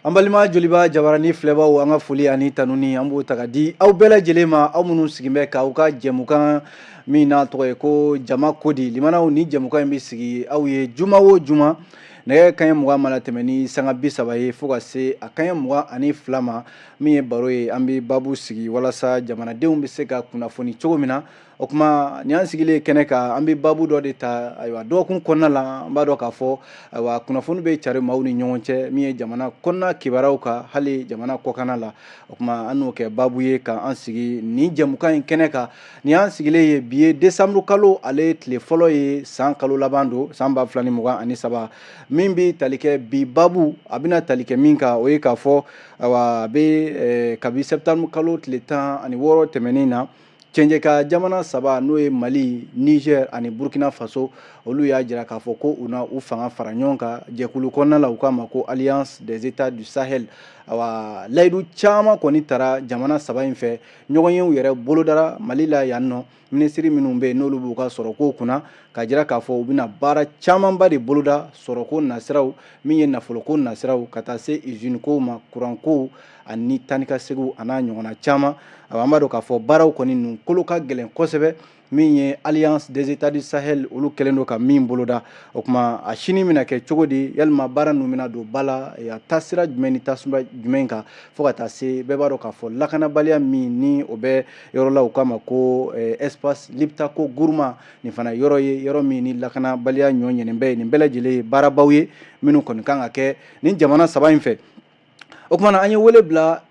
An balima Joliba jabarani filɛbaw, an ka foli ani tanuni, an b'o ta ka di aw bɛɛ lajɛlen ma, aw minnu sigin bɛ k'aw ka jɛmukan min n'a tɔgɔ ye ko Jama Kodi. Limanaw, ni jɛmukan in bɛ sigi aw ye juma o juma, nɛgɛ kanɲɛ 20 mana tɛmɛ ni sanga 30 ye fo ka se a kanɲɛ 22 ma, min ye baro ye. An bɛ babu sigi walasa jamanadenw bɛ se ka kunnafoni cogo min na. O tuma, nin y'an sigilen kɛnɛ kan, an bɛ babu dɔ de ta. Ayiwa, dɔgɔkun kɔnɔna la, an b'a dɔn k'a fɔ, ayiwa, kunnafoni bɛ cari maaw ni ɲɔgɔn cɛ, min ye jamana kɔnɔna kibaruyaw kan, hali jamana kɔkanna la. O tuma, an n'o kɛ babu ye k'an sigi nin jɛmukan in kɛnɛ kan. Nin y'an sigilen ye, bi ye décembre kalo ale tile fɔlɔ ye, san kalo laban don, san 2023. Min bɛ tali kɛ bi babu, a bɛna tali kɛ min kan, o ye k'a fɔ, ayiwa, a bɛ kabi septembre kalo tile 16 tɛmɛnen na, cɛncɛka jamana saba, n'o ye Mali, Niger ani Burkina Faso, olu y'a jira k'a fɔ ko u na u fanga fara ɲɔgɔn kan jɛkulu kɔnɔna la, u k'a ma ko Alliance des États du Sahel. Ayiwa, layidu caman kɔni tara jamana saba in fɛ. Ɲɔgɔnyew yɛrɛ bolodara Mali la yan nɔ. Minisiri minnu bɛ yen, n'olu b'u ka sɔrɔko kunna, k'a jira k'a fɔ u bɛna baara camanba de boloda sɔrɔko nasiraw, min ye nafoloko nasiraw, ka taa se usine kow ma, kurankow ani taanikasegin a n'a ɲɔgɔnna caman. An b'a dɔn k'a fɔ baaraw kɔni ninnu kolo ka gɛlɛn kosɛbɛ, min ye Alliance des États du Sahel, olu kɛlen don ka min boloda. O tuma, a sini bɛna kɛ cogo di? Yalima baara ninnu bɛna don ba la a taasira jumɛn ni taasira jumɛn kan, fo ka taa se bɛɛ b'a dɔn k'a fɔ lakanabaliya min ni o bɛ yɔrɔ la, u k'a ma ko espace Liptako Gourma, nin fana yɔrɔ ye yɔrɔ min ni lakanabaliya ɲɔ ɲɛnen bɛ ye. Nin bɛɛ lajɛlen ye baarabaw ye minnu kɔni kan ka kɛ nin jamana saba in fɛ. O tuma na, an ye wele bila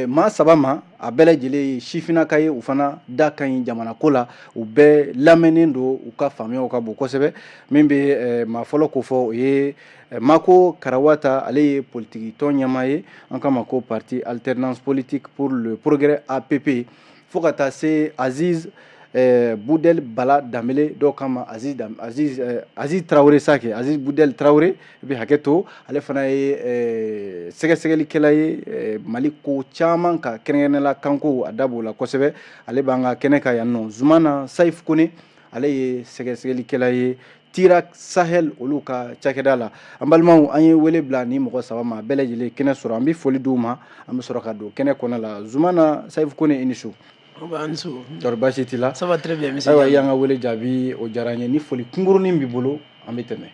maa saba ma. A bɛɛ lajɛlen ye sifinnaka ye, u fana da ka ɲi jamana ko la, u bɛɛ lamɛnnen don, u ka faamuyaw ka bon kosɛbɛ. Min bɛ maa fɔlɔ ko fɔ, o ye Mako Karawata. Ale ye politiki tɔn ɲɛmaa ye, an k'a ma ko Parti Alternance Politique pour le Progrès, APP. Fo ka taa se Aziz Budel Bala Danbele, dɔw k'a ma Aziz Aziz Aziz Tarawele Sake, Aziz Budel Tarawele, i bɛ hakɛ to. Ale fana ye sɛgɛsɛgɛlikɛla ye Mali ko caman ka, kɛrɛnkɛrɛnnenya kanko, a da b'o la kosɛbɛ. Ale b'an ka kɛnɛ kan yan nɔ. Zumana Sayif Kone, ale ye sɛgɛsɛgɛlikɛla ye Tira Sahel, olu ka cakɛda la. An balimaw, an ye wele bila ni mɔgɔ saba ma, bɛɛ lajɛlen kɛnɛ sɔrɔ. An bɛ foli d'u ma, an bɛ sɔrɔ ka don kɛnɛ kɔnɔ la. Zumana Sayif Kone, i ni su. Tɔɔrɔ baasi t'i la? Ça va très bien, monsieur. Ayiwa, i y'an ka wele jaabi, o diyara n ye. Ni foli kunkurunin b'i bolo, an bɛ tɛmɛ.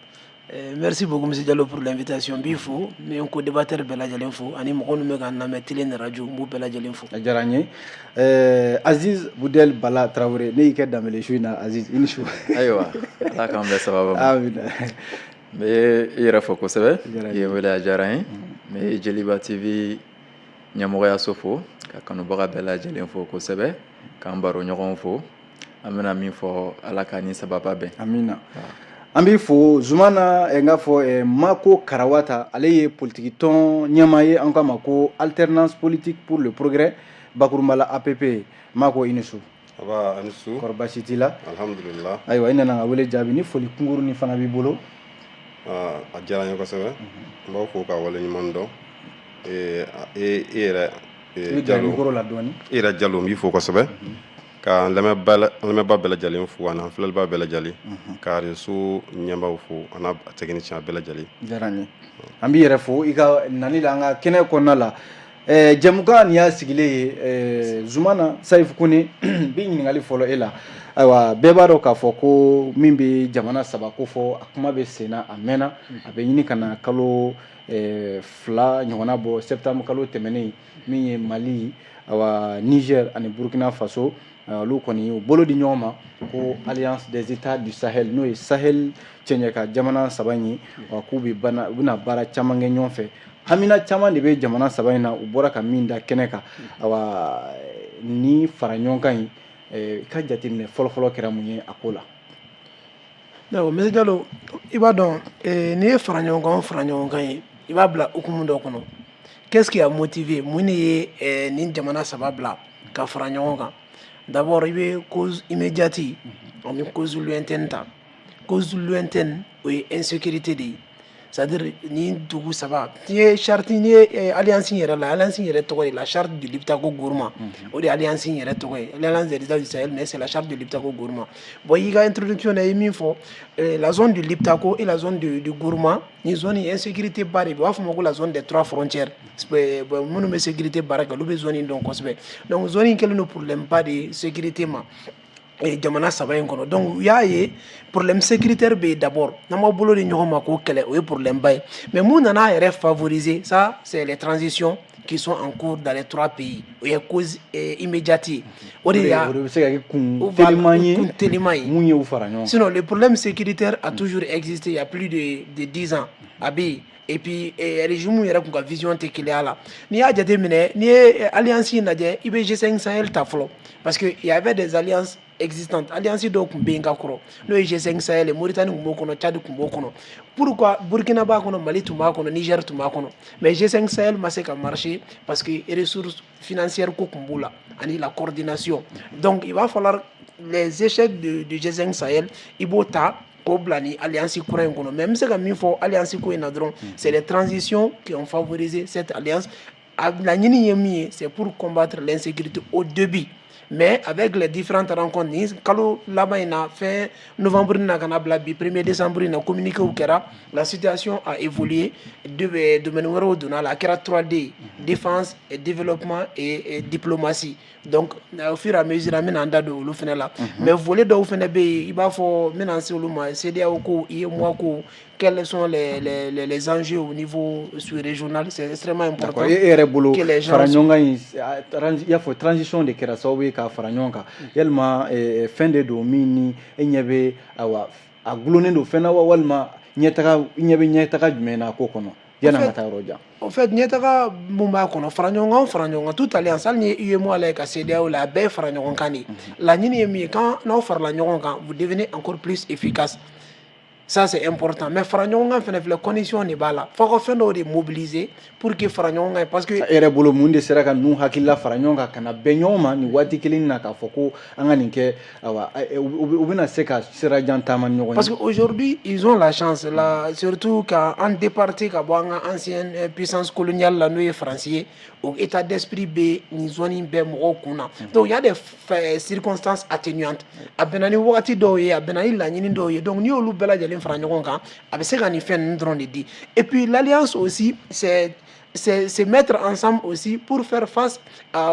Merci beaucoup, monsieur Diallo, pour l'invitation. N b'i fo, n bɛ n co-débatteur bɛɛ lajɛlen fo, ani mɔgɔ minnu bɛ k'an lamɛn télé ni radio, n b'u bɛɛ lajɛlen fo. A diyara n ye. Aziz Budel Bala Tarawele, ne y'i kɛ Danbele su in na. Aziz, i ni su. Ayiwa, Ala k'an bɛn sababa ma. Amina. N bɛ i yɛrɛ fo kosɛbɛ. I ye wele, a diyara n ye. N bɛ Joliba TV ɲɛmɔgɔyaso fo, ka kanubaga bɛɛ lajɛlen fo kosɛbɛ, k'an baro ɲɔgɔnw fo. An bɛna min fɔ, Ala ka ni sababa bɛn. Amina. An b'i fo, Zumana. N k'a fɔ Mako Karawata, ale ye politiki tɔn ɲɛmaa ye, an k'a ma ko Alternance Politique pour le Progrès, bakurunba la APP. Mako, i ni su. Aba, ani su. Kɔrɔ baasi t'i la? Alhamdulillah. Ayiwa, i nana ka wele jaabi. Ni foli kunkurunin fana b'i bolo. A diyara n ye kosɛbɛ. N b'aw fo ka waleɲuman dɔn. E e yɛrɛ I bɛ gɛrɛ micro la dɔɔni. I yɛrɛ Jalo, n b'i fo kosɛbɛ, ka n lamɛnbaa bɛɛ lajɛlen fo, ani an filɛlibaa bɛɛ lajɛlen, ka réseau ɲɛmaaw fo, a n'a technicien bɛɛ lajɛlen. Diyara n ye. An b'i yɛrɛ fo i ka nali la an ka kɛnɛ kɔnɔna la. Jɛmukan nin y'a sigilen ye. Zumana Sayif Kone, n bɛ ɲininkali fɔlɔ e la. Ayiwa, bɛɛ b'a dɔn k'a fɔ ko min bɛ jamana saba ko fɔ, a kuma bɛ sen na, a mɛnna, a bɛ ɲini ka na kalo 2 ɲɔgɔnna bɔ. Septembre kalo tɛmɛnen, min ye Mali, awa, Niger ani Burkina Faso, olu kɔni u bolo di ɲɔgɔn ma ko Alliance des États du Sahel, n'o ye Sahel cɛncɛka jamana saba in ye, wa k'u bɛ bana, u bɛna baara caman kɛ ɲɔgɔn fɛ. Hamina caman de bɛ jamana saba in na, u bɔra ka min da kɛnɛ kan. Awa, ni fara ɲɔgɔn kan in, i ka jateminɛ fɔlɔ-fɔlɔ kɛra mun ye a ko la? D'accord, monsieur Diallo, i b'a dɔn, n'i ye fara ɲɔgɔn kan o fara ɲɔgɔn kan ye, i b'a bila hukumu dɔ kɔnɔ. Qu'est-ce qui a motivé, mun de ye nin jamana saba bila ka fara ɲɔgɔn kan? D'abord, i bɛ cause immédiate ani cause lointaine ta. Cause lointaine, o ye insécurité de ye. C'est-à-dire nin dugu saba, n'i ye charte, n'i ye alliance in yɛrɛ la, alliance in yɛrɛ tɔgɔ de la charte du Liptako Gourma. O de ye alliance in yɛrɛ tɔgɔ ye, l'alliance des États du Sahel, mais c'est la charte du Liptako Gourma. Bon, i ka introduction na, i ye min fɔ, la zone du Liptako et la zone du Gourma, ni zone insécurité ba de bɛ, u b'a fɔ ma ko la zone des trois frontières. Bon, minnu bɛ sécurité baara kɛ, olu bɛ zone in dɔn kosɛbɛ. Donc zone in kɛlen don problème ba de sécurité ma jamana saba in kɔnɔ. Donc u y'a ye problème sécuritaire bɛ yen d'abord, n'an ma bolo di ɲɔgɔn ma k'o kɛlɛ, o ye problème ba ye. Mais mun nana a yɛrɛ favoriser, ça c'est les transitions qui sont en cours dans les trois pays. O ye cause immédiate ye, o de y'a O de bɛ se ka kɛ kun teliman ye. Kun teliman ye. Mun ye u fara ɲɔgɔn kan. Sinon, le problème sécuritaire a toujours existé il y a plus de 10 ans, a bɛ yen. Et puis régime yɛrɛ kun ka vision tɛ kelenya la. N'i y'a jateminɛ, n'i ye alliance in lajɛ, i bɛ G5 Sahel ta fɔlɔ, parce que il y avait des alliances existantes. Alliance dɔw tun bɛ yen ka kɔrɔ, n'o ye G5 Sahel ye. Mauritanie tun b'o kɔnɔ, Tchad tun b'o kɔnɔ. Pourquoi Burkina b'a kɔnɔ, Mali tun b'a kɔnɔ, Niger tun b'a kɔnɔ? Mais G5 Sahel ma se ka marcher parce que ressources financières ko tun b'u la ani la coordination. Donc il va falloir les échecs du G5 Sahel, i b'o ta k'o bila ni alliance kura in kɔnɔ. Mais n bɛ se ka min fɔ alliance ko in na dɔrɔn, c'est les transitions qui ont favorisé cette alliance. A laɲini ye min ye, c'est pour combattre l'insécurité au début. Mais avec les différentes rencontres, ni kalo laban in na, fin novembre na ka na bila bi 1er décembre in na, communiqué kɛra, la situation a évolué. De domaine wɛrɛw donna la, a kɛra 3D: défense et développement et diplomatie. Donc au fur et à mesure, an bɛna an da don olu fɛnɛ la. Mais volet dɔw fɛnɛ bɛ yen, i b'a fɔ n bɛna se olu ma, CEDEAO ko, UEMOA ko, quels sont les enjeux au niveau sous-régional, c'est extrêmement important. E yɛrɛ bolo, fara ɲɔgɔn kan in, i y'a fɔ transition de kɛra sababu ye k'a fara ɲɔgɔn kan, yalima fɛn de don min ni e ɲɛ bɛ, ayiwa, a gulonnen don fɛn na wa, walima ɲɛtaga, i ɲɛ bɛ ɲɛtaga jumɛn na ko kɔnɔ yanni an ka taa yɔrɔ jan? En fait, ɲɛtaga mun b'a kɔnɔ, fara ɲɔgɔn kan, fara ɲɔgɔn kan, tout alliance, hali ni ye UEMOA lajɛ ka CEDEAO la, a bɛɛ ye fara ɲɔgɔn kan de. Laɲini ye min ye, quand n'aw farala ɲɔgɔn kan, vous devenez encore plus efficace. Ça c'est important. Mais fara ɲɔgɔn kan fɛnɛ filɛ, condition de b'a la, f'aw ka fɛn dɔw de mobiliser pour que fara ɲɔgɔn kan, parce que e yɛrɛ bolo, mun de sera ka ninnu hakilila fara ɲɔgɔn kan ka na bɛn ɲɔgɔn ma nin waati kelen na, k'a fɔ ko an ka nin kɛ, ayiwa, u bɛna se ka sira jan taama ni ɲɔgɔn ye? Parce que aujourd'hui ils ont la chance là, surtout k'an départir ka bɔ an ka ancienne puissance coloniale la, n'o ye Faransi ye. O état d'esprit bɛ nin zone in bɛɛ mɔgɔw kun na. Donc il y a des circonstances atténuantes, a bɛnna ni wagati dɔw ye, a bɛnna ni laɲini dɔw ye. Donc n'i y'olu bɛɛ lajɛlen fara ɲɔgɔn kan, a bɛ se ka nin fɛn ninnu dɔrɔn de di. Et puis l'alliance aussi, c'est se mettre ensemble aussi pour faire face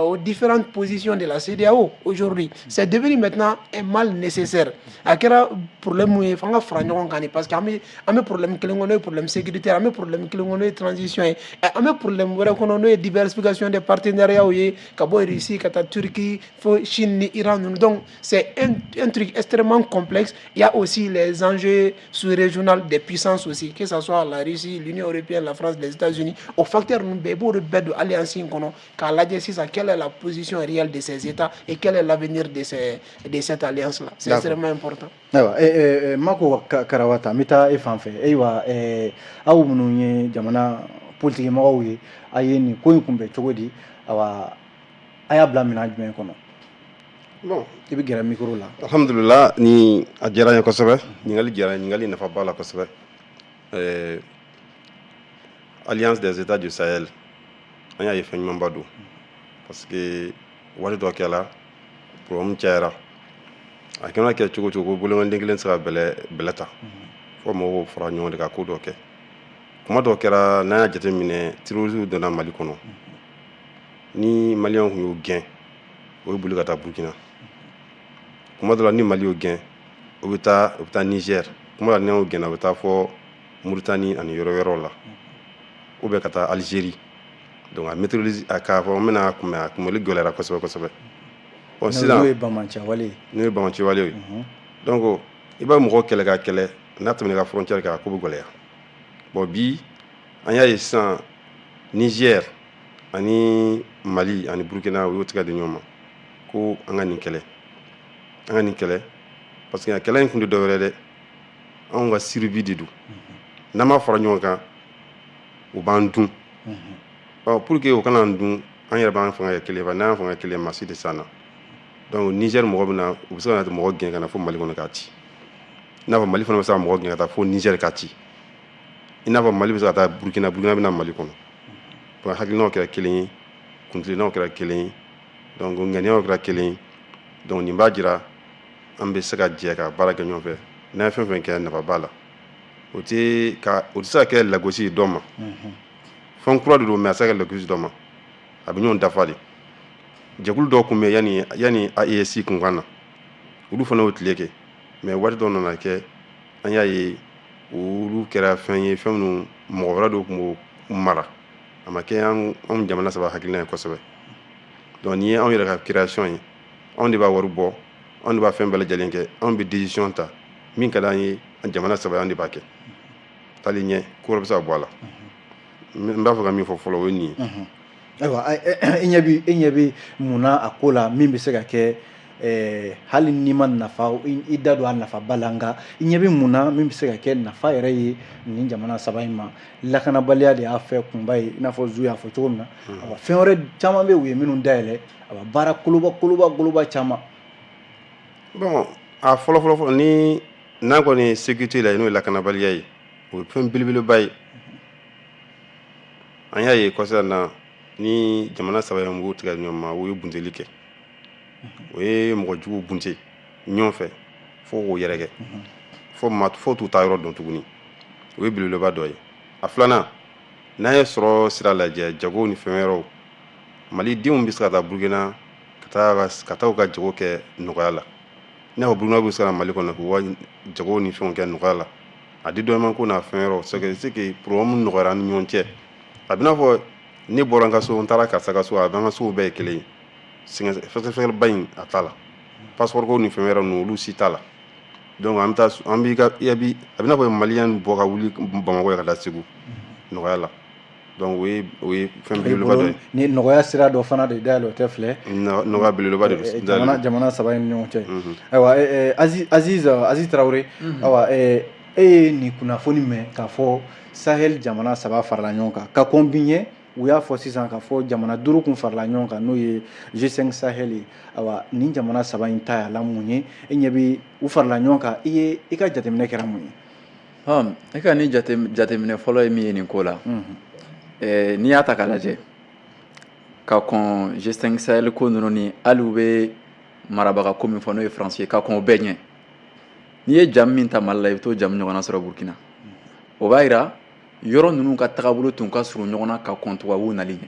aux différentes positions de la CEDEAO aujourd'hui. C'est devenu maintenant un mal nécessaire. A kɛra problème mun ye, f'an ka fara ɲɔgɔn kan de, parce que an bɛ problème kelen kɔnɔ, n'o ye problème sécuritaire, an bɛ problème kelen kɔnɔ, n'o ye transition ye, an bɛ problème wɛrɛ kɔnɔ, n'o ye diversification des partenariats ye, ka bɔ Russie ka taa Turquie fo Chine ni Iran ninnu. Donc c'est un truc extrêmement complexe. Il y a aussi les enjeux sous-régionaux des puissances aussi, que ce soit la Russie, l'Union européenne, la France, les États-Unis. O facteur ninnu bɛɛ, i b'olu bɛɛ don alliance in kɔnɔ k'a lajɛ sisan quelle est la position réelle de ces États et quel est l'avenir de cette alliance là. C'est extrêmement important. Ayiwa, Mako Karawata, n bɛ taa e fan fɛ. Ayiwa, aw minnu ye jamana politiki mɔgɔw ye, a ye nin ko in kunbɛn cogo di? Ayiwa, a y'a bila minɛn jumɛn kɔnɔ? Bon. I bɛ gɛrɛ micro la. Alhamdulillah, ni a diyara n ye kosɛbɛ. Ɲininkali diyara n ye, ɲininkali nafa b'a la kosɛbɛ. Alliance des États du Sahel, an y'a ye fɛn ɲumanba don, parce que waati dɔ kɛla, problème cayara, a kɛra kɛ cogo cogo ko bolokɔniden kelen tɛ se ka bɛlɛ bɛlɛ ta, fo mɔgɔw fara ɲɔgɔn de ka ko dɔ kɛ. Kuma dɔ kɛra, n'an y'a jateminɛ, terroristes donna Mali kɔnɔ, ni Maliyɛnw tun y'o gɛn, o ye boli ka taa Burukina. Kuma dɔ la, ni Mali y'o gɛn, o bɛ taa Niger. Kuma dɔ la, n'an y'o gɛn, o bɛ taa fɔ Mauritanie ani yɔrɔ wɛrɛw la, ou bien ka taa Algérie. Donc a maîtrise a k'a fɔ n bɛna kunbɛn, a kunbɛli gɛlɛyara kosɛbɛ kosɛbɛ. Bon, sisan n'o ye banbaanciwale ye. N'o ye banbaanciwale ye. Donc i b'a mɔgɔ kɛlɛ ka kɛlɛ, n'a tɛmɛna i ka frontière kan, a ko bɛ gɛlɛya. Bon, bi an y'a ye sisan, Niger ani Mali ani Burukina, u y'u tigɛ di ɲɔgɔn ma ko an ka nin kɛlɛ, an ka nin kɛlɛ, parce que a kɛlɛ in kun tɛ dɔwɛrɛ dɛ, anw ka survie de don. N'an ma fara ɲɔgɔn kan, u b'an dun. Ɔ, pour que o kana an dun, an yɛrɛ b'an fanga kɛ kelen ye. N'an y'an fanga kɛ kelen ye, maa si tɛ s'an na. Donc Niger mɔgɔ bɛ na, u bɛ se ka na mɔgɔ gɛn ka na fo Mali kɔnɔ k'a ci, i n'a fɔ Mali fana bɛ se ka mɔgɔ gɛn ka taa fo Niger k'a ci. I n'a fɔ Mali bɛ se ka taa Burukina, Burukina bɛ na Mali kɔnɔ. Donc hakilinaw kɛra kelen ye, kuntilennaw kɛra kelen ye, donc ŋaniyaw kɛra kelen ye. Donc nin b'a jira an bɛ se ka jɛ ka baara kɛ ɲɔgɔn fɛ. N'an ye fɛn fɛn kɛ, nafa b'a la. O tɛ se ka kɛ lagosi ye dɔ ma. Fɛn kura de don, mais a tɛ se ka kɛ lagosi dɔ ma. A bɛ ɲɔgɔn dafa de. Jɛkulu dɔw tun bɛ yanni AES kun ka na, olu fana y'o tile kɛ, mais waati dɔ nana kɛ, an y'a ye olu kɛra fɛn ye, fɛn minnu mɔgɔ wɛrɛ dɔw tun b'o mara. A ma kɛ anw jamana saba hakilina ye kosɛbɛ. Donc nin ye anw yɛrɛ ka création ye. Anw de b'a wari bɔ, anw de b'a fɛn bɛɛ lajɛlen kɛ, anw bɛ décision ta. Min ka d'an ye, an jamana saba, an de b'a kɛ. Taalen ɲɛ, ko wɛrɛ bɛ se ka bɔ a la. N b'a fɛ ka min fɔ fɔlɔ, o ye nin ye. Ayiwa, e ɲɛ bi mun na a ko la min bɛ se ka kɛ, hali n'i ma nafa i da don a nafaba la, nka i ɲɛ bɛ mun na min bɛ se ka kɛ nafa yɛrɛ ye nin jamana saba in ma? Lakanabaliya de y'a fɛ kunba ye, i n'a fɔ zu y'a fɔ cogo min na. Awa, fɛn wɛrɛ caman bɛ u ye minnu dayɛlɛ, awa, baara koloba koloba koloba caman. Bon, a fɔlɔ fɔlɔ fɔlɔ, ni n'a kɔni ye sécurité la, n'o ye lakanabaliya ye, o ye fɛn belebeleba ye. An y'a ye kɔsa in na, ni jamana saba in b'u tigɛ ɲɔgɔn ma, u ye bunteli kɛ, o ye mɔgɔ jugu bunte ɲɔgɔn fɛ fo k'o yɛrɛkɛ, fo ma fo t'u ta yɔrɔ dɔn tuguni. O ye belebeleba dɔ ye. A filanan, n'an ye sɔrɔ sira lajɛ, jago ni fɛn wɛrɛw, malidenw bɛ se ka taa Burukina ka taa u ka jago kɛ nɔgɔya la, i n'a fɔ Burukina bɛ se ka na Mali kɔnɔ k'u ka jago ni fɛnw kɛ nɔgɔya la. A dédouanement ko n'a fɛn wɛrɛw, c'est que problème nɔgɔyara an ni ɲɔgɔn cɛ. A bɛ n'a fɔ ne bɔra n ka so, n taara karisa ka so, a b'an ka sow bɛɛ ye kelen ye. Sɛgɛsɛgɛliba in, a t'a la. Passeport ko ni fɛn wɛrɛ ninnu, olu si t'a la. Donc an bɛ taa, an b'i ka i bi a bɛ n'a fɔ maliyɛn bɔ ka wuli Bamakɔ ye ka taa Segu nɔgɔya la. Donc o ye fɛn belebeleba dɔ ye. Ni nɔgɔya sira dɔ fana de dayɛlɛ, o tɛ filɛ. Nɔgɔya belebeleba de don. Jamana saba in ni ɲɔgɔn cɛ. Ayiwa, Aziz Tarawele, ayiwa, e ye nin kunnafoni mɛn k'a fɔ Sahel jamana saba farala ɲɔgɔn kan ka kɔn bi ɲɛ. U y'a fɔ sisan k'a fɔ jamana duuru kun farala ɲɔgɔn kan, n'o ye G5 Sahel ye. Ayiwa, nin jamana saba in ta y'a la mun ye? E ɲɛ bi u farala ɲɔgɔn kan, i ye i ka jateminɛ kɛra mun ye? E ka ni jateminɛ fɔlɔ ye min ye nin ko la, n'i y'a ta k'a lajɛ, ka kɔn G5 Sahel ko ninnu ni hali u bɛ marabaga ko min fɔ, n'o ye Faransi ye, ka kɔn o bɛɛ ɲɛ, n'i ye jamu min ta Mali la, i bɛ t'o jamu ɲɔgɔnna sɔrɔ Burukina. O b'a yira yɔrɔ ninnu ka tagabolo tun ka surun ɲɔgɔn na ka kɔn tubabuw nali ɲɛ.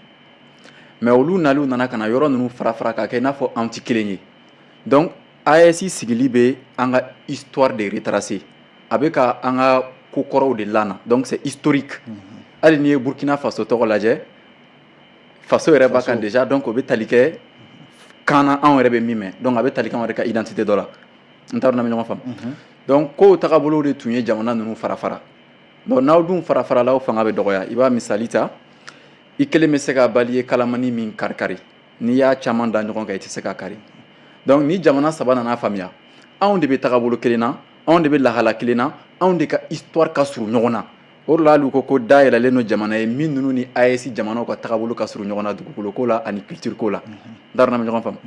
Mais olu naliw nana ka na yɔrɔ ninnu fara fara ka kɛ i n'a fɔ anw tɛ kelen ye. Donc AES sigili bɛ an ka histoire de retracer, a bɛ ka an ka ko kɔrɔw de lana. Donc c'est historique. Hali n'i ye Burkina Faso tɔgɔ lajɛ, faso yɛrɛ b'a kan déjà. Donc o bɛ tali kɛ kan na, anw yɛrɛ bɛ min mɛn. Donc a bɛ tali kɛ anw yɛrɛ ka identité dɔ la. N t'a dɔn n'an bɛ ɲɔgɔn faamu. Donc kow tagabolo de tun ye jamana ninnu fara fara. Donc n'aw dun fara farala, aw fanga bɛ dɔgɔya. I b'a misali ta, i kelen bɛ se ka bali ye kalamani min kari kari, n'i y'a caman da ɲɔgɔn kan, i tɛ se ka kari. Donc ni jamana saba nana faamuya, anw de bɛ tagabolo kelen na, anw de bɛ lahala kelen na, anw de ka histoire ka surun ɲɔgɔn na. O de la hali u ko ko dayɛlɛlen don jamana ye min ninnu ni AES jamanaw ka tagabolo ka surun ɲɔgɔn na, dugukolo ko la ani culture ko la. N t'a dɔn n'an bɛ ɲɔgɔn faamu.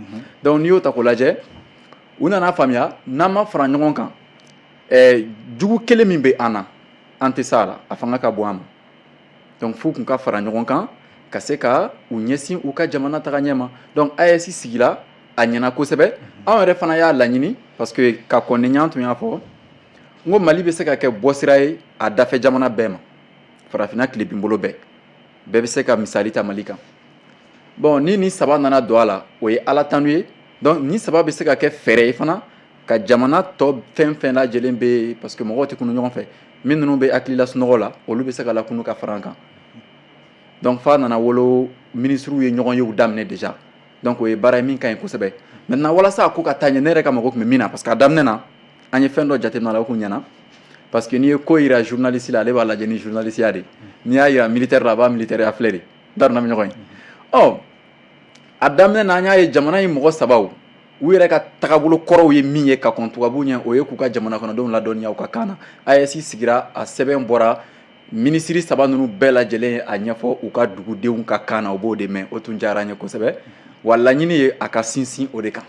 Donc n'i y'o ta k'o lajɛ, u nana faamuya n'an ma fara ɲɔgɔn kan, jugu kelen min bɛ an na, an tɛ s'a la, a fanga ka bon an ma. Donc f'u kun ka fara ɲɔgɔn kan ka se ka u ɲɛsin u ka jamana taga ɲɛ ma. Donc AES sigila, a ɲɛna kosɛbɛ. Anw yɛrɛ fana y'a laɲini, parce que ka kɔn ni ɲan tun y'a fɔ n ko Mali bɛ se ka kɛ bɔsira ye a dafɛ jamana bɛɛ ma, farafinna tilebinbolo bɛɛ, bɛɛ bɛ se ka misali ta Mali kan. Bon, ni nin saba nana don a la, o ye Ala tanu ye. Donc nin saba bɛ se ka kɛ fɛɛrɛ ye fana ka jamana tɔ fɛn fɛn lajɛlen bɛ yen, parce que mɔgɔw tɛ kunu ɲɔgɔn fɛ, min ninnu bɛ hakilila sunɔgɔ la, olu bɛ se ka lakunu ka fara an kan. Donc f'a nana wolo, minisiriw ye ɲɔgɔn yew daminɛ déjà. Donc o ye baara ye min ka ɲi kosɛbɛ. Maintenant, walasa a ko ka taa ɲɛ, ne yɛrɛ ka mago tun bɛ min na, parce que a daminɛ na, an ye fɛn dɔ jateminɛ a la, o kun ɲɛna, parce que n'i ye ko yira journaliste la, ale b'a lajɛ ni journaliste ya de. N'i y'a yira militaire la, a b'a militaire ya filɛ de. N t'a dɔn n'an bɛ ɲɔgɔn ye. Ɔ, a daminɛ na, an y'a ye jamana in mɔgɔ sabaw, u yɛrɛ ka tagabolo kɔrɔw ye min ye ka kɔn tubabuw ɲɛ, o ye k'u ka jamana kɔnɔdenw ladɔnniya u ka kan na. AES sigira, a sɛbɛn bɔra, minisiri saba ninnu bɛɛ lajɛlen ye a ɲɛfɔ u ka dugudenw ka kan na, u b'o de mɛn. O tun diyara an ye kosɛbɛ. Wa laɲini ye a ka sinsin o de kan.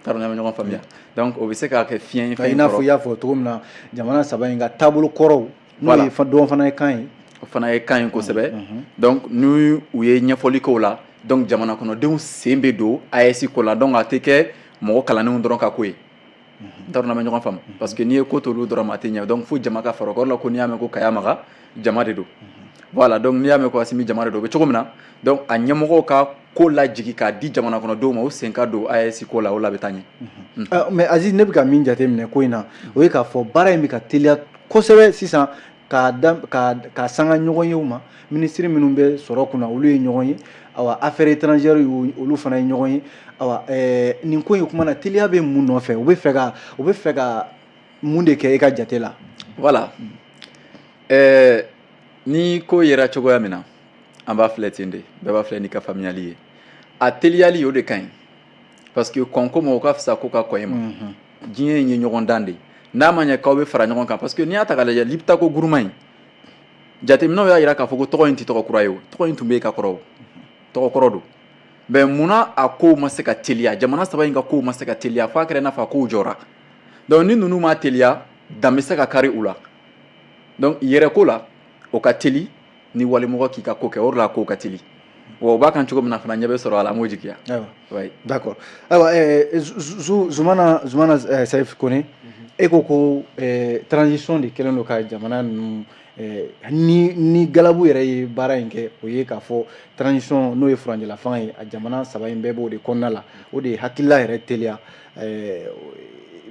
T'a dɔn n'an bɛ ɲɔgɔn faamuya. Donc o bɛ se ka kɛ fiɲɛ ye fɛn I n'a fɔ i y'a fɔ cogo min na, jamana saba in ka taabolo kɔrɔw. N'o ye dɔn fana ye kan ye. O fana ye kan ye kosɛbɛ. Donc ni u ye ɲɛfɔli k'o la, donc jamana kɔnɔdenw sen bɛ don AES ko la. Donc a tɛ kɛ mɔgɔ kalannenw dɔrɔn ka ko ye. N t'a dɔn n'an bɛ ɲɔgɔn faamu, parce que n'i ye ko t'olu dɔrɔn ma, a tɛ ɲɛ. Donc fo jama ka fara o kɔrɔ la, ko n'i y'a mɛn ko Kaya Maga, jama de don. Voilà, donc n'i y'a mɛn ko Asimi, jama de don. O bɛ cogo min na, donc a ɲɛmɔgɔw ka ko lajigi k'a di jamana kɔnɔdenw ma, o sen ka don AES ko la, o la a bɛ taa ɲɛ. Mais Aziz, ne bɛ ka min jateminɛ ko in na, o ye k'a fɔ baara in bɛ ka teliya kosɛbɛ sisan k'a da ka sanga ɲɔgɔn ye. U ma minisiri minnu bɛ sɔrɔ kunna, olu ye ɲɔgɔn ye. Awa, affaires étrangères, olu fana ye ɲɔgɔn ye. Awa, nin ko in kuma na, teliya bɛ mun nɔfɛ? U bɛ fɛ ka mun de kɛ e ka jate la? Voilà, ni ko yera cogoya min na, an b'a filɛ ten de. Bɛɛ b'a filɛ n'i ka faamuyali ye. A teliyali, o de ka ɲi, parce que kɔn ko ma, o ka fisa ko ka kɔn e ma. Diɲɛ in ye ɲɔgɔn dan de ye. N'a ma ɲɛ k'aw bɛ fara ɲɔgɔn kan, parce que n'i y'a ta k'a lajɛ, Liptako Gourma in, jateminɛw y'a jira k'a fɔ ko tɔgɔ in tɛ tɔgɔ kura ye. O tɔgɔ in tun bɛ yen ka kɔrɔ, o tɔgɔ kɔrɔ don. Mais munna a kow ma se ka teliya? Jamana saba in ka kow ma se ka teliya f'a kɛra i n'a fɔ a kow jɔra. Donc ni ninnu ma teliya, dan bɛ se ka kari u la. Donc yɛrɛ ko la, o ka teli ni walimɔgɔ k'i ka ko kɛ. O de la a kow ka teli wa. O b'a kan cogo min na fana, ɲɛ bɛ sɔrɔ a la, an b'o jigiya. Ayiwa, d'accord. Ayiwa, Zumana Sayif Kone, e ko transition de kɛlen don ka jamana ninnu ni galabu yɛrɛ ye baara in kɛ. O ye k'a fɔ transition, n'o ye furancɛla fanga ye, a jamana saba in bɛɛ b'o de kɔnɔna la. O de ye hakilila yɛrɛ teliya.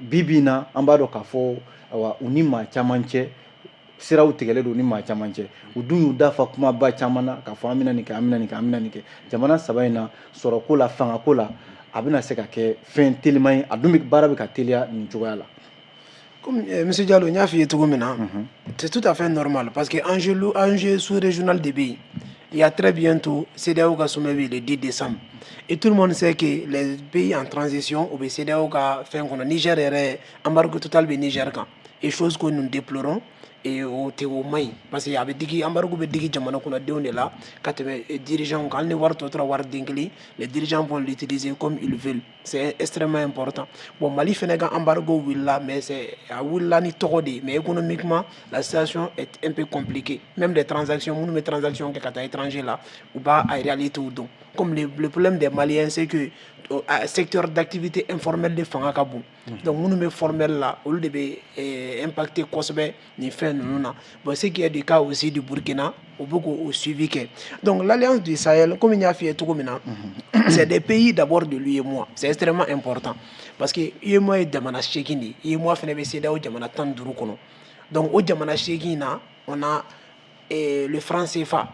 Bi bi in na, an b'a dɔn k'a fɔ, awa, u ni maa caman cɛ siraw tigɛlen don, ni maa caman cɛ. U dun y'u dafa kumaba caman na k'a fɔ an bɛna nin kɛ, an bɛna nin kɛ, an bɛna nin kɛ. Jamana saba in na, sɔrɔko la, fangako la, a bɛna se ka kɛ fɛn teliman ye? A dun bɛ baara bɛ ka teliya nin cogoya la. Comme Monsieur Diallo, n y'a f'i ye cogo min na, c'est tout à fait normal, parce que enjeu sous-régional de bɛ yen. Il y a très bientôt CEDEAO ka sommet bɛ yen le 10 décembre, et tout le monde sait que les pays en transition, u bɛ CEDEAO ka fɛn kɔnɔ. Niger yɛrɛ, embargo total bɛ Niger kan, et chose que nous déplorons, et o tɛ, o man ɲi, parce que a bɛ digi, embargo bɛ digi jamana kɔnɔdenw de la ka tɛmɛ dirigeants kan. Hali ni wari tɔ tora wari den kelen, les dirigeants vont l'utiliser comme ils veulent. C'est extrêmement important. Bon, Mali fɛnɛ ka embargo wulila, mais c'est a wulila ni tɔgɔ de ye, mais économiquement, la situation est un peu compliquée. Même des transactions, minnu bɛ transaction kɛ ka taa étranger la, u b'a a réalité dɔn. Comme le problème des Maliens, c'est que secteur d'activité informelle de fanga ka bon. Donc minnu bɛ formel la, olu de bɛ impacté kosɛbɛ nin fɛn ninnu na. Bon, ce qui est du cas aussi du Burkina, u bɛ k'o suivi kɛ. Donc l'Alliance du Sahel, comme n y'a f'i ye cogo min na, c'est des pays d'abord de l'UEMOA. C'est extrêmement important, parce que UEMOA ye jamana 8 de ye. UEMOA fana bɛ CEDEAO jamana 15 kɔnɔ. Donc o jamana 8 in na, on a le franc CFA.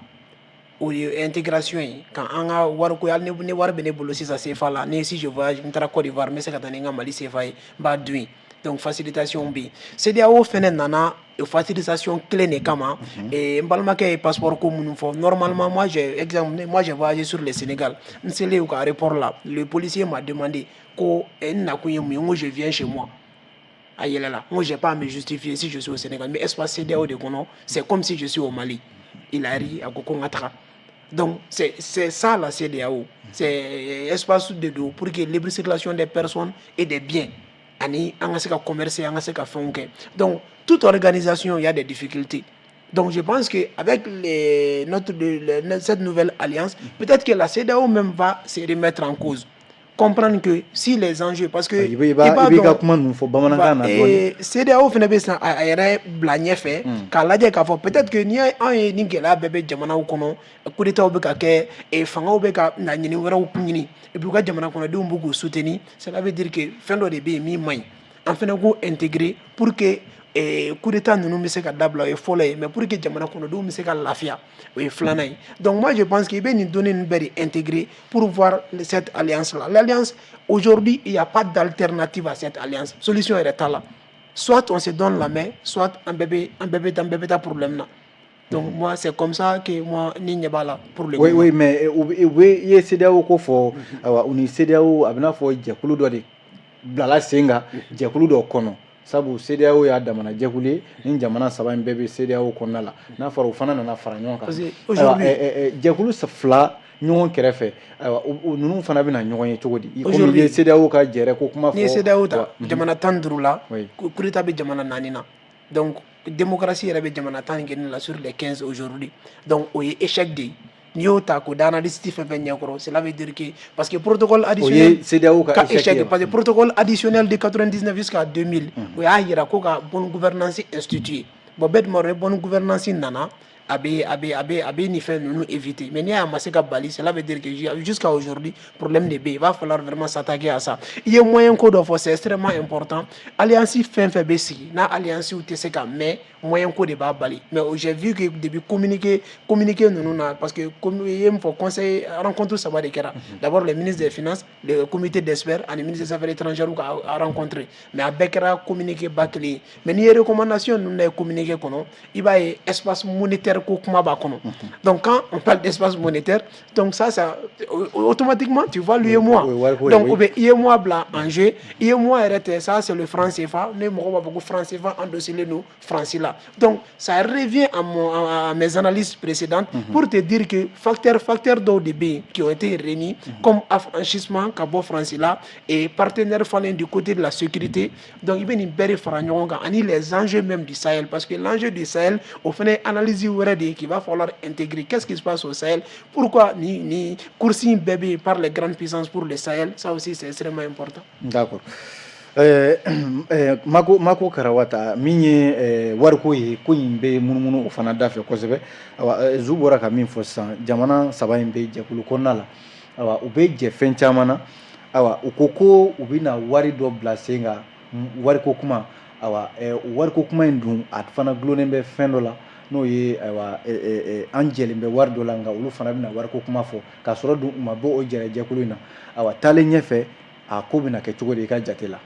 O ye intégration ye ka an ka wariko. Hali ni wari bɛ ne bolo sisan CFA la, ni si je voyage, n taara Côte d'Ivoire, n bɛ se ka taa ni n ka Mali CFA ye, n b'a dun yen. Donc facilitation bɛ yen. CEDEAO fɛnɛ nana o facilitation kelen de kama. N balimakɛ ye passeport ko minnu fɔ, normalement, moi j'ai exemple, moi j'ai voyagé sur le Sénégal. N selen u ka aéroport la, le policier m'a demandé ko n nakun ye mun ye. N ko je viens chez moi. A yɛlɛla. N ko j'ai pas à me justifier si je suis au Sénégal, mais espace CEDEAO de kɔnɔ, c'est comme si je suis au Mali. Il a ri, a ko ko n ka taga. Donc c'est ça la CEDEAO. C'est espace de don pour que libre circulation des personnes et des biens, ani an ka se ka commercer, an ka se ka fɛnw kɛ. Donc toute organisation, il y a des difficultés. Donc je pense que avec les, notre, le, cette nouvelle alliance, peut-être que la CEDEAO même va se remettre en cause, comprendre que si les enjeux, parce que i b'i ka kuma ninnu fɔ bamanankan na dɔɔni. CEDEAO fana bɛ san a yɛrɛ bila ɲɛfɛ k'a lajɛ k'a fɔ peut-être que n'i anw ye nin gɛlɛya bɛɛ bɛ jamanaw kɔnɔ, coup d'état bɛ ka kɛ, fangaw bɛ ka laɲini wɛrɛw ɲini, et puis u ka jamana kɔnɔdenw bɛ k'u soutenir, cela veut dire que fɛn dɔ de bɛ yen min man ɲi. An fana k'o intégrer pour que coup d'état ninnu bɛ se ka dabila, o ye fɔlɔ ye, mais pour que jamana kɔnɔdenw bɛ se ka lafiya, o ye filanan ye. Donc moi je pense que i bɛ nin données ninnu bɛɛ de intégrer pour voir cette alliance là. L'alliance aujourd'hui, il y a pas d'alternative à cette alliance. Solution yɛrɛ t'a la. Soit on se donne la main, soit an bɛɛ bɛ taa problème na. Donc moi, c'est comme ça que moi ni ɲɛ b'a la pour le moment. Oui, mais u bɛ i ye CEDEAO ko fɔ. Ayiwa, u ni CEDEAO, a bɛ n'a fɔ jɛkulu dɔ de bilala sen kan, jɛkulu dɔ kɔnɔ, sabu CEDEAO y'a damana jɛkulu ye. Ni jamana saba in bɛɛ bɛ CEDEAO kɔnɔna la, n'a fɔra u fana nana fara ɲɔgɔn kan, jɛkulu fila ɲɔgɔn kɛrɛfɛ, ayiwa, ninnu fana bɛna ɲɔgɔn ye cogo di? Komi i ye CEDEAO ka jɛrɛ ko kuma fɔ. N'i ye CEDEAO ta, jamana 15 la, coup d'état bɛ jamana naani na. Donc Démocratie yɛrɛ bɛ jamana 11 la sur les 15 aujourd'hui. Donc o ye échec de ye. N'i y'o ta k'o da analyste fɛn fɛn ɲɛkɔrɔ, cela veut dire que, parce que protocole additionnel O ye CEDEAO ka échec ye. Parce que protocole additionnel de 99 jusqu'à 2000, o y'a yira ko ka bonne gouvernance instituée. Bon, bɛɛ dun b'a dɔn, ni bonne gouvernance nana, a bɛ nin fɛn ninnu éviter. Mais n'i y'a ma se ka bali, cela veut dire que jusqu'à aujourd'hui, problème de bɛ yen. Il va falloir vraiment s'attaquer à ça. I ye moyen ko dɔ fɔ, c'est extrêmement important. Alliance fɛn fɛn bɛ sigi n'a alliance tɛ se ka mɛn, moyen ko de b'a bali. Mais j'ai vu que depuis communiqué ninnu na, parce que comme i ye min fɔ, conseil rencontre saba de kɛra. D'abord les ministres des Finances, le comité d'experts ani ministre des Affaires étrangères ka rencontré, mais a bɛɛ kɛra communiqué ba kelen ye. Mais n'i ye recommandation ninnu na ye communiqué kɔnɔ, i b'a ye espace monétaire ko kuma b'a kɔnɔ. Donc quand on parle d'espace monétaire, donc ça automatiquement, tu vois l'UEMOA. Donc o bɛ UEMOA bila en jeu. UEMOA yɛrɛ tɛ, ça c'est le franc CFA. Ne mɔgɔ b'a fɔ ko franc CFA endossé don France la. Donc ça revient à mes analyses précédentes pour te dire que facteur dɔw de bɛ yen qui ont été réunis comme affranchissement ka bɔ France la et partenaire fana du côté de la sécurité. Donc i bɛ nin bɛɛ de fara ɲɔgɔn kan, ani les enjeux même du Sahel, parce que l'enjeu du Sahel, o fana ye analyse wɛrɛ de ye qu'il va falloir intégrer. Qu'est-ce qui se passe au Sahel? Pourquoi ni course in bɛɛ bɛ yen par les grandes puissances pour le Sahel? Ça aussi, c'est extrêmement important. D'accord. Mako Karawata, min ye wariko ye, ko in bɛ munumunu o fana da fɛ kosɛbɛ. Awa, Zu bɔra ka min fɔ sisan, jamana saba in bɛ jɛkulu kɔnɔna la. Awa, u bɛ jɛ fɛn caman na. Awa, u ko ko u bɛna wari dɔ bila sen kan, wariko kuma. Awa, wariko kuma in dun, a fana gulonnen bɛ fɛn dɔ la, n'o ye, ayiwa, an jɛlen bɛ wari dɔ la, nka olu fana bɛna wariko kuma fɔ k'a sɔrɔ dun u ma bɔ o jɛrɛ jɛkulu in na. Awa, taalen ɲɛfɛ, a ko bɛna kɛ cogo di i ka jate la?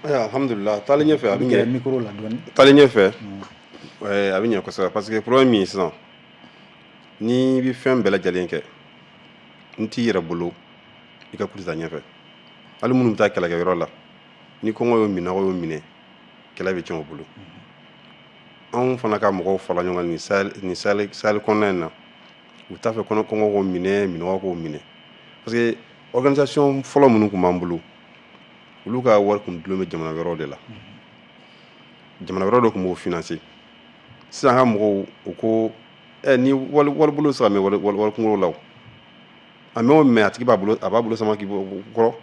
Ayiwa, alhamdulilah, taalen ɲɛfɛ, a bɛ ɲɛ. Micro la dɔɔni. Taalen ɲɛfɛ, a bɛ ɲɛ kosɛbɛ, parce que problème min ye sisan, n'i bɛ fɛn bɛɛ lajɛlen kɛ, n t'i yɛrɛ bolo, i ka kulu ta ɲɛfɛ. Hali minnu bɛ taa kɛlɛkɛyɔrɔ la, ni kɔngɔ y'o minɛ, y'o minɛ, kɛlɛ bɛ tiɲɛ o bolo. Anw fana ka mɔgɔw fara ɲɔgɔn kan nin Sahel kɔnɔna in na, u t'a fɛ kɔnɔ kɔngɔ k'o minɛ, minɔgɔ k'o minɛ, parce que organisation fɔlɔ minnu tun b'an bolo, olu ka wari tun dulon bɛ jamana wɛrɛw de la. Jamana wɛrɛw de tun b'o financer. Sisan, an ka mɔgɔw, u ko ɛ ni wali wari bolo se ka mɛn wari kunkolo la, o a mɛn o mɛn, a tigi b'a bolo, a b'a bolo sama k'i kɔrɔ,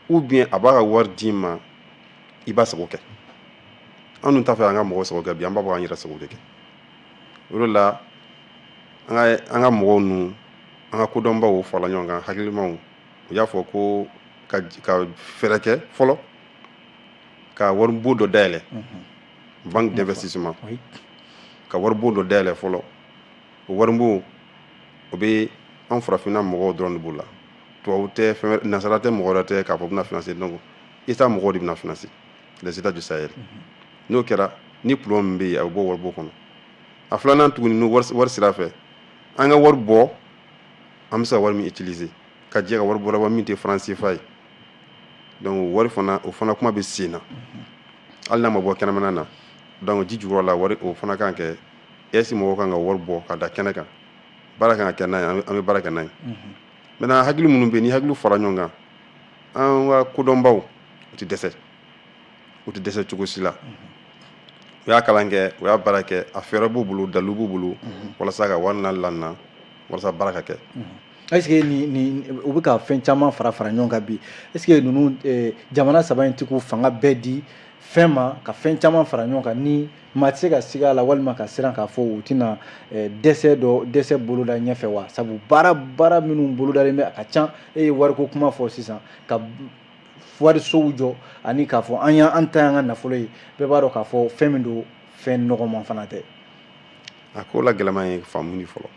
ou bien a b'a ka wari d'i ma, i b'a sago kɛ. An dun t'a fɛ an ka mɔgɔw sago kɛ bi, an b'a fɔ k'an yɛrɛ sago de kɛ. O de la, an ka mɔgɔw ninnu, an ka kodɔnbaw farala ɲɔgɔn kan, hakilimaw, u y'a fɔ ko ka fɛɛrɛ kɛ fɔlɔ ka waribon dɔ dayɛlɛ, banque d'investissement, ka waribon dɔ dayɛlɛ fɔlɔ. O waribon, o bɛ an farafinna mɔgɔw dɔrɔn de b'o la. Tubabu tɛ, fɛn nasara tɛ, mɔgɔ wɛrɛ tɛ k'a fɔ u bɛna financer. Donc État mɔgɔw de bɛna financer, les États du Sahel. N'o kɛra, ni problème min bɛ yen, a bɛ bɔ waribon kɔnɔ. A filanan tuguni, n'o wari sira fɛ, an ka wari bɔ, an bɛ se ka wari min utiliser ka jɛ ka wari bɔ min tɛ franc CFA ye. Donc wari fana, o fana kuma bɛ sen na, hali n'a ma bɔ kɛnɛmana na. Donc ji jukɔrɔ la, wari o fana kan kɛ AES mɔgɔw kan ka wari bɔ ka da kɛnɛ kan, baara kan ka kɛ n'a ye, an bɛ baara kɛ n'a ye. Maintenant, hakili minnu bɛ yen, ni hakili fara ɲɔgɔn kan, an ka kodɔnbaw, u tɛ dɛsɛ, u tɛ dɛsɛ cogo si la. U y'a kalan kɛ, u y'a baara kɛ, a fɛɛrɛ b'u bolo, dalilu b'u bolo walasa ka wari na lana, walasa baara ka kɛ. Est ce que ni u bɛ ka fɛn caman fara fara ɲɔgɔn kan bi, est ce que ninnu jamana saba in tɛ k'u fanga bɛɛ di fɛn ma ka fɛn caman fara ɲɔgɔn kan, ni maa tɛ se ka siga a la walima ka siran k'a fɔ u tɛna dɛsɛ dɔ dɛsɛ boloda ɲɛfɛ wa? Sabu baara minnu bolodalen bɛ, a ka ca. E ye wariko kuma fɔ sisan, ka warisow jɔ ani k'a fɔ an y'an ta y'an ka nafolo ye, bɛɛ b'a dɔn k'a fɔ fɛn min don, fɛn nɔgɔman fana tɛ. A ko la gɛlɛman ye faamu ni fɔlɔ.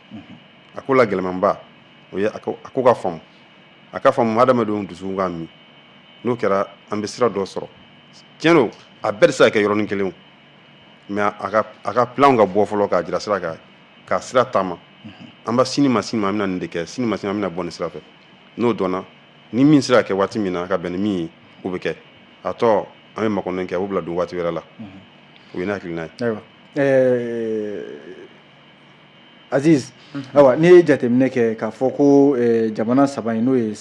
A ko la gɛlɛmanba, o ye a ko ka faamu, a ka faamu hadamadenw dusukun ka min. N'o kɛra, an bɛ sira dɔ sɔrɔ. Tiɲɛ don, a bɛɛ tɛ se ka kɛ yɔrɔnin kelen o, mais a ka plan ka bɔ fɔlɔ k'a jira sira kan, k'a sira taama. An b'a sini ma, sini ma, an bɛna nin de kɛ, sini ma, sini an bɛna bɔ nin sira fɛ. N'o dɔnna, ni min sera ka kɛ waati min na ka bɛn ni min ye, o bɛ kɛ. A tɔ, an bɛ makɔnɔ kɛ, a b'o bila don waati wɛrɛ la. O ye ne hakilina ye. Ayiwa, Aziz, ayiwa, n'i ye jateminɛ kɛ k'a fɔ ko jamana saba in, n'o ye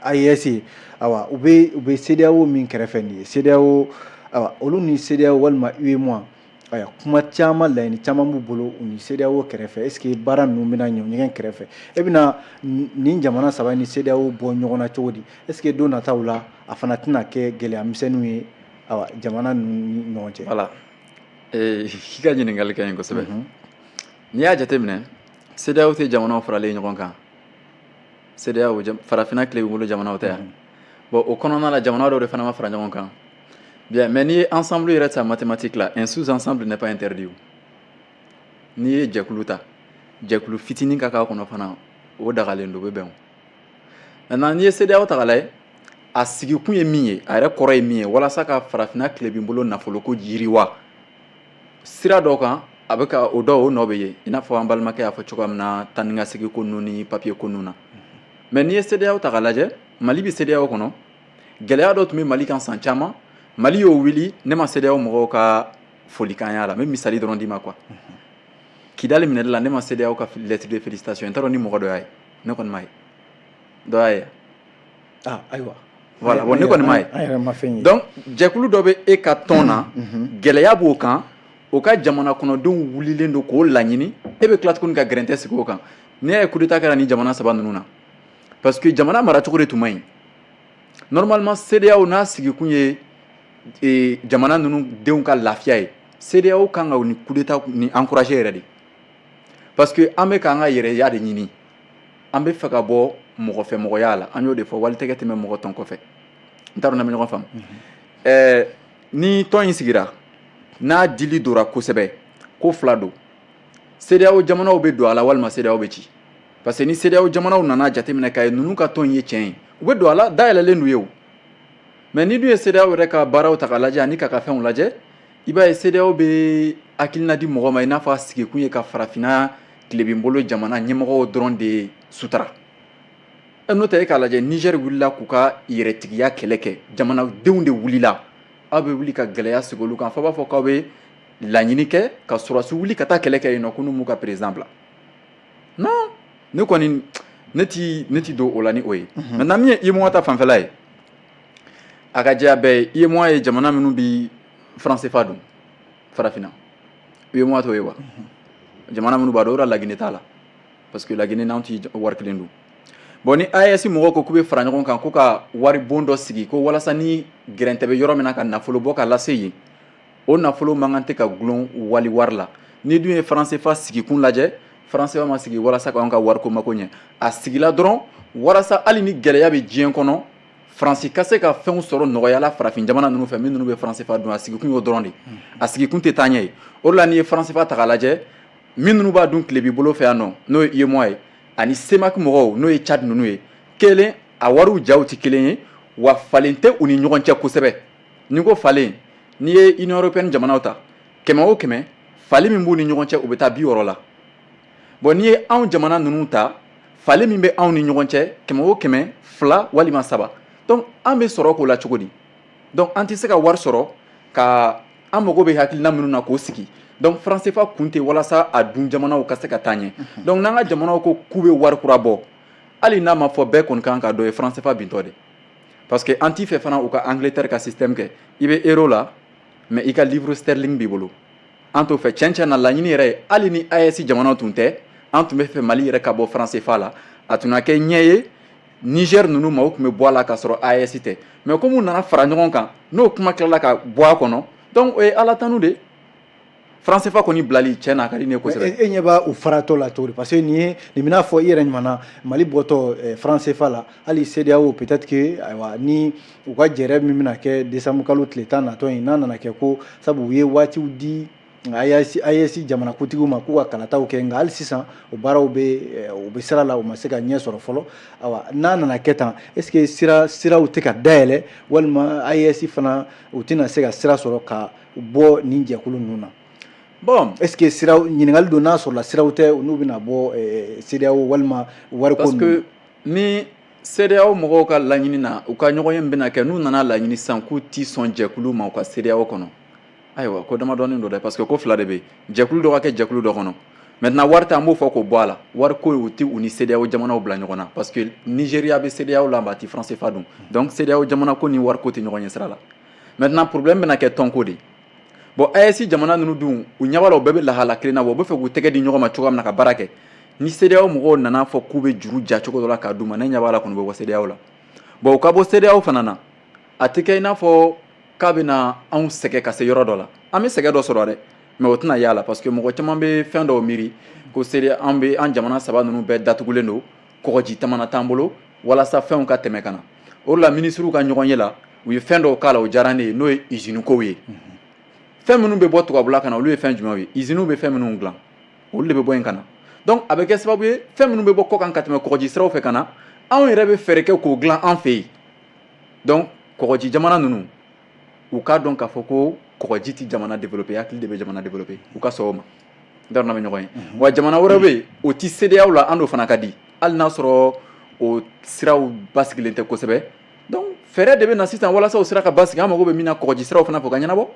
AES ye, ayiwa, u bɛ CEDEAO min kɛrɛfɛ nin ye, CEDEAO Ayiwa, olu ni CEDEAO walima UEMOA, ayiwa, kuma caman, laɲini caman b'u bolo u ni CEDEAO kɛrɛfɛ. Est ce que baara ninnu bɛna ɲɛ ɲɛgɛn kɛrɛfɛ? E bɛna nin jamana saba ni CEDEAO bɔ ɲɔgɔn na cogo di? Est ce que don nataw la, a fana tɛna kɛ gɛlɛya misɛnninw ye, ayiwa, jamana ninnu ni ɲɔgɔn cɛ? Voilà, i ka ɲininkali ka ɲi kosɛbɛ. N'i y'a jateminɛ, CEDEAO tɛ jamanaw faralen ɲɔgɔn kan. CEDEAO, farafinna tilebinbolo jamanaw tɛ yan? Bon, o kɔnɔna la, jamana dɔw de fana ma fara ɲɔgɔn kan. Bien, mais n'i ye ensemble yɛrɛ ta, mathématique la, un sous-ensemble n'est pas interdit. N'i ye jɛkulu ta, jɛkulu fitinin ka k'a kɔnɔ fana, o dagalen don, o bɛ bɛn o. Maintenant, n'i ye CEDEAO ta k'a lajɛ, a sigikun ye min ye, a yɛrɛ kɔrɔ ye min ye, walasa ka farafinna tilebinbolo nafoloko yiriwa sira dɔ kan, a bɛ ka o dɔw o nɔ bɛ ye, i n'a fɔ an balimakɛ y'a fɔ cogoya min na, taa ni ka segin ko ninnu ni papier ko ninnu na. Mais n'i ye CEDEAO ta k'a lajɛ, Mali bɛ CEDEAO kɔnɔ. Gɛlɛya dɔ tun bɛ Mali kan san caman, Mali y'o wuli. Ne ma CEDEAO mɔgɔw ka folikan y'a la. N bɛ misali dɔrɔn d'i ma quoi. Kidali minɛli la, ne ma CEDEAO ka lettre de félicitation. N t'a dɔn ni mɔgɔ dɔ y'a ye, ne kɔni m'a ye. Dɔ y'a ye? Ah, ayiwa. Voilà, bon, ne kɔni m'a ye. An yɛrɛ ma fɛn ye. Donc jɛkulu dɔ bɛ e ka tɔn na, gɛlɛya b'o kan, o ka jamana kɔnɔdenw wulilen don k'o laɲini, e bɛ tila tuguni ka gɛrɛntɛ sigi o kan. N'i y'a ye coup d'état kɛra ni jamana saba ninnu na, parce que jamana maracogo de tun man ɲi. Normalement, CEDEAO n'a sigikun ye jamana ninnu denw ka lafiya ye, CEDEAO kan ka ni coup d'état ni encourager yɛrɛ de, parce que an bɛ k'an ka yɛrɛya de ɲini, an bɛ fɛ ka bɔ mɔgɔfɛmɔgɔya la. An y'o de fɔ, wali tɛgɛ tɛmɛ mɔgɔ tɔn kɔfɛ. N t'a dɔn n'an bɛ ɲɔgɔn faamu. Ni tɔn in sigira, n'a dili dora kosɛbɛ, ko fila don: CEDEAO jamanaw bɛ don a la walima CEDEAO bɛ ci. Parce que ni CEDEAO jamanaw nana jateminɛ k'a ye ninnu ka tɔn in ye tiɲɛ ye, u bɛ don a la, dayɛlɛlen d'u ye o. Mais ni dun ye CEDEAO yɛrɛ ka baaraw ta k'a lajɛ ani k'a ka fɛnw lajɛ, i b'a ye CEDEAO bɛ hakilina di mɔgɔ ma i n'a fɔ a sigikun ye ka farafinna tilebinbolo jamana ɲɛmɔgɔw dɔrɔn de sutura. N'o tɛ, e k'a lajɛ, Niger wulila k'u ka yɛrɛtigiya kɛlɛ kɛ, jamanadenw de wulila. Aw bɛ wuli ka gɛlɛya sigi olu kan, fo b'a fɔ k'aw bɛ laɲini kɛ ka sɔrɔdasi wuli ka taa kɛlɛ kɛ yen nɔ, ko n'u m'u ka président bila. Non, ne kɔni, ne ti don o la ni o ye. Maintenant, min ye UEMOA ta fanfɛla ye, a ka diya bɛɛ ye, UEMOA ye jamana minnu bi franc CFA dun farafinna, UEMOA t'o ye wa? Jamana minnu b'a dɔn, o la Laginɛ t'a la, parce que Laginɛ n'anw ti wari kelen dun. Bon, ni AES mɔgɔw ko k'u bɛ fara ɲɔgɔn kan ko ka wari bon dɔ sigi, ko walasa ni gɛrɛntɛ bɛ yɔrɔ min na, ka nafolo bɔ ka lase yen, o nafolo man kan tɛ ka gulon wali wari la. Ni dun ye franc CFA sigikun lajɛ, franc CFA ma sigi walasa k'anw ka wariko mako ɲɛ. A sigila dɔrɔn walasa hali ni gɛlɛya bɛ diɲɛ kɔnɔ, Faransi ka se ka fɛnw sɔrɔ nɔgɔya la farafin jamana ninnu fɛ, minnu bɛ franc CFA dun. A sigikun y'o dɔrɔn de, a sigikun tɛ taa ɲɛ ye. O de la, n'i ye franc CFA ta k'a lajɛ, minnu b'a dun tilebi bolo fɛ yan nɔ, n'o ye UEMOA ye, ani CEMAC mɔgɔw, n'o ye Tchad ninnu ye, kelen a wariw jaw tɛ kelen ye, wa falen tɛ u ni ɲɔgɔn cɛ kosɛbɛ. N'i ko falen, n'i ye Union européenne jamanaw ta, 100 o 100, falen min b'u ni ɲɔgɔn cɛ, u bɛ taa 60 la. Bon, n'i ye anw jamana ninnu ta, falen min bɛ anw ni ɲɔgɔn cɛ, 100 o 100, fila walima saba. Donc an bɛ sɔrɔ k'o la cogo di? Donc an tɛ se ka wari sɔrɔ ka an mago bɛ hakilina minnu na k'o sigi. Donc franc CFA kun tɛ walasa a dun jamanaw ka se ka taa ɲɛ. Donc n'an ka jamanaw ko k'u bɛ wari kura bɔ, hali n'a ma fɔ, bɛɛ kɔni kan ka dɔn ye franc CFA bintɔ de, parce que an t'i fɛ fana u ka Angleterre ka système kɛ, i bɛ euro la, mais i ka livre sterling b'i bolo. An t'o fɛ. Tiɲɛ tiɲɛ na, laɲini yɛrɛ ye, hali ni AES jamanaw tun tɛ, an tun bɛ fɛ Mali yɛrɛ ka bɔ franc CFA la. A tun na kɛ ɲɛ ye Niger ninnu ma, o tun bɛ bɔ a la k'a sɔrɔ AES tɛ. Mais comme u nana fara ɲɔgɔn kan, n'o kuma tilala ka bɔ a kɔnɔ, donc o ye Ala tanu de. Franc CFA kɔni bilali, tiɲɛ na, a ka di ne ye kosɛbɛ. E ɲɛ b'a u faratɔ la cogo di? Parce que nin ye nin bɛna fɔ i yɛrɛ ɲuman, Mali bɔtɔ franc CFA la, hali CEDEAO, peut-être que, ayiwa, ni u ka jɛrɛ min bɛna kɛ décembre kalo tile 10 natɔ in, n'a nana kɛ ko sabu u ye waatiw di AES jamanakuntigiw ma k'u ka kalataw kɛ, nka hali sisan o baaraw bɛ, u bɛ sira la, u ma se ka ɲɛ sɔrɔ fɔlɔ. Ayiwa, n'a nana kɛ tan, est ce que siraw tɛ ka dayɛlɛ, walima AES fana u tɛna se ka sira sɔrɔ ka bɔ nin jɛkulu ninnu na? Bon. Est ce que siraw, ɲininkali don, n'a sɔrɔla siraw tɛ n'u bɛna bɔ CEDEAO walima wariko? Parce que ni CEDEAO mɔgɔw ka laɲini na, u ka ɲɔgɔn ye bɛna kɛ, n'u nana laɲini sisan k'u ti sɔn jɛkulu ma u ka CEDEAO kɔnɔ, ayiwa, ko damadɔnin don dɛ, parce que ko fila de bɛ yen: jɛkulu dɔ ka kɛ jɛkulu dɔ kɔnɔ. Maintenant, wari ta, an b'o fɔ k'o bɔ a la. Wari ko, u ti u ni CEDEAO jamanaw bila ɲɔgɔn na, parce que Nigéria bɛ CEDEAO la, a ti franc CFA dun. Donc CEDEAO jamana ko ni wari ko tɛ ɲɔgɔn ɲɛ sira la. Maintenant, problème bɛna kɛ tɔnko de. Bon, AES jamana ninnu dun, u ɲɛ b'a la, u bɛɛ bɛ lahala kelen na wa, u bɛ fɛ k'u tɛgɛ di ɲɔgɔn ma cogoya min na ka baara kɛ. Ni CEDEAO mɔgɔw nana fɔ k'u bɛ juru ja cogo dɔ la k'a d'u ma, ne ɲɛ b'a la kɔni, u bɛ bɔ CEDEAO la. Bon, u ka bɔ CEDEAO fana na, a tɛ kɛ i n'a fɔ k'a bɛna anw sɛgɛn ka se yɔrɔ dɔ la. An bɛ sɛgɛn dɔ sɔrɔ dɛ, mais o tɛna y'a la, parce que mɔgɔ caman bɛ fɛn dɔw miiri ko CEDEAO, an bɛ an jamana saba ninnu bɛɛ datugulen don, kɔgɔji tamana t'an bolo walasa fɛnw ka tɛmɛ ka na. O de la, minisiriw ka ɲɔgɔn ye la, u ye fɛn dɔw k'a la, o diyara ne ye, n'o ye usine kow ye. Fɛn minnu bɛ bɔ tubabula ka na, olu ye fɛn jumɛnw ye? Usines bɛ fɛn minnu dilan, olu de bɛ bɔ yen ka na. Donc a bɛ kɛ sababu ye, fɛn minnu bɛ bɔ kɔkan ka tɛmɛ kɔgɔji siraw fɛ ka na, anw yɛrɛ bɛ fɛɛrɛ kɛ k'o dilan an fɛ yen. Donc kɔgɔji jamana ninnu, u k'a dɔn k'a fɔ ko kɔgɔji tɛ jamana développer, hakili de bɛ jamana développer. U ka sɔn o ma, n t'a dɔn n'an bɛ ɲɔgɔn ye. Wa jamana wɛrɛ bɛ yen, o tɛ CEDEAO la, an n'o fana ka di, hali n'a sɔrɔ o siraw basigilen tɛ kosɛbɛ. Donc fɛɛrɛ de bɛ na sisan walasa o sira ka basigi. An mago bɛ min na, kɔgɔji siraw fana fɛ, o ka ɲɛnabɔ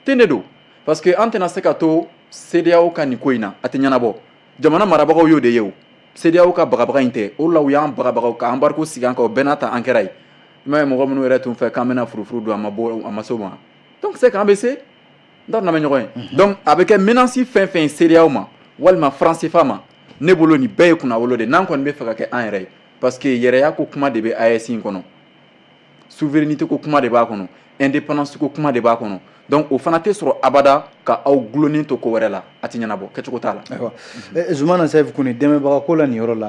ten de don, parce que an tɛna se ka to CEDEAO ka nin ko in na, a tɛ ɲɛnabɔ. Jamana marabagaw y'o de ye o, CEDEAO ka bagabaga in tɛ. O la, u y'an bagabaga ka embargo sigi an kan, o bɛɛ n'a ta, an kɛra yen. I m'a ye, mɔgɔ minnu yɛrɛ tun fɛ k'an bɛna furufuru don, a ma bɔ, a ma se o ma. Donc c'est k'an bɛ se, n t'a dɔn n'an bɛ ɲɔgɔn ye. Donc a bɛ kɛ menace fɛn fɛn ye CEDEAO ma walima franc CFA ma, ne bolo nin bɛɛ ye kunnawolo de, n'an kɔni bɛ fɛ ka kɛ an yɛrɛ ye, parce que yɛrɛya ko kuma de bɛ AES in kɔnɔ, souveraineté ko kuma de b'a kɔnɔ, indépendance ko kuma de b'a kɔnɔ. Donc o fana tɛ sɔrɔ abada ka aw gulonnen to ko wɛrɛ la, a tɛ ɲɛnabɔ, kɛcogo t'a la. Ayiwa, Zumana Sayifu Kone, dɛmɛbaga ko la nin yɔrɔ la,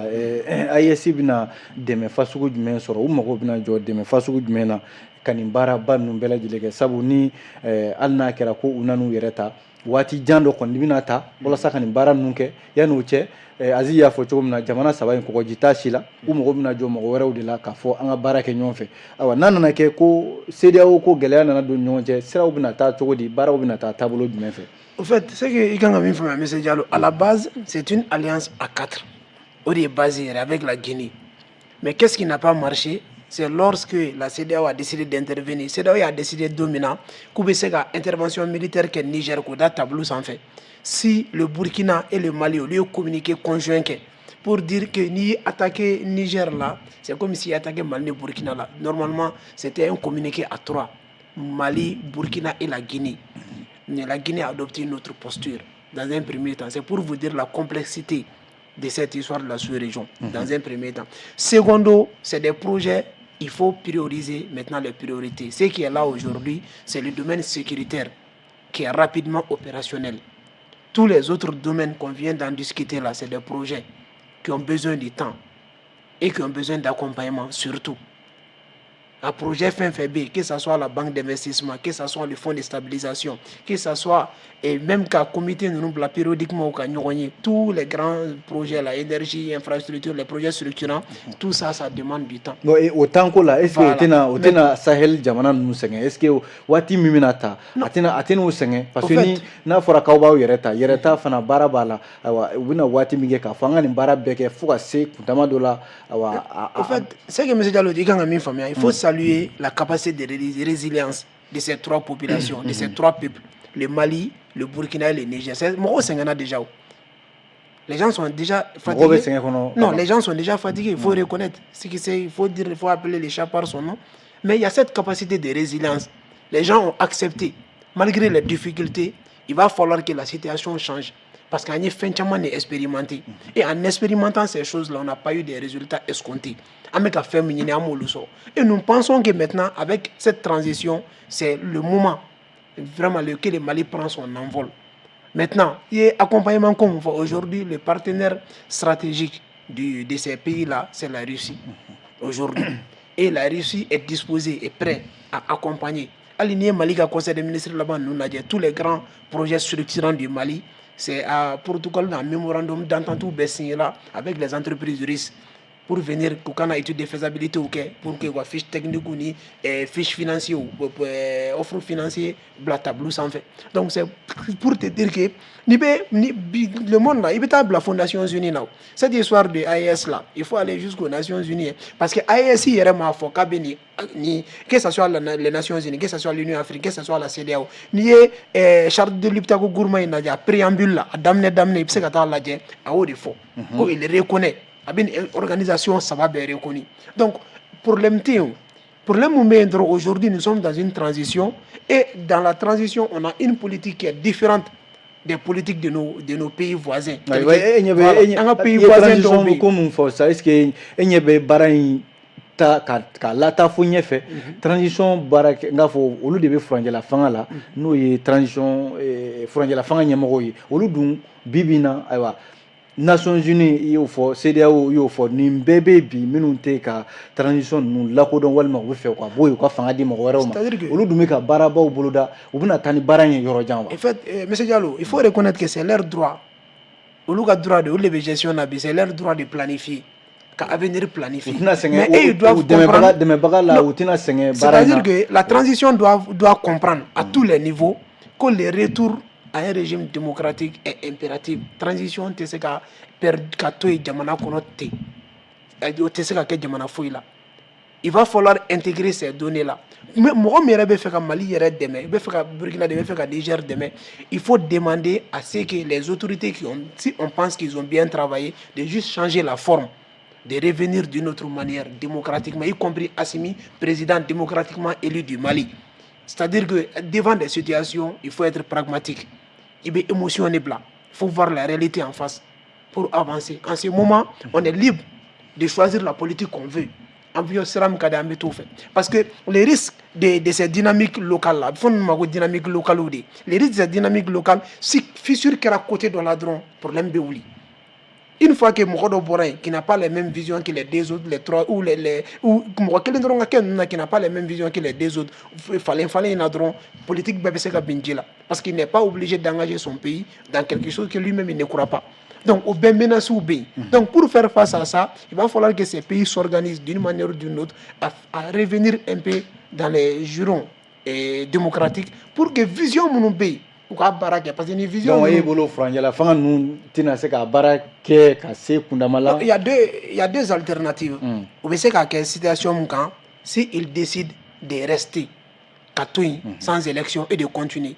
AES bɛna dɛmɛ fasugu jumɛn sɔrɔ? U mago bɛna jɔ dɛmɛ fasugu jumɛn na ka nin baaraba ninnu bɛɛ lajɛlen kɛ? Sabu ni hali n'a kɛra ko u nan'u yɛrɛ ta, waati jan dɔ kɔni bɛna ta walasa ka nin baara ninnu kɛ. Yanni o cɛ, Aziz y'a fɔ cogo min na, jamana saba in, kɔgɔji t'a si la, u mago bɛna jɔ mɔgɔ wɛrɛw de la k'a fɔ an ka baara kɛ ɲɔgɔn fɛ. Ayiwa, n'a nana kɛ ko CEDEAO ko gɛlɛya nana don ɲɔgɔn cɛ, siraw bɛna taa cogo di? Baaraw bɛna taa taabolo jumɛn fɛ? Au fait, c'est que i kan ka min faamuya, Monsieur Diallo, à la base, c'est une alliance à quatre. O de ye base yɛrɛ avec la Guinée. Mais qu'est-ce qui n'a pas marché? C'est lorsque la CEDEAO a décidé d'intervenir. CEDEAO a décidé don min na k'u bɛ se ka intervention militaire kɛ Niger, k'o da tableau sanfɛ. Si le Burkina et le Mali, olu ye communiqué conjoint kɛ pour dire que n'i ye attaqué Niger là, c'est comme si attaqué Mali ni Burkina là. Normalement, c'était un communiqué à trois. Mali, Burkina et la Guinée. Mais la Guinée a adopté une autre posture dans un premier temps. C'est pour vous dire la complexité de cette histoire de la sous-région, dans un premier temps. Secondo, c'est des projets, il faut prioriser maintenant les priorités. Ce qui est là aujourd'hui, c'est le domaine sécuritaire qui est rapidement opérationnel. Tous les autres domaines qu'on vient d'en discuter là, c'est des projets qui ont besoin du temps et qui ont besoin d'accompagnement surtout. Un projet fɛn fɛn bɛ, que ce soit la banque d'investissement, que ce soit le fonds de stabilisation, que ce soit et même ka comité ninnu bila périodiquement ka ɲɔgɔn ye, tous les grands projets là, énergie, infrastructure, les projets structurants, tout ça, ça demande du temps. Bon, et o temps ko la, est ce que o tɛna Sahel jamana ninnu sɛgɛn? Est ce que waati min bɛna ta, a tɛna o sɛgɛn? Parce que ni n'a fɔra k'aw b'aw yɛrɛ ta, yɛrɛ ta fana baara b'a la. Ayiwa, u bɛna waati min kɛ k'a fɔ an ka nin baara bɛɛ kɛ fo ka se kuntama dɔ la, ayiwa. Au fait, c'est que M. Diallo dit, kan ka min faamuya, il faut saluer la capacité de résilience de ces trois populations, de ces trois peuples, le Mali, le Burkina et le Niger. Mɔgɔw sɛgɛnna déjà o. Les gens sont déjà fatigués. Non, les gens sont déjà fatigués, il faut reconnaître. Ce qui c'est, il faut dire, il faut appeler les chats par son nom. Mais il y a cette capacité de résilience. Les gens ont accepté, malgré les difficultés, il va falloir que la situation change. Parce qu'on a fait expérimenté. Et en expérimentant ces choses-là, on n'a pas eu des résultats escomptés. Et nous pensons que maintenant, avec cette transition, c'est le moment vraiment lequel le Mali prend son envol. Maintenant, il y a accompagnement comme aujourd'hui, le partenaire stratégique de ces pays-là, c'est la Russie. Aujourd'hui. Et la Russie est disposée et prête à accompagner. Hali n'i ye Mali ka conseil des ministres laban ninnu lajɛ, tous les grands projets structurants du Mali, c'est à protocole un mémorandum d'entente bɛɛ signé là avec les entreprises russes pour venir k'u kana étude de faisabilité kɛ pour que u ka fiche technique ni fiche financier, offre financier bila tableau sanfɛ. Donc c'est pour te dire que n'i bɛ ni bi le monde là, i bɛ taa bila fo Nations Unies na. Cette histoire de AES là, il faut aller jusqu'aux Nations Unies, parce que AES yɛrɛ m'a fɔ k'a bɛ nin ni, que ça soit les Nations Unies, que ça soit l'Union africaine, que ça soit la CEDEAO. N'i ye charte de Liptako Gourma in lajɛ, a préambule la, a daminɛ daminɛ, i bɛ se ka taa lajɛ, a y'o de fɔ ko il reconnaît, a bɛ nin organisation saba bɛɛ reconnu. Donc problème tɛ yen o. Problème mun bɛ yen dɔrɔn, aujourd'hui, nous sommes dans une transition et dans la transition, on a une politique qui est différente des politiques de nos pays voisins. E ɲɛ bɛ an ka pays voisins dɔw bɛ ko mun fɔ sisan, est ce que e ɲɛ bɛ baara in ta ka lataa fo ɲɛfɛ, transition baara kɛ, n k'a fɔ olu de bɛ furancɛla fanga la, n'o ye transition furancɛla fanga ɲɛmɔgɔw ye, olu dun bi bi in na, ayiwa, Nations Unies i y'o fɔ, CEDEAO i y'o fɔ, nin bɛɛ bɛ bi minnu tɛ ka transition ninnu lakodɔn walima u bɛ fɛ u ka bɔ yen, u ka fanga di mɔgɔ wɛrɛw ma, olu dun bɛ ka baarabaw boloda, u bɛna taa ni baara in ye yɔrɔ jan wa? En fait, monsieur Diallo, il faut reconnaître que c'est leur droit. Olu ka droit de, olu de bɛ gestion na bi, c'est leur droit de planifier, ka avenir planifier. U tɛna sɛgɛn. Mais eux, ils doivent comprendre. Dɛmɛbaga la, u tɛna sɛgɛn baara in na. C'est-à-dire que la transition doit comprendre à tous les niveaux que le retour à un régime démocratique est impératif. Transition tɛ se ka ka to yen jamana kɔnɔ ten, o tɛ se ka kɛ jamana foyi la. Il va falloir intégrer ces données-là. Mais mɔgɔ min yɛrɛ bɛ fɛ ka Mali yɛrɛ dɛmɛ, i bɛ fɛ ka Burkina dɛmɛ, i bɛ fɛ ka Niger dɛmɛ, il faut demander à ce que les autorités qui ont, si on pense qu'ils ont bien travaillé, de juste changer la forme, de revenir d'une autre manière, démocratiquement, y compris Assimi, président démocratiquement élu du Mali. C'est-à-dire que devant des situations, il faut être pragmatique. Il bɛ émotion de bila. Il faut voir la réalité en face pour avancer. En ce moment, on est libre de choisir la politique qu'on veut. An bɛ sira min ka di, an bɛ t'o fɛ, parce que les risques de ces dynamiques locales là, a bɛ fɔ ninnu ma ko dynamique locale de, les risques de ces dynamiques locales, si fissure kɛra côté dɔ la dɔrɔn, problème bɛ wuli. Une fois que mɔgɔ dɔ bɔra yen qui n'a pas les mêmes visions que les deux autres, les trois ou les ou mɔgɔ kelen dɔrɔn ka kɛ ninnu na qui n'a pas les mêmes visions que les deux autres, falen falen in na dɔrɔn, politique bɛɛ bɛ se ka bin ji la, parce qu'il n'est pas obligé d'engager son pays dans quelque chose que lui-même il ne croit pas. Donc o bɛɛ menaces bɛ yen. Donc pour faire face à ça, il va falloir que ces pays s'organisent d'une manière ou d'une autre à revenir un peu dans les jurons démocratiques pour que vision minnu bɛ yen, u ka baara kɛ, parce que ni vision Donc e bolo, furancɛla fanga ninnu tɛna se ka baara kɛ ka se kundama la? Il y a deux alternatives. U bɛ se k'a kɛ situation mun kan, si ils décident de rester, ka to yen sans élection et de continuer,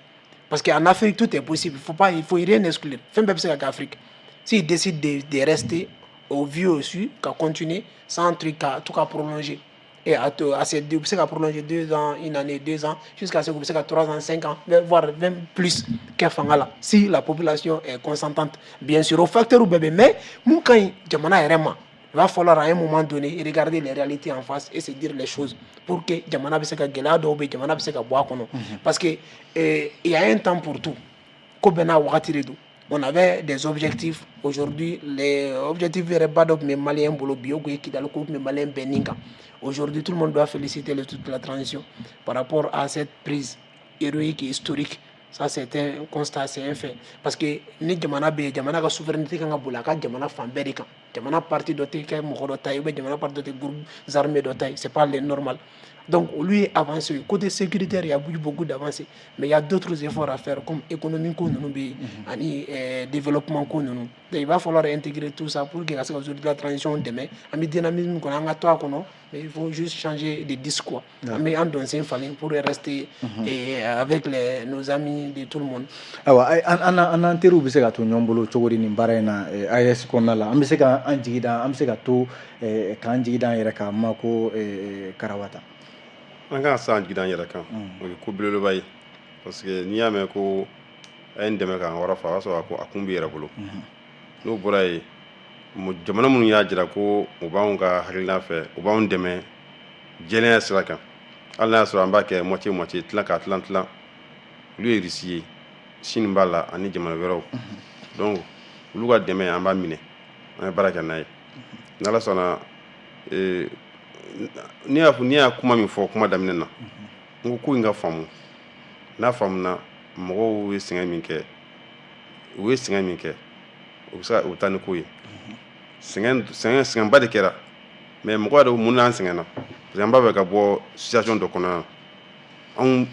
parce qu'en Afrique, tout est possible, il faut pas, il faut rien exclure, fɛn bɛɛ bɛ se ka kɛ Afrique. S'ils décident de rester au vu au su, ka continuer sans truc, ka tout ka prolonger et à ces deux, bɛ se ka prolonger 2 ans, une année, 2 ans, jusqu'à ce que bɛ se ka 3 ans, 5 ans, voire même plus kɛ fanga la, si la population est consentante, bien sûr. O facteur bɛɛ bɛ, mais mun ka ɲi jamana yɛrɛ ma, il va falloir à un moment donné regarder les réalités en face et se dire les choses pour que jamana bɛ se ka gɛlɛya dɔw bɛ, jamana bɛ se ka bɔ a kɔnɔ, parce que il y a un temps pour tout, ko bɛɛ n'a wagati de don. On avait des objectifs. Aujourd'hui, les objectifs yɛrɛ ba dɔ tun bɛ malien bolo bi, o tun ye Kidali ko tun bɛ malien bɛɛ nin kan. Aujourd'hui, tout le monde doit féliciter toute la transition par rapport à cette prise héroïque et historique. Ça, c'est un constat, c'est un fait, parce que ni jamana bɛ yen, jamana ka souveraineté kan ka boli a ka jamana fan bɛɛ de kan. Jamana partie dɔ tɛ kɛ mɔgɔ dɔ ta ye, ou bien jamana partie dɔ tɛ groupe armés dɔ ta ye, c'est pas le normal. Donc olu ye avancé. Côté sécuritaire, il y a eu beaucoup d'avancées, mais il y a d'autres efforts à faire, comme économie ko ninnu bɛ yen ani développement ko ninnu. Donc il va falloir intégrer tout ça pour que ka se ka de la transition dɛmɛ. An bɛ dynamisme kɔnɔ, an ka to a kɔnɔ, mais il faut juste changer de discours, an bɛ an don sen falen pour rester avec nos amis de tout le monde. Ayiwa, an n'an teriw bɛ se ka to ɲɔgɔn bolo cogo di nin baara in na AES kɔnɔna la? An bɛ se ka an jigi da, an bɛ se ka to k'an jigi da an yɛrɛ kan ma ko Karawata? An kan ka se an jigi da an yɛrɛ kan, o ye ko belebeleba ye, parce que n'i y'a mɛn ko a ye n dɛmɛ k'an yɔrɔ fa, o y'a sɔrɔ a kun b'i yɛrɛ bolo. N'o bɔra yen, jamana minnu y'a jira ko u b'anw ka hakilina fɛ, u b'anw dɛmɛ jɛlenya sira kan, hali n'a y'a sɔrɔ an b'a kɛ moitié moitié, tilan k'a tilan tilan, olu ye Russie ye, Chine b'a la ani jamana wɛrɛw. Donc olu ka dɛmɛ, an b'a minɛ, an bɛ baara kɛ n'a ye n'Ala sɔnna. Ne y'a fɔ, ne y'a kuma min fɔ kuma daminɛ na, n ko ko in ka faamu, n'a faamuna, mɔgɔw ye sɛgɛn min kɛ, u ye sɛgɛn min kɛ, u bɛ se ka u bɛ taa ni ko ye. Sɛgɛn sɛgɛn sɛgɛnba de kɛra, mais mɔgɔ yɛrɛ mun n'an sɛgɛnna, parce que an b'a fɛ ka bɔ situation dɔ kɔnɔna na. Anw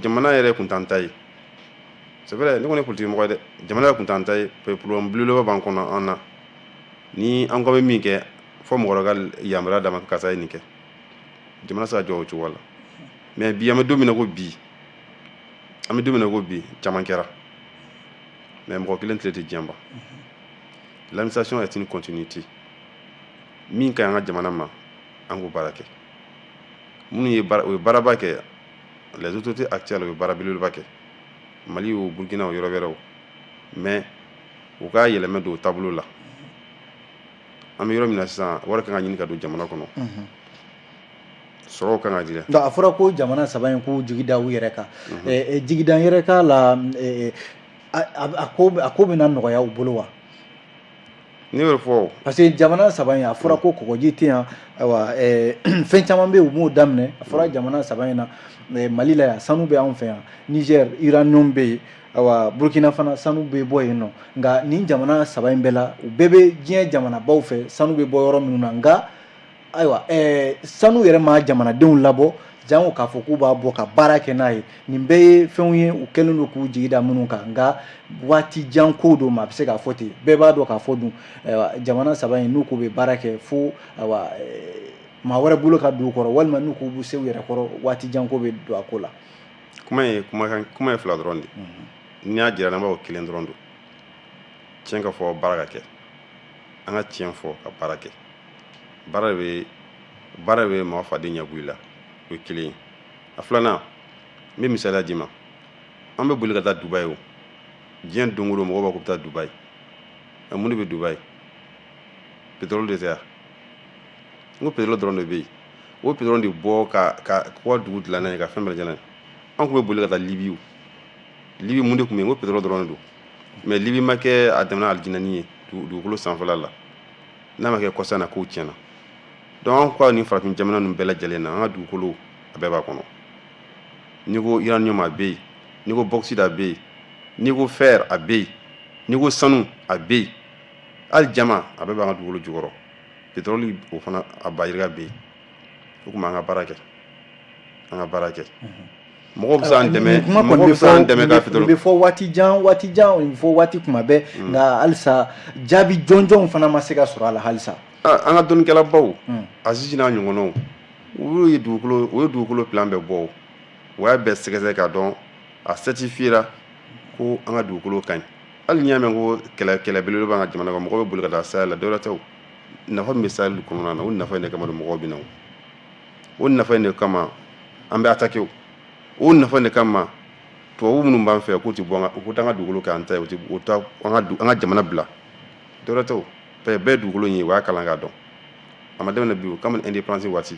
jamana yɛrɛ kun t'an ta ye, c'est vrai, ne kɔni ye politique mɔgɔ ye dɛ, jamana yɛrɛ kun t'an ta ye. Problème belebeleba b'an kɔnɔ an na, ni an ko bɛ min kɛ, fɔ mɔgɔ wɛrɛ ka yamaruya d'a ma, karisa ye nin kɛ, jamana se ka jɔ o cogo la. Mais bi, an bɛ don min na ko bi, an bɛ don min na ko bi, caman kɛra, mais mɔgɔ kelen tile tɛ diɲɛ ban. L'administration est une continuité. Min ka ɲi an ka jamana ma, an k'o baara kɛ. Minnu ye baara, u ye baaraba kɛ, les autorités actuelles, u ye baara belebeleba kɛ Mali o, Burkina o, yɔrɔ wɛrɛw, mais u ka yɛlɛmɛ don o taabolo la. An bɛ yɔrɔ min na sisan, wari kan ka ɲini ka don jamana kɔnɔ, sɔrɔw kan ka dilan. Donc a fɔra ko jamana saba in k'u jigi da u yɛrɛ kan. Jigi da yɛrɛ kan la, a ko bɛna nɔgɔya u bolo wa? Ne y'o fɔ. Parce que jamana saba in, a fɔra ko kɔgɔji tɛ yan. Ayiwa, fɛn caman bɛ yen, u m'o daminɛ. A fɔra jamana saba in na, Mali la yan, sanu bɛ anw fɛ yan. Niger, uranium bɛ yen. Ayiwa, Burkina fana, sanu bɛ bɔ yen nɔ. Nka nin jamana saba in bɛɛ la, u bɛɛ bɛ diɲɛ jamanabaw fɛ, sanu bɛ bɔ yɔrɔ minnu na. Nka ayiwa, sanu yɛrɛ ma jamanadenw labɔ jango k'a fɔ k'u b'a bɔ ka baara kɛ n'a ye. Nin bɛɛ ye fɛnw ye u kɛlen don k'u jigi da minnu kan, nka waati jan ko don. Ma a bɛ se k'a fɔ ten, bɛɛ b'a dɔn k'a fɔ dun, ayiwa, jamana saba in, n'u k'u bɛ baara kɛ fo, ayiwa, maa wɛrɛ bolo ka don u kɔrɔ, walima n'u k'u bɛ se u yɛrɛ kɔrɔ, waati jan ko bɛ don a ko la. Kuma ye kumakan, kuma ye fila dɔrɔn de. N'i y'a jira, n'an b'a fɔ kelen dɔrɔn don. Tiɲɛ ka fɔ, baara ka kɛ. An ka tiɲɛ fɔ ka baara kɛ. Baara de bɛ maa faden ɲɛ bɔ i la. O ye kelen ye. A filanan, n bɛ misaliya d'i ma. An bɛ boli ka taa Dubayi. O diɲɛ don o don, mɔgɔw b'a fɔ k'u bɛ taa Dubayi. Ɛ, mun de bɛ Dubayi? Pétrole de tɛ yan? N ko pétrole dɔrɔn de bɛ yen. O pétrole de bɔ ka dugu dilan n'a ye, ka fɛn bɛɛ lajɛlen. An tun bɛ boli ka taa Libi. O Libi, mun de tun bɛ yen? N ko pétrole dɔrɔn de don. Mais Libi ma kɛ a jamana alijinani ye dugukolo sanfɛla la, n'a ma kɛ kɔsa na kow tiɲɛna. Donc an ka nin farafin jamana ninnu bɛɛ lajɛlen na, an ka dugukolo, a bɛɛ b'a kɔnɔ. N'i ko uranium, a bɛ yen. N'i ko bauxite, a bɛ yen. N'i ko fer, a bɛ yen. N'i ko sanu, a bɛ yen. Hali jama, a bɛɛ b'an ka dugukolo jukɔrɔ. Pétrole, o fana, a bayirika bɛ yen. O tuma, an ka baara kɛ, an ka baara kɛ. Mɔgɔw bɛ se an dɛmɛ, mɔgɔw bɛ se an dɛmɛ ka pétrole. Nin bɛ fɔ waati jan, waati jan, nin bɛ fɔ waati kuma bɛɛ, nka halisa jaabi jɔnjɔnw fana ma se ka sɔrɔ a la halisa. An ka dɔnnikɛlabaw, Azizi n'a ɲɔgɔnnaw, olu ye dugukolo, o ye dugukolo plan bɛɛ bɔ. O y'a bɛɛ sɛgɛsɛgɛ k'a dɔn, a certifiera ko an ka dugukolo ka ɲi. Hali n'i y'a mɛn ko kɛlɛ, kɛlɛ belebele b'an ka jamana kan, mɔgɔw bɛ boli ka taa Sahel la, dɔwɛrɛ tɛ. O nafa min bɛ Sahel kɔnɔna na, o nafa in de kama don mɔgɔw bɛ na. O nafa in de kama an bɛ attaquer. O nafa in de kama tubabu minnu b'an fɛ k'u tɛ bɔ, u ko t'an ka dugukolo kɛ an ta ye, u tɛ u ta an ka jamana bila. Dɔwɛrɛ tɛ. O bɛɛ ye dugukolo in ye, u y'a kalan k'a dɔn. A ma daminɛ bi. O kabini indépendance waati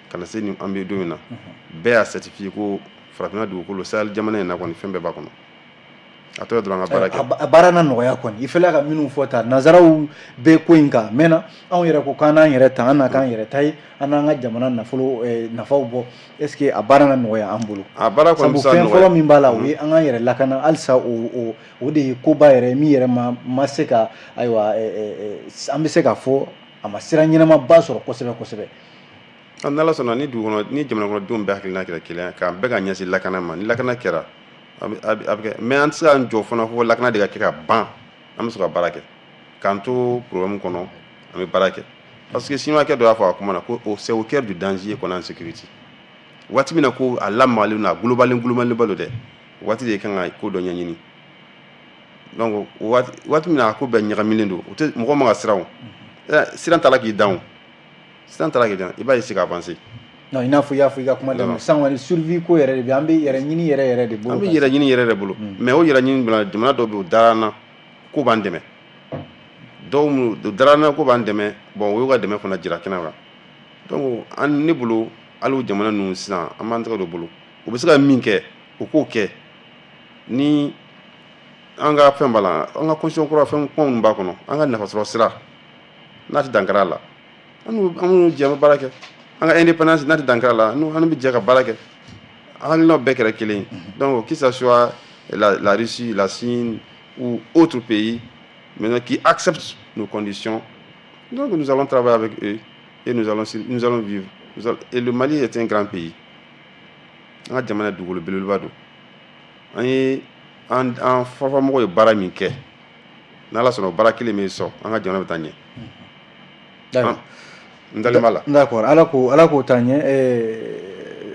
ka na se ni an bɛ don min na, bɛɛ y'a certifié ko farafinna dugukolo, Sahel jamana in na kɔni, fɛn bɛɛ b'a kɔnɔ. A tɔ ye dɔrɔn an ka baara kɛ. A baara na nɔgɔya kɔni, i filɛ ka minnu fɔ ta, nanzaraw bɛ ko in kan mɛ na, anw yɛrɛ ko k'an n'an yɛrɛ ta, an na k'an yɛrɛ ta ye, an n'an ka jamana nafolo nafaw bɔ. Est ce que a baara na nɔgɔya an bolo? A baara kɔni sabu fɛn fɔlɔ min b'a la, o ye an k'an yɛrɛ lakana halisa. O de ye koba yɛrɛ ye min yɛrɛ ma se ka, ayiwa, an bɛ se k'a fɔ a ma sira ɲɛnamaba sɔrɔ kosɛbɛ kosɛbɛ. N'Ala sɔnna, ni dugu kɔnɔ, ni jamana kɔnɔdenw bɛɛ hakilina kɛra kelen ye, k'an bɛɛ ka ɲɛsin lakana ma, ni lakana kɛra, a bɛ kɛ. Mais an tɛ se k'an jɔ fana fo lakana de ka kɛ ka ban. An bɛ sɔrɔ ka baara kɛ k'an to problème kɔnɔ, an bɛ baara kɛ, parce que chinois dɔ y'a fɔ a kuma na ko c'est au cœur du danger qu'on est en sécurité. Waati min na ko a lamagalen don, a globalen globalenba don dɛ, waati de kan ka ko dɔ ɲɛɲini. Donc waati min na a ko bɛɛ ɲagaminen don, o tɛ mɔgɔ man ka siran. O siran t'a la k'i dan, o siran t'a la k'i dan, i b'a essayer ka avancer. Non, i n'a fɔ i y'a fɔ i ka kuma daminɛ sisan kɔni, survie ko yɛrɛ de bɛ, an bɛ yɛrɛ ɲini yɛrɛ yɛrɛ de bolo. An bɛ yɛrɛ ɲini yɛrɛ de bolo, mais o yɛrɛ ɲini bila, jamana dɔw bɛ yen, o dara an na k'o b'an dɛmɛ. Dɔw minnu dara an na k'o b'an dɛmɛ, bon, o y'u ka dɛmɛ fana jira kɛnɛ kan. Donc an ne bolo, hali o jamana ninnu sisan, an b'an tɛgɛ don bolo, u bɛ se ka min kɛ, u k'o kɛ. Ni an ka fɛn b'a la, an ka constitution kura, fɛn kuma minnu b'a kɔnɔ, an ka nafasɔrɔ sira n'a tɛ dankari a la, an n'u jɛ, an bɛ baara kɛ. An ka indépendance n'a tɛ dankari a la, an bɛ jɛ ka baara kɛ. An hakilinaw bɛɛ kɛra kelen ye. Donc que ça soit la Russie, la Chine ou autre pays maintenant qui acceptent nos conditions, donc nous allons travailler avec eux et nous allons vivre. Et le Mali est un grand pays. An ka jamana dugukolo belebeleba don. An ye an fafamɔgɔw ye baara min kɛ, n'Ala sɔnna, o baara kelen min sɔn, an ka jamana bɛ taa ɲɛ. N dalen b'a la. D'accord, Ala k'o taa ɲɛ.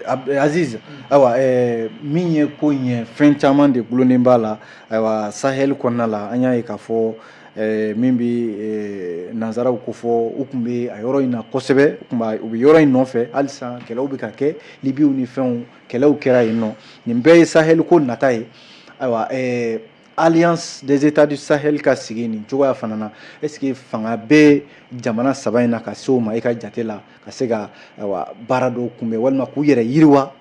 Aziz, ayiwa, min ye ko in ye, fɛn caman de gulonnen b'a la. Ayiwa, Sahel kɔnɔna la, an y'a ye k'a fɔ min bɛ nansaraw ko fɔ, u tun bɛ a yɔrɔ in na kosɛbɛ, u bɛ yɔrɔ in nɔfɛ. Halisa kɛlɛw bɛ ka kɛ Libiw ni fɛnw, kɛlɛw kɛra yen nɔ. Nin bɛɛ ye Sahel ko nata ye. Ayiwa, Alliance des États du Sahel ka sigi nin cogoya fana na, est ce que fanga bɛ jamana saba in na ka se o ma, e ka jate la, ka se ka, ayiwa, baara dɔw kunbɛn walima k'u yɛrɛ yiriwa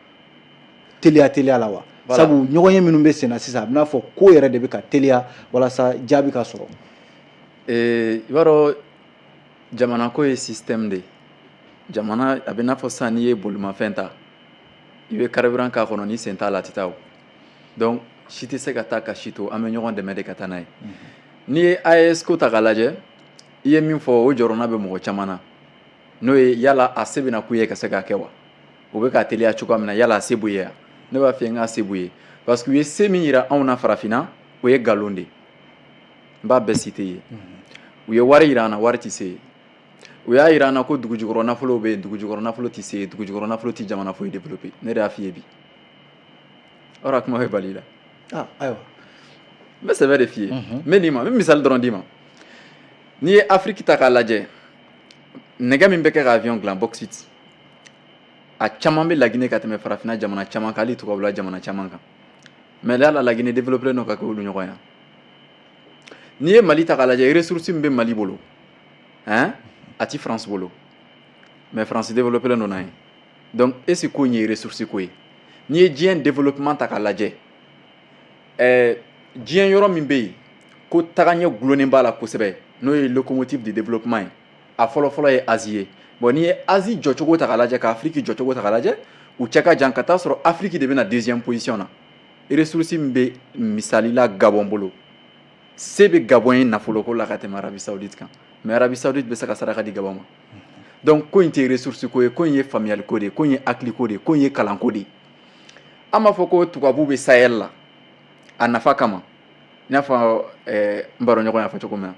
teliya teliya la wa? Sabu ɲɔgɔn ye minnu bɛ sen na sisan, a bɛ n'a fɔ ko yɛrɛ de bɛ ka teliya walasa jaabi ka sɔrɔ. I b'a dɔn, jamana ko ye système de ye. Jamana a bɛ n'a fɔ sisan, n'i ye bolimafɛn ta, i bɛ carburant k'a kɔnɔ, ni sen t'a la, a tɛ taa o. Donc si tɛ se ka taa ka si to, an bɛ ɲɔgɔn dɛmɛ de ka taa n'a ye. N'i ye AES ko ta k'a lajɛ, i ye min fɔ, o jɔrɔna bɛ mɔgɔ caman na, n'o ye yala a se bɛna k'u ye ka se k'a kɛ wa? U bɛ k'a teliya cogoya min na, yala a se b'u ye wa? Ne b'a f'i ye n k'a se b'u ye, parce que u ye se min yira anw na farafinna, o ye nkalon de ye. N b'a bɛɛ citer ye. U ye wari yira an na, wari tɛ se ye. U y'a yira an na ko dugujukɔrɔ nafolo bɛ yen, dugujukɔrɔ nafolo tɛ se ye. Dugujukɔrɔ nafolo tɛ jamana foyi développer. Ne de y'a f'i ye bi. Ɔrɔ kuma bɛ bali i la. Ah, ayiwa. N bɛ sɛbɛ de f'i ye. N bɛ nin ma, n bɛ misali dɔrɔn d'i ma. N'i ye Afiriki ta k'a lajɛ, nɛgɛ min bɛ kɛ ka avion dilan, bauxite, a caman bɛ Laginɛ ka tɛmɛ farafinna jamana caman kan, hali tubabula jamana caman kan. Mais yala Laginɛ développé don ka kɛ olu ɲɔgɔn ye? N'i ye Mali ta k'a lajɛ, ressource min bɛ Mali bolo, hein, a ti France bolo, mais France développé don n'a ye. Donc est ce que ko in ye ressource ko ye? N'i ye diɲɛ développement ta k'a lajɛ, diɲɛ yɔrɔ min bɛ yen ko tagaɲɛ gulonnen b'a la kosɛbɛ, n'o ye locomotive de développement ye, a fɔlɔ-fɔlɔ ye Asie ye. Bon, n'i ye Asie jɔcogo ta k'a lajɛ, ka Afrique jɔcogo ta k'a lajɛ, u cɛ ka jan, ka taa sɔrɔ Afrique de bɛna deuxième position na. Ressource min bɛ, misali la, Gabon bolo, se bɛ Gabon ye nafoloko la ka tɛmɛ Arabie Saoudite kan, mais Arabie Saoudite bɛ se ka saraka di Gabon ma. Donc ko in tɛ ressource ko ye, ko in ye faamuyali ko de ye, ko in ye hakili ko de ye, ko in ye kalanko de ye. An b'a fɔ ko tubabu bɛ Sahel la a nafa kama, i n'a fɔ n baroɲɔgɔn y'a fɔ cogo min na.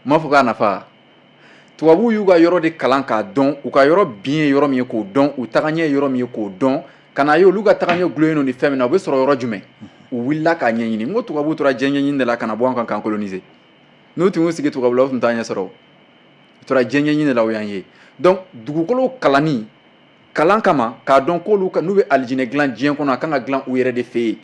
N m'a fɔ k'a nafa, tubabuw y'u ka yɔrɔ de kalan k'a dɔn, u ka yɔrɔ bin ye yɔrɔ min ye k'o dɔn, u tagaɲɛ ye yɔrɔ min ye k'o dɔn, ka na ye olu ka tagaɲɛ gulonnen don ni fɛn min na, u bɛ sɔrɔ yɔrɔ jumɛn, u wulila k'a ɲɛɲini. N ko tubabuw tora diɲɛ ɲɛɲini de la ka na bɔ an kan k'an coloniser. N'u tun y'u sigi tubabu la, u tun t'a ɲɛ sɔrɔ. U tora diɲɛ ɲɛɲini de la, o y'an ye. Donc dugukolo kalanni kalan kama k'a dɔn k'olu n'u bɛ alijinɛ dilan diɲɛ kɔnɔ, a kan ka dilan u yɛrɛ de fɛ yen.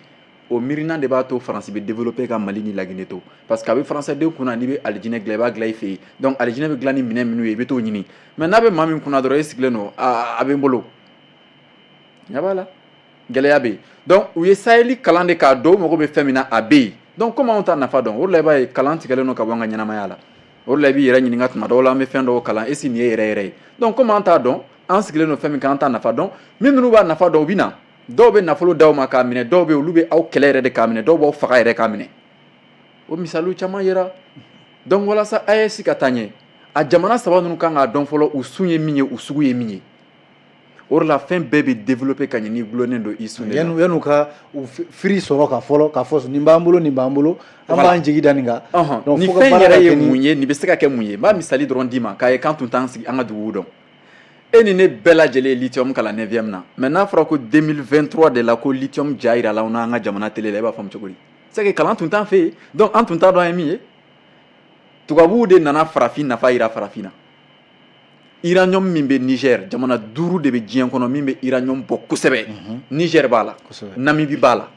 O miirina de b'a to Faransi bɛ développer ka Mali ni Laginɛ to, parce que a bɛ faransɛ den kunna, n'i bɛ alijinɛ dilan, i b'a dilan i fɛ yen. Donc alijinɛ bɛ dilan ni minɛn minnu ye, i bɛ t'o ɲini. Mais n'a bɛ maa min kunna dɔrɔn, e sigilen don, a bɛ n bolo, ɲɛ b'a la, gɛlɛya bɛ yen. Donc u ye Sahel kalan de k'a dɔn, u mago bɛ fɛn min na, a bɛ yen. Donc komi anw t'a nafa dɔn, o de la i b'a ye kalan tigɛlen don ka bɔ an ka ɲɛnamaya la. O de la i b'i yɛrɛ ɲininka tuma dɔw la, an bɛ fɛn dɔw kalan, est ce que nin ye yɛrɛ yɛrɛ ye? Donc komi an t'a dɔn, an sigilen don fɛn min kan, an t'a nafa dɔn. Min minnu b'a nafa dɔn, u bɛ na. Dɔw bɛ nafolo d'aw ma k'a minɛ, dɔw bɛ olu bɛ aw kɛlɛ yɛrɛ de k'a minɛ, dɔw b'aw faga yɛrɛ k'a minɛ. O misaliw caman yera. Donc walasa AES ka taa ɲɛ, a jamana saba ninnu kan k'a dɔn fɔlɔ u sun ye min ye, u sugu ye min ye. O de la fɛn bɛɛ bɛ développer ka ɲɛ n'i gulonnen don i sun de la. Yan'u ka u firi sɔrɔ ka fɔlɔ k'a fɔ nin b'an bolo, nin b'an bolo, an b'an jigi da nin kan. Nin fɛn yɛrɛ ye mun ye, nin bɛ se ka kɛ mun ye? N b'a misali dɔrɔn d'i ma k'a ye k'an tun t'an sigi an ka duguw dɔn. E ni ne bɛɛ lajɛlen ye lithium kalan 9e na, mais n'a fɔra ko 2023 de la ko lithium ja yirala anw na an ka jamana télé la, e b'a faamu cogo di? C'est que kalan tun t'an fɛ yen, donc an tun t'a dɔn an ye min ye. Tubabuw de nana farafin nafa yira farafin na. Uranium min bɛ Niger, jamana 5 de bɛ diɲɛ kɔnɔ min bɛ uranium bɔ kosɛbɛ. Niger b'a la, Namibie b'a la.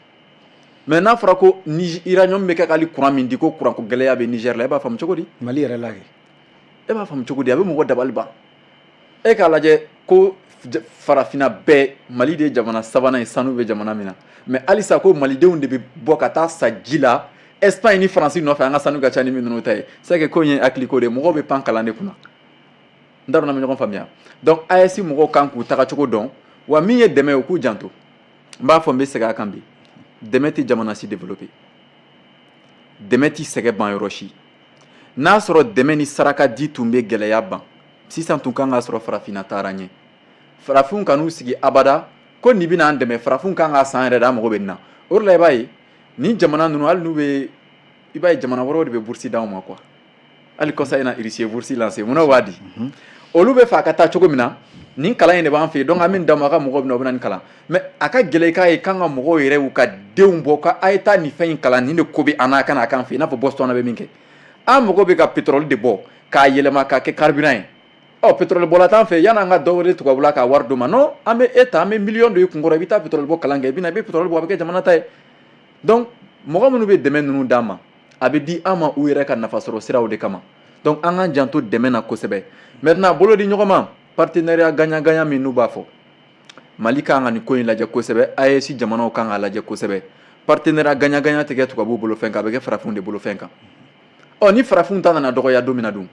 Mais n'a fɔra ko uranium bɛ kɛ k'ale courant min di, ko courant ko gɛlɛya bɛ Niger la, e b'a faamu cogo di? Mali yɛrɛ la kɛ. E b'a faamu cogo di? A bɛ mɔgɔ dabali ban. E k'a lajɛ ko farafinna bɛɛ, Mali de ye jamana sabanan ye sanu bɛ jamana min na, mais halisa ko malidenw de bɛ bɔ ka taa sa ji la Espagne ni Faransi nɔfɛ, an ka sanu ka ca ni min ninnu ta ye. C'est que ko in ye hakiliko de ye, mɔgɔw bɛ pan kalan de kunna. N t'a dɔn n'an bɛ ɲɔgɔn faamuya. Donc AES mɔgɔw kan k'u tagacogo dɔn wa. Min ye dɛmɛ ye, u k'u janto. N b'a fɔ, n bɛ segin a kan bi, dɛmɛ tɛ jamana si développer, dɛmɛ tɛ sɛgɛ ban yɔrɔ si. N'a sɔrɔ dɛmɛ ni saraka di tun bɛ gɛlɛya ban, sisan tun kan ka sɔrɔ farafinna taara ɲɛ. Farafinw kan'u sigi abada ko nin bɛna an dɛmɛ. Farafinw kan ka san yɛrɛ de, an mago bɛ nin na. O de la i b'a ye nin jamana ninnu, hali n'u bɛ, i b'a ye jamana wɛrɛw de bɛ bourse d'anw ma quoi. Hali kɔsa in na, Russie ye bourse lancé. Munna u b'a di? Olu bɛ fɛ a ka taa cogo min na. Nin kalan in de b'an fɛ yen, donc an bɛ nin d'a ma, a ka mɔgɔw bɛ na, u bɛ na nin kalan. Mais a ka gɛlɛn i k'a ye k'an ka mɔgɔw yɛrɛ y'u ka denw bɔ ko a ye taa nin fɛn in kalan, nin de ko bɛ an na, a ka na a k'an fɛ yen, i n'a fɔ Botswana bɛ min kɛ. An mago bɛ ka pétrole de bɔ k'a yɛlɛma k'a kɛ carburant ye. Ɔ, pétrole bɔla t'an fɛ, yan'an ka dɔ wele tubabula k'a wari d'o ma. Non, an bɛ e ta, an bɛ miliyɔn don i kunkɔrɔ, i bɛ taa pétrole bɔ kalan kɛ, i bɛ na, i bɛ pétrole bɔ, a bɛ kɛ jamana ta ye. Donc mɔgɔ minnu bɛ dɛmɛ ninnu d'an ma, a bɛ di an ma u yɛrɛ ka nafasɔrɔ siraw de kama. Donc an k'an janto dɛmɛ na kosɛbɛ. Maintenant, bolo di ɲɔgɔn ma, partenariat gagnant-gagnant min n'u b'a fɔ, Mali kan ka nin ko in lajɛ kosɛbɛ, AES jamanaw kan k'a lajɛ kosɛbɛ. Partenariat gagnant-gagnant tɛ kɛ tubabuw bolo fɛn kan, a bɛ kɛ farafinw de bolo fɛn kan. Ɔ, ni farafinw ta nana dɔgɔya don min na dun,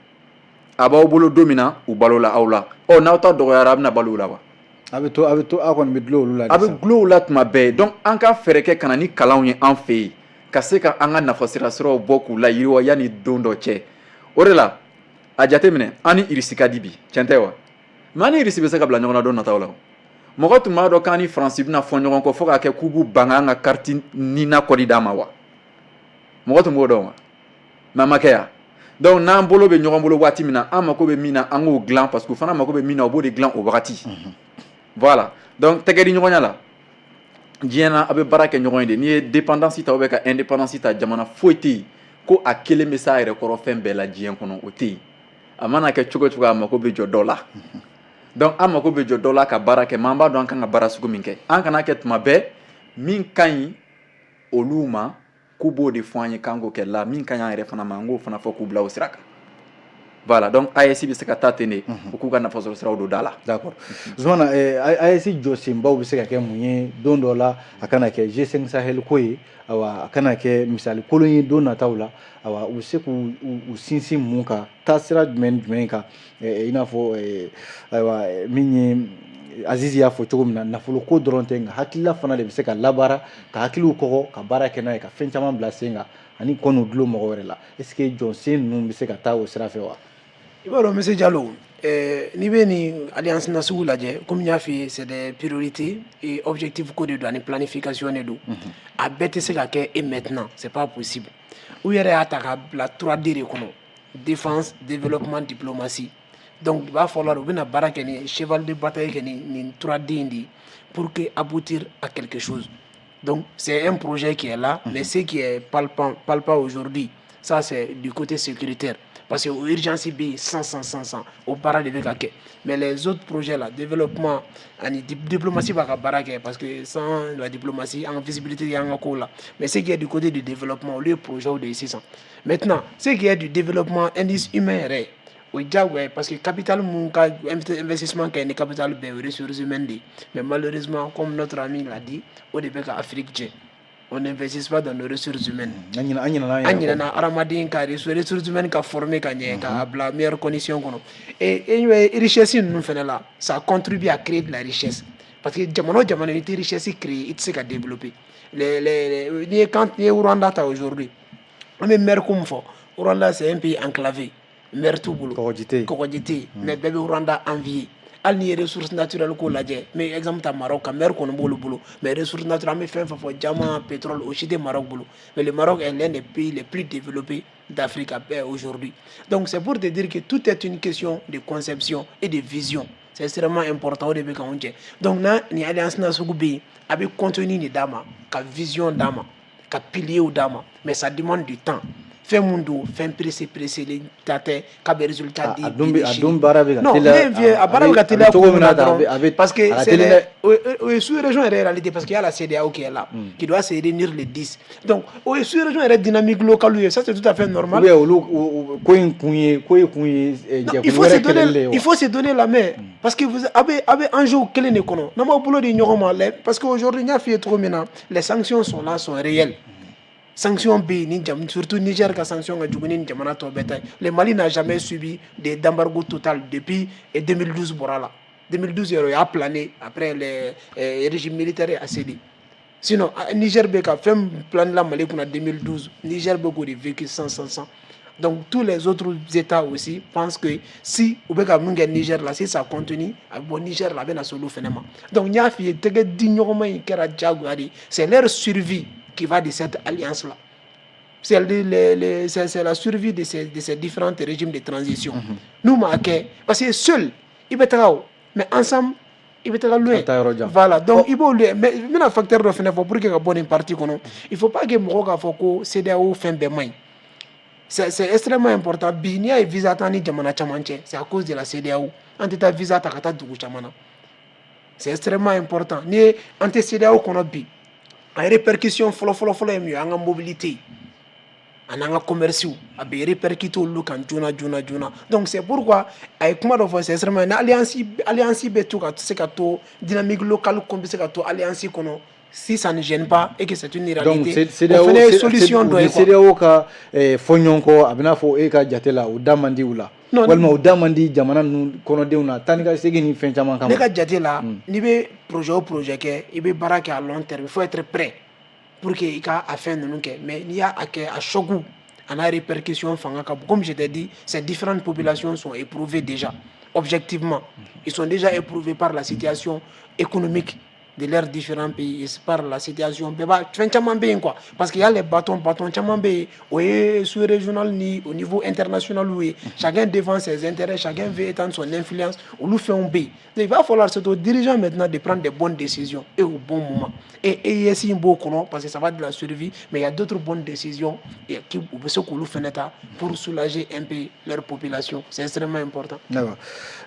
a b'aw bolo don min na, u balo la aw la. Ɔ, n'aw ta dɔgɔyara, a bɛna balo u la wa? A bɛ to, aw kɔni bɛ dulon olu la. A bɛ dulon u la tuma bɛɛ. Donc an ka fɛɛrɛ kɛ ka na ni kalanw ye an fɛ yen, ka se ka an ka nafasira siraw bɔ k'u la yiriwa yanni don dɔ cɛ. O de la, a jateminɛ, an ni Irisi ka di bi, tiɲɛ tɛ wa? Mais an ni Irisi bɛ se ka bila ɲɔgɔn na don nataw la. Mɔgɔ tun b'a dɔn k'an ni Faransi bɛna fɔ ɲɔgɔn kɔ fo k'a kɛ k'u b'u ban an ka carte NINA code d'an ma wa? Mɔgɔ tun b'o dɔn wa? Mais a ma kɛ yan. Donc n'an bolo bɛ ɲɔgɔn bolo waati min na, an mako bɛ min na, an k'o dilan, parce que u fana mako bɛ min na, u b'o de dilan o wagati. Voilà, donc tɛgɛ di ɲɔgɔnya la, diɲɛ na, a bɛ baara kɛ ɲɔgɔn ye de. N'i ye dépendance ta ou bien ka indépendance ta, jamana foyi tɛ yen ko a kelen bɛ s'a yɛrɛ kɔrɔ fɛn bɛɛ la diɲɛ kɔnɔ, o tɛ yen. A mana kɛ cogo o cogo, a mako bɛ jɔ dɔ la. Donc an mako bɛ jɔ dɔ la ka baara kɛ, mais an b'a dɔn an kan ka baara sugu min kɛ. An kana kɛ tuma bɛɛ min ka ɲi olu ma, k'u b'o de fɔ an ye k'an k'o kɛ la. Min ka ɲi an yɛrɛ fana ma, an k'o fana fɔ k'u bila o sira kan. Voilà, donc AES bɛ se ka taa ten de, u k'u ka nafasɔrɔ siraw don da la. D'accord. Zumana, AES jɔsenbaw bɛ se ka kɛ mun ye don dɔ la, a kana kɛ G5 Sahel ko ye, awa, a kana kɛ misali kolon ye don nataw la? Awa, u bɛ se k'u u sinsin mun kan, taasira jumɛn ni jumɛn kan? I n'a fɔ, ayiwa, min ye Azizi y'a fɔ cogo min na, nafolo ko dɔrɔn tɛ, nka hakilila fana de bɛ se ka labaara, ka hakiliw kɔgɔ, ka baara kɛ n'a ye, ka fɛn caman bila sen kan, ani kɔn'u dulon mɔgɔ wɛrɛ la. Est ce que jɔsen ninnu bɛ se ka taa o sira fɛ wa? I b'a dɔn, monsieur Diallo, n'i bɛ nin alliance nasugu lajɛ, komi n y'a f'i ye, c'est des priorités et objectifs ko de don, ani planification de don. A bɛɛ tɛ se ka kɛ et maintenant, c'est pas possible. U yɛrɛ y'a ta k'a bila 3D de kɔnɔ: défense, développement, diplomatie. Donc u b'a fɔ la, u bɛna baara kɛ ni cheval de bataille kɛ ni nin 3D in de ye pour que aboutir à quelque chose. Donc c'est un projet qui est là, mais ce qui est palpable aujourd'hui, ça, c'est du côté sécuritaire, parce que urgence bɛ yen 100 100 100 100, o baara de bɛ ka kɛ. Mais les autres projets là, développement ani diplomatie b'a ka baara kɛ, parce que sans la diplomatie, en visibilité y'an ka kow la. Mais ce qui est du côté du développement, olu ye projet de ye sisan. Maintenant, ce qui est du développement, indice humain yɛrɛ, o ye diyagoya ye, parce que capital mun ka investissement kɛ ni capital bɛɛ, o ye ressources humaines de ye. Mais malheureusement, comme notre ami l'a dit, o de bɛ ka Afrique jɛ, on n'investit pas dans nos ressources humaines. An ɲinɛ, an ɲinɛna an An yɛrɛ kɔ. Ɲinɛna hadamaden ka ressources humaines ka former ka ɲɛ, k'a bila meilleure condition kɔnɔ. Et bɛ richesse ninnu fɛnɛ la, ça contribue à créer de la richesse, parce que jamana o jamana, n'i tɛ richesse créer, i tɛ se ka développer. Les n'i ye, quand n'i ye Rwanda ta aujourd'hui, an bɛ mer ko min fɔ, Rwanda, c'est un pays enclavé, mer t'u bolo. Kɔgɔji tɛ yen. Kɔgɔji tɛ yen, mais bɛɛ bɛ Rwanda envier. Hali n'i ye ressources naturelles ko lajɛ, n bɛ exemple ta Maroc kan, mer kɔni b'olu bolo, mais ressources naturelles, an bɛ fɛn fɛn fɔ, diamant, pétrole, o si tɛ Maroc bolo. Mais le Maroc est l'un des pays les plus développés d'Afrique aujourd'hui. Donc c'est pour te dire que tout est une question de conception et de vision, c'est extrêmement important. O de bɛ k'anw jɛ. Donc n'a ni alliance nasugu bɛ yen, a bɛ contenu de d'a ma, ka vision d'a ma, ka piliers d'a ma, mais ça demande du temps. Fɛn mun don, fɛn pressé pressé ta tɛ k'a bɛ résultat di. A dun a dun baara bɛ ka Non, teliya. Ne a baara bɛ ka teliya. Cogo min na tan, a bɛ parce que a ka teli dɛ. O ye sous région yɛrɛ réalité, parce qu'il y a la CEDEAO qui est là, qui doit se réunir le 10. Donc o ye sous région yɛrɛ dynamique locale ye, ça, c'est tout à fait normal. Ou bien olu ko in kun ye, ko in kun ye jɛkulu wɛrɛ kɛlɛli de ye wa? Il faut se donner la main, parce que vous a bɛ enjeu kelen de kɔnɔ, n'an m'aw bolo di ɲɔgɔn ma, parce que aujourd'hui, n y'a f'i ye cogo min na, les sanctions sont là, sont réelles. Sanctions bɛ yen ni jam, surtout Niger ka sanction ka jugu ni jamana tɔ bɛɛ ta ye. Le Mali n'a jamais subi d'embargo total depuis 2012 bɔra la. 2012 yɛrɛ, o y'a plané après les régime militaire a cédé. Sinon Niger bɛ ka fɛn plané la Mali kunna 2012, Niger bɛ k'o de vécu 100 100 100. Donc tous les autres États aussi pensent que si u bɛ ka mun kɛ Niger la, si ça continue, a bɛ bɔ Niger la, a bɛ na se olu fɛnɛ ma. Donc n y'a f'i ye, tɛgɛ di ɲɔgɔnma in kɛra diyagoya de ye. C'est leur survie qui va de cette alliance-là. C'est la survie de ces différents régimes de transition. Nous, ma kɛ, parce que seul, i bɛ taga o, Mais ensemble, i bɛ taga loin. Taa yɔrɔ jan. Voilà, donc i b'olu ye. Mais n bɛna facteur dɔ fɛnɛ fɔ pour que ka bɔ nin partie kɔnɔ. Il faut pas que mɔgɔw k'a fɔ ko CEDEAO fɛn bɛɛ man ɲi. C'est extrêmement important. Bi, n'i y'a ye visa t'an ni jamana caman cɛ, c'est à cause de la CEDEAO. An tɛ taa visa ta ka taa dugu caman na. C'est extrêmement important. N'i ye an tɛ CEDEAO kɔnɔ bi, a répercussion fɔlɔ fɔlɔ fɔlɔ ye min ye, an ka mobilité ani an ka commerce, a bɛ répercuter olu kan joona joona joona. Donc c'est pourquoi a ye kuma dɔ fɔ, c'est extrêmement, ni alliance bɛ to ka se ka to, dynamique locale bɛ se ka to alliance kɔnɔ, si ça ne gêne pas et que c'est une réalité, donc o fana ye solution dɔ ye quoi. CEDEAO ka fɔ ɲɔgɔn kɔ, a bɛ n'a fɔ e ka jate la, o da man di u la, walima o da man di jamana ninnu kɔnɔdenw na, taa ni ka segin ni fɛn caman kama. Ne ka jate la, n'i bɛ projet o projet kɛ, i bɛ baara kɛ à long terme, il faut être prêt pour que i ka a fɛn ninnu kɛ. Mais n'i y'a kɛ, a choc a n'a répercussion fanga ka bon. Comme je t'ai dit, ces différentes populations sont éprouvées déjà. Objectivement, ils sont déjà éprouvés par la situation économique de leurs différents pays, par la situation bɛɛ b'a fɛn caman bɛ yen quoi, parce qu'il y a les bâtons, bâtons caman bɛ yen, o ye sous régional ni au niveau international ye. Chacun défend ses intérêts, chacun veut étendre son influence, olu fɛnw bɛ yen. Donc il va falloir, c'est aux dirigeants maintenant de prendre des bonnes décisions et au bon moment. Et AES in b'o kɔnɔ parce que ça va de la survie, mais il y a d'autres bonnes décisions et qui u bɛ se k'olu fɛnɛ ta pour soulager un peu leur population. C'est extrêmement important. D'accord.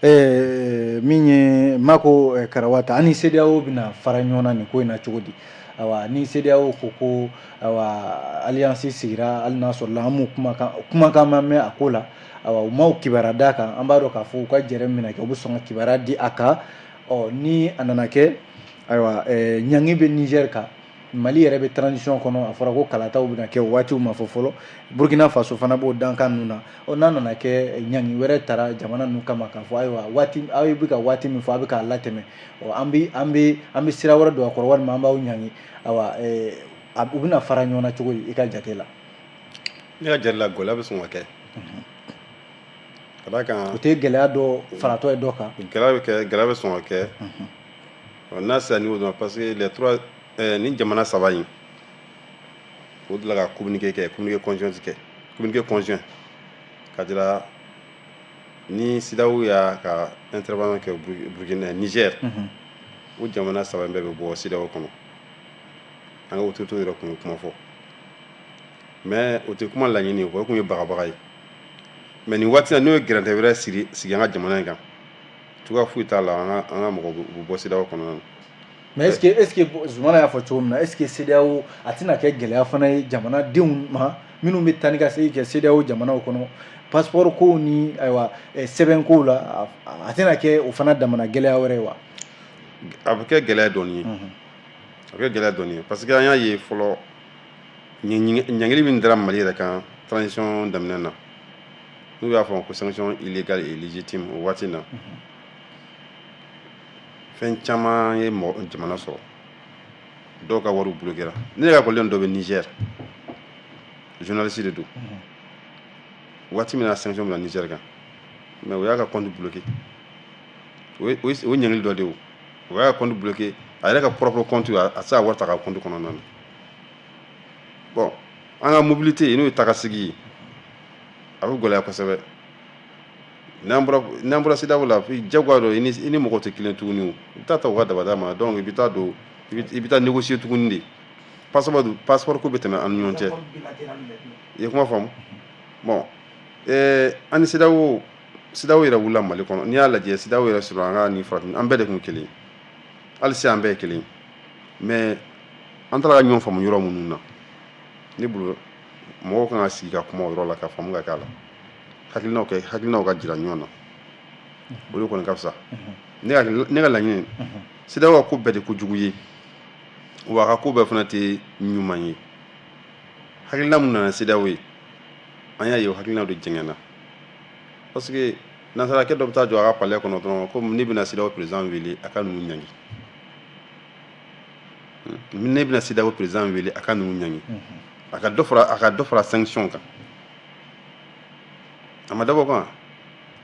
Min ye Mako Karawata, ani CEDEAO bɛna fara ɲɔgɔn na nin ko in na cogo di? Awa, ni CEDEAO ko awa, alliance sigira, hali n'a sɔrɔla an m'u kumakan ma mɛn a ko la, awa, u m'aw kibaruya d'a kan, an b'a dɔn k'a fɔ u ka jɛrɛ min bɛna kɛ, u bɛ sɔn ka kibaruya di a kan. Ɔ, ni a nana kɛ, ayiwa, ɲangi bɛ Niger kan, Mali yɛrɛ bɛ transition kɔnɔ, a fɔra ko kalataw bɛna kɛ, o waatiw ma fɔ fɔlɔ, Burkina Faso fana b'o dankan ninnu na. Ɔ, n'a nana kɛ ɲangi wɛrɛ tara jamana ninnu kama k'a fɔ ayiwa, waati aw bɛ ka waati min fɔ, a bɛ k'a latɛmɛ, ɔ, an bɛ sira wɛrɛ don a kɔrɔ, walima an b'aw ɲangi, ayiwa, u bɛna fara ɲɔgɔn na cogo di i ka jate la? Ne ka jate la, gɛlɛya bɛ sɔn ka kɛ ka d'a kan O tɛ gɛlɛya dɔ faratɔ ye dɔ kan? Gɛlɛya bɛ kɛ, gɛlɛya bɛ sɔn ka kɛ n'a sera niveau dɔ ma, parce que les trois ni jamana saba in, o delila ka communiqué kɛ, communiqué conjoint kɛ, communiqué conjoint ka jira ni CEDEAO y'a ka intervention kɛ Burkina, Niger, o jamana saba in bɛɛ bɛ bɔ CEDEAO kɔnɔ. An ka autorités yɛrɛ tun ye kuma fɔ, mais o tɛ kuma laɲini ye, o tun ye bagabaga ye. Mais nin waati in na, n'o ye gɛrɛntɛ wɛrɛ sigi sigi an ka jamana in kan, cogoya foyi t'a la, an ka mɔgɔw bɛ bɔ CEDEAO kɔnɔna na. Mais est-ce que Zumana y'a fɔ cogo min na, est-ce que CEDEAO a tɛna kɛ gɛlɛya fana ye jamanadenw ma minnu bɛ taa ni ka segin kɛ CEDEAO jamanaw kɔnɔ, passeport kow ni ayiwa sɛbɛn kow la, a tɛna kɛ o fana damana gɛlɛya wɛrɛ ye wa? A bɛ kɛ gɛlɛya dɔɔni ye, a bɛ kɛ gɛlɛya dɔɔni ye, parce que an y'a ye fɔlɔ, ɲangili min dara Mali yɛrɛ kan transition daminɛ na, n'u y'a fɔ ko sanction illégale et illégitime, o waati na, fɛn caman ye mɔgɔ jamana sɔrɔ, dɔw ka wariw bloqué. Ne yɛrɛ ka ekɔliden dɔ bɛ Niger, journaliste de don. Waati min na sanction bila Niger kan, mais o y'a ka compte bloqué. O ye ɲangili dɔ de ye. O y'a ka compte bloqué, a yɛrɛ ka propre compte, a tɛ se ka wari ta ka compte kɔnɔna na. Bon, an ka mobilité, n'o ye tagasegi ye, a bɛ gɛlɛya kosɛbɛ. N'an bɔra CEDEAO la, jagoya don, i ni mɔgɔ tɛ kelen tuguni. O i bɛ taa ta u ka dabada ma, donc i bɛ taa don, i bɛ taa négocier tuguni de. Passeport ko bɛ tɛmɛ an ni ɲɔgɔn cɛ, i ye kuma faamu. Bon, an ni CEDEAO yɛrɛ wulila Mali kɔnɔ. N'i y'a lajɛ, CEDEAO yɛrɛ sɔrɔ, an ka ni farafin, an bɛɛ de kun kelen ye, hali sisan an bɛɛ ye kelen ye. Mais an taara ka ɲɔgɔn faamu yɔrɔ minnu na, ne bolo, mɔgɔw kan ka sigi ka kuma o yɔrɔ la, ka faamu ka k'a la, hakilinaw kɛ, hakilinaw ka jira ɲɔgɔn na, o de kɔni ka fisa. Ne ka laɲini, CEDEAO ka ko bɛɛ de kojugu ye, wa a ka ko bɛɛ fana tɛ ɲuman ye. Hakilina mun nana CEDEAO ye, an y'a ye o hakilinaw de jɛngɛnna, parce que nansarakɛ dɔ bɛ taa jɔ a ka palais kɔnɔ dɔrɔn ko ne bɛna CEDEAO président wele a ka ninnu ɲangi, ne bɛna CEDEAO président wele a ka ninnu ɲangi, a ka dɔ fara sanction kan. A ma dabɔ o kan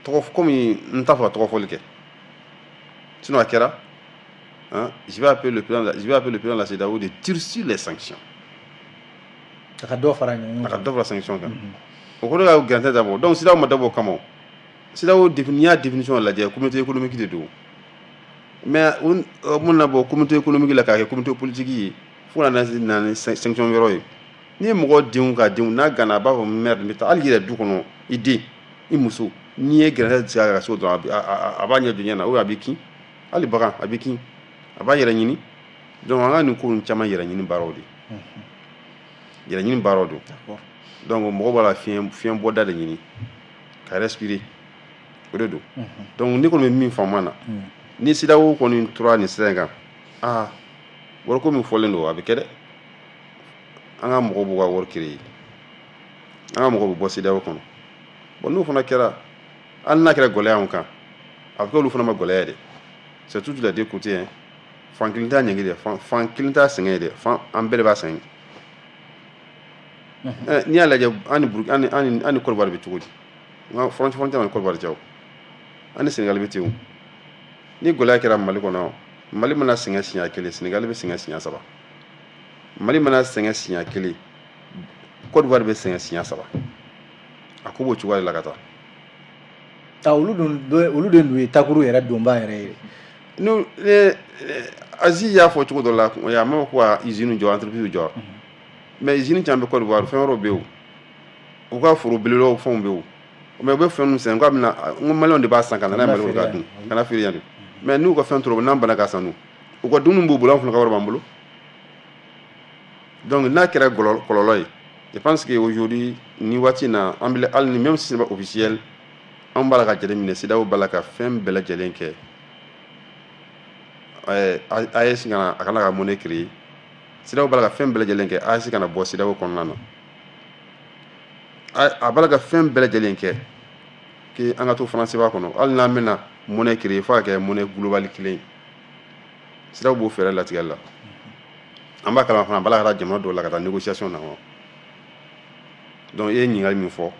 tɔgɔ, komi n t'a fɛ ka tɔgɔ fɔli kɛ, sinon a kɛra hein, je vais appeler le président de la CEDEAO de durcir les sanctions. A ka dɔ fara ɲɔgɔn A ka dɔ fara sanction kan. O kɔrɔ ka gɛrɛntɛ dabɔ. Donc CEDEAO ma dabɔ o kama. O CEDEAO, n'i y'a définition lajɛ, communauté économique de don. Mais mun na bɔ communauté économique la k'a kɛ communauté politique ye, fo ka na ni sanction wɛrɛw ye. N'i ye mɔgɔ denw ka denw n'a gana, a b'a fɔ merde, n bɛ taa. Hali i yɛrɛ du kɔnɔ, i den, i muso, n'i ye gɛrɛntɛ sigi a ka so dɔrɔn, a b'a ɲɛ don ɲɛ na, ou a b'i kin. Hali bagan, a b'i kin, a b'a yɛrɛ ɲini. Donc an ka nin ko ninnu caman, yɛrɛ ɲini baaraw de, yɛrɛ ɲini baaraw don. Donc mɔgɔ b'a la fiɲɛ bɔda de ɲini ka respirer, o de don. Donc ne kɔni bɛ min faamu a na, ni CEDEAO kɔni tora nin sira in kan, aa, wariko min fɔlen don, a bɛ kɛ dɛ. An ka mɔgɔw b'u ka wari créer, an ka mɔgɔw bɛ bɔ CEDEAO kɔnɔ. Bon, n'o fana kɛra, hali n'a kɛra gɛlɛya anw kan, a bɛ kɛ olu fana ma gɛlɛya ye dɛ. C'est toujours les deux côtés, hein. Fan kelen t'a ɲɛgi dɛ, fan kelen t'a sɛgɛn ye dɛ, fan an bɛɛ de b'a sɛgɛn. N'i y'a lajɛ, an ni Burukina, an ni Côte d'Ivoire bɛ cogo di? N ka frontière ni Côte d'Ivoire cɛ o, an ni Sénégal bɛ ten o. Ni gɛlɛya kɛra Mali kɔnɔ, Mali mana sɛgɛn siɲɛ kelen, Sénégal bɛ sɛgɛn siɲɛ saba. Mali mana sɛgɛn siɲɛ kelen, Côte d'Ivoire bɛ sɛgɛn siɲɛ saba. A ko b'o cogoya de la ka taa. Ah, olu dun, olu de dun ye takuru yɛrɛ donba yɛrɛ ye. N'u Aziz y'a fɔ cogo dɔ la, a ma fɔ ko ka usine jɔ, entreprise jɔ, mais usine caman bɛ Côte d'Ivoire, fɛn wɛrɛw bɛ yen o, u ka foro belebelew, fɛnw bɛ yen o, mais u bɛ fɛn minnu sɛnɛ, k'a bɛna n ko maliyɛnw de b'a san ka na n'a ye Mali kɔnɔ ka dun, ka na feere yan de. Mais n'u ka fɛn tora, n'an banna k'a san dun, u ka dumuni b'u bolo, an fana ka wari b'an bolo. Donc n'a kɛra kɔlɔlɔ ye, je pense que aujourd'hui, ni waati in na, an bɛ hali ni même si ce n'est pas officiel, an b'a la ka jateminɛ, CEDEAO b'a la ka fɛn bɛɛ lajɛlen kɛ AES kana, a kana ka monnaie créer. CEDEAO b'a la ka fɛn bɛɛ lajɛlen kɛ AES kana bɔ CEDEAO kɔnɔna na. A b'a la ka fɛn bɛɛ lajɛlen kɛ que an ka to franc CFA kɔnɔ. Hali n'an bɛna monnaie créer, fo ka kɛ monnaie globale kelen ye. CEDEAO b'o fɛɛrɛ latigɛli la. An b'a kalama fana, a b'a la ka taa jamana dɔw la ka taa négociation na. Donc i ye ɲininkali min fɔ,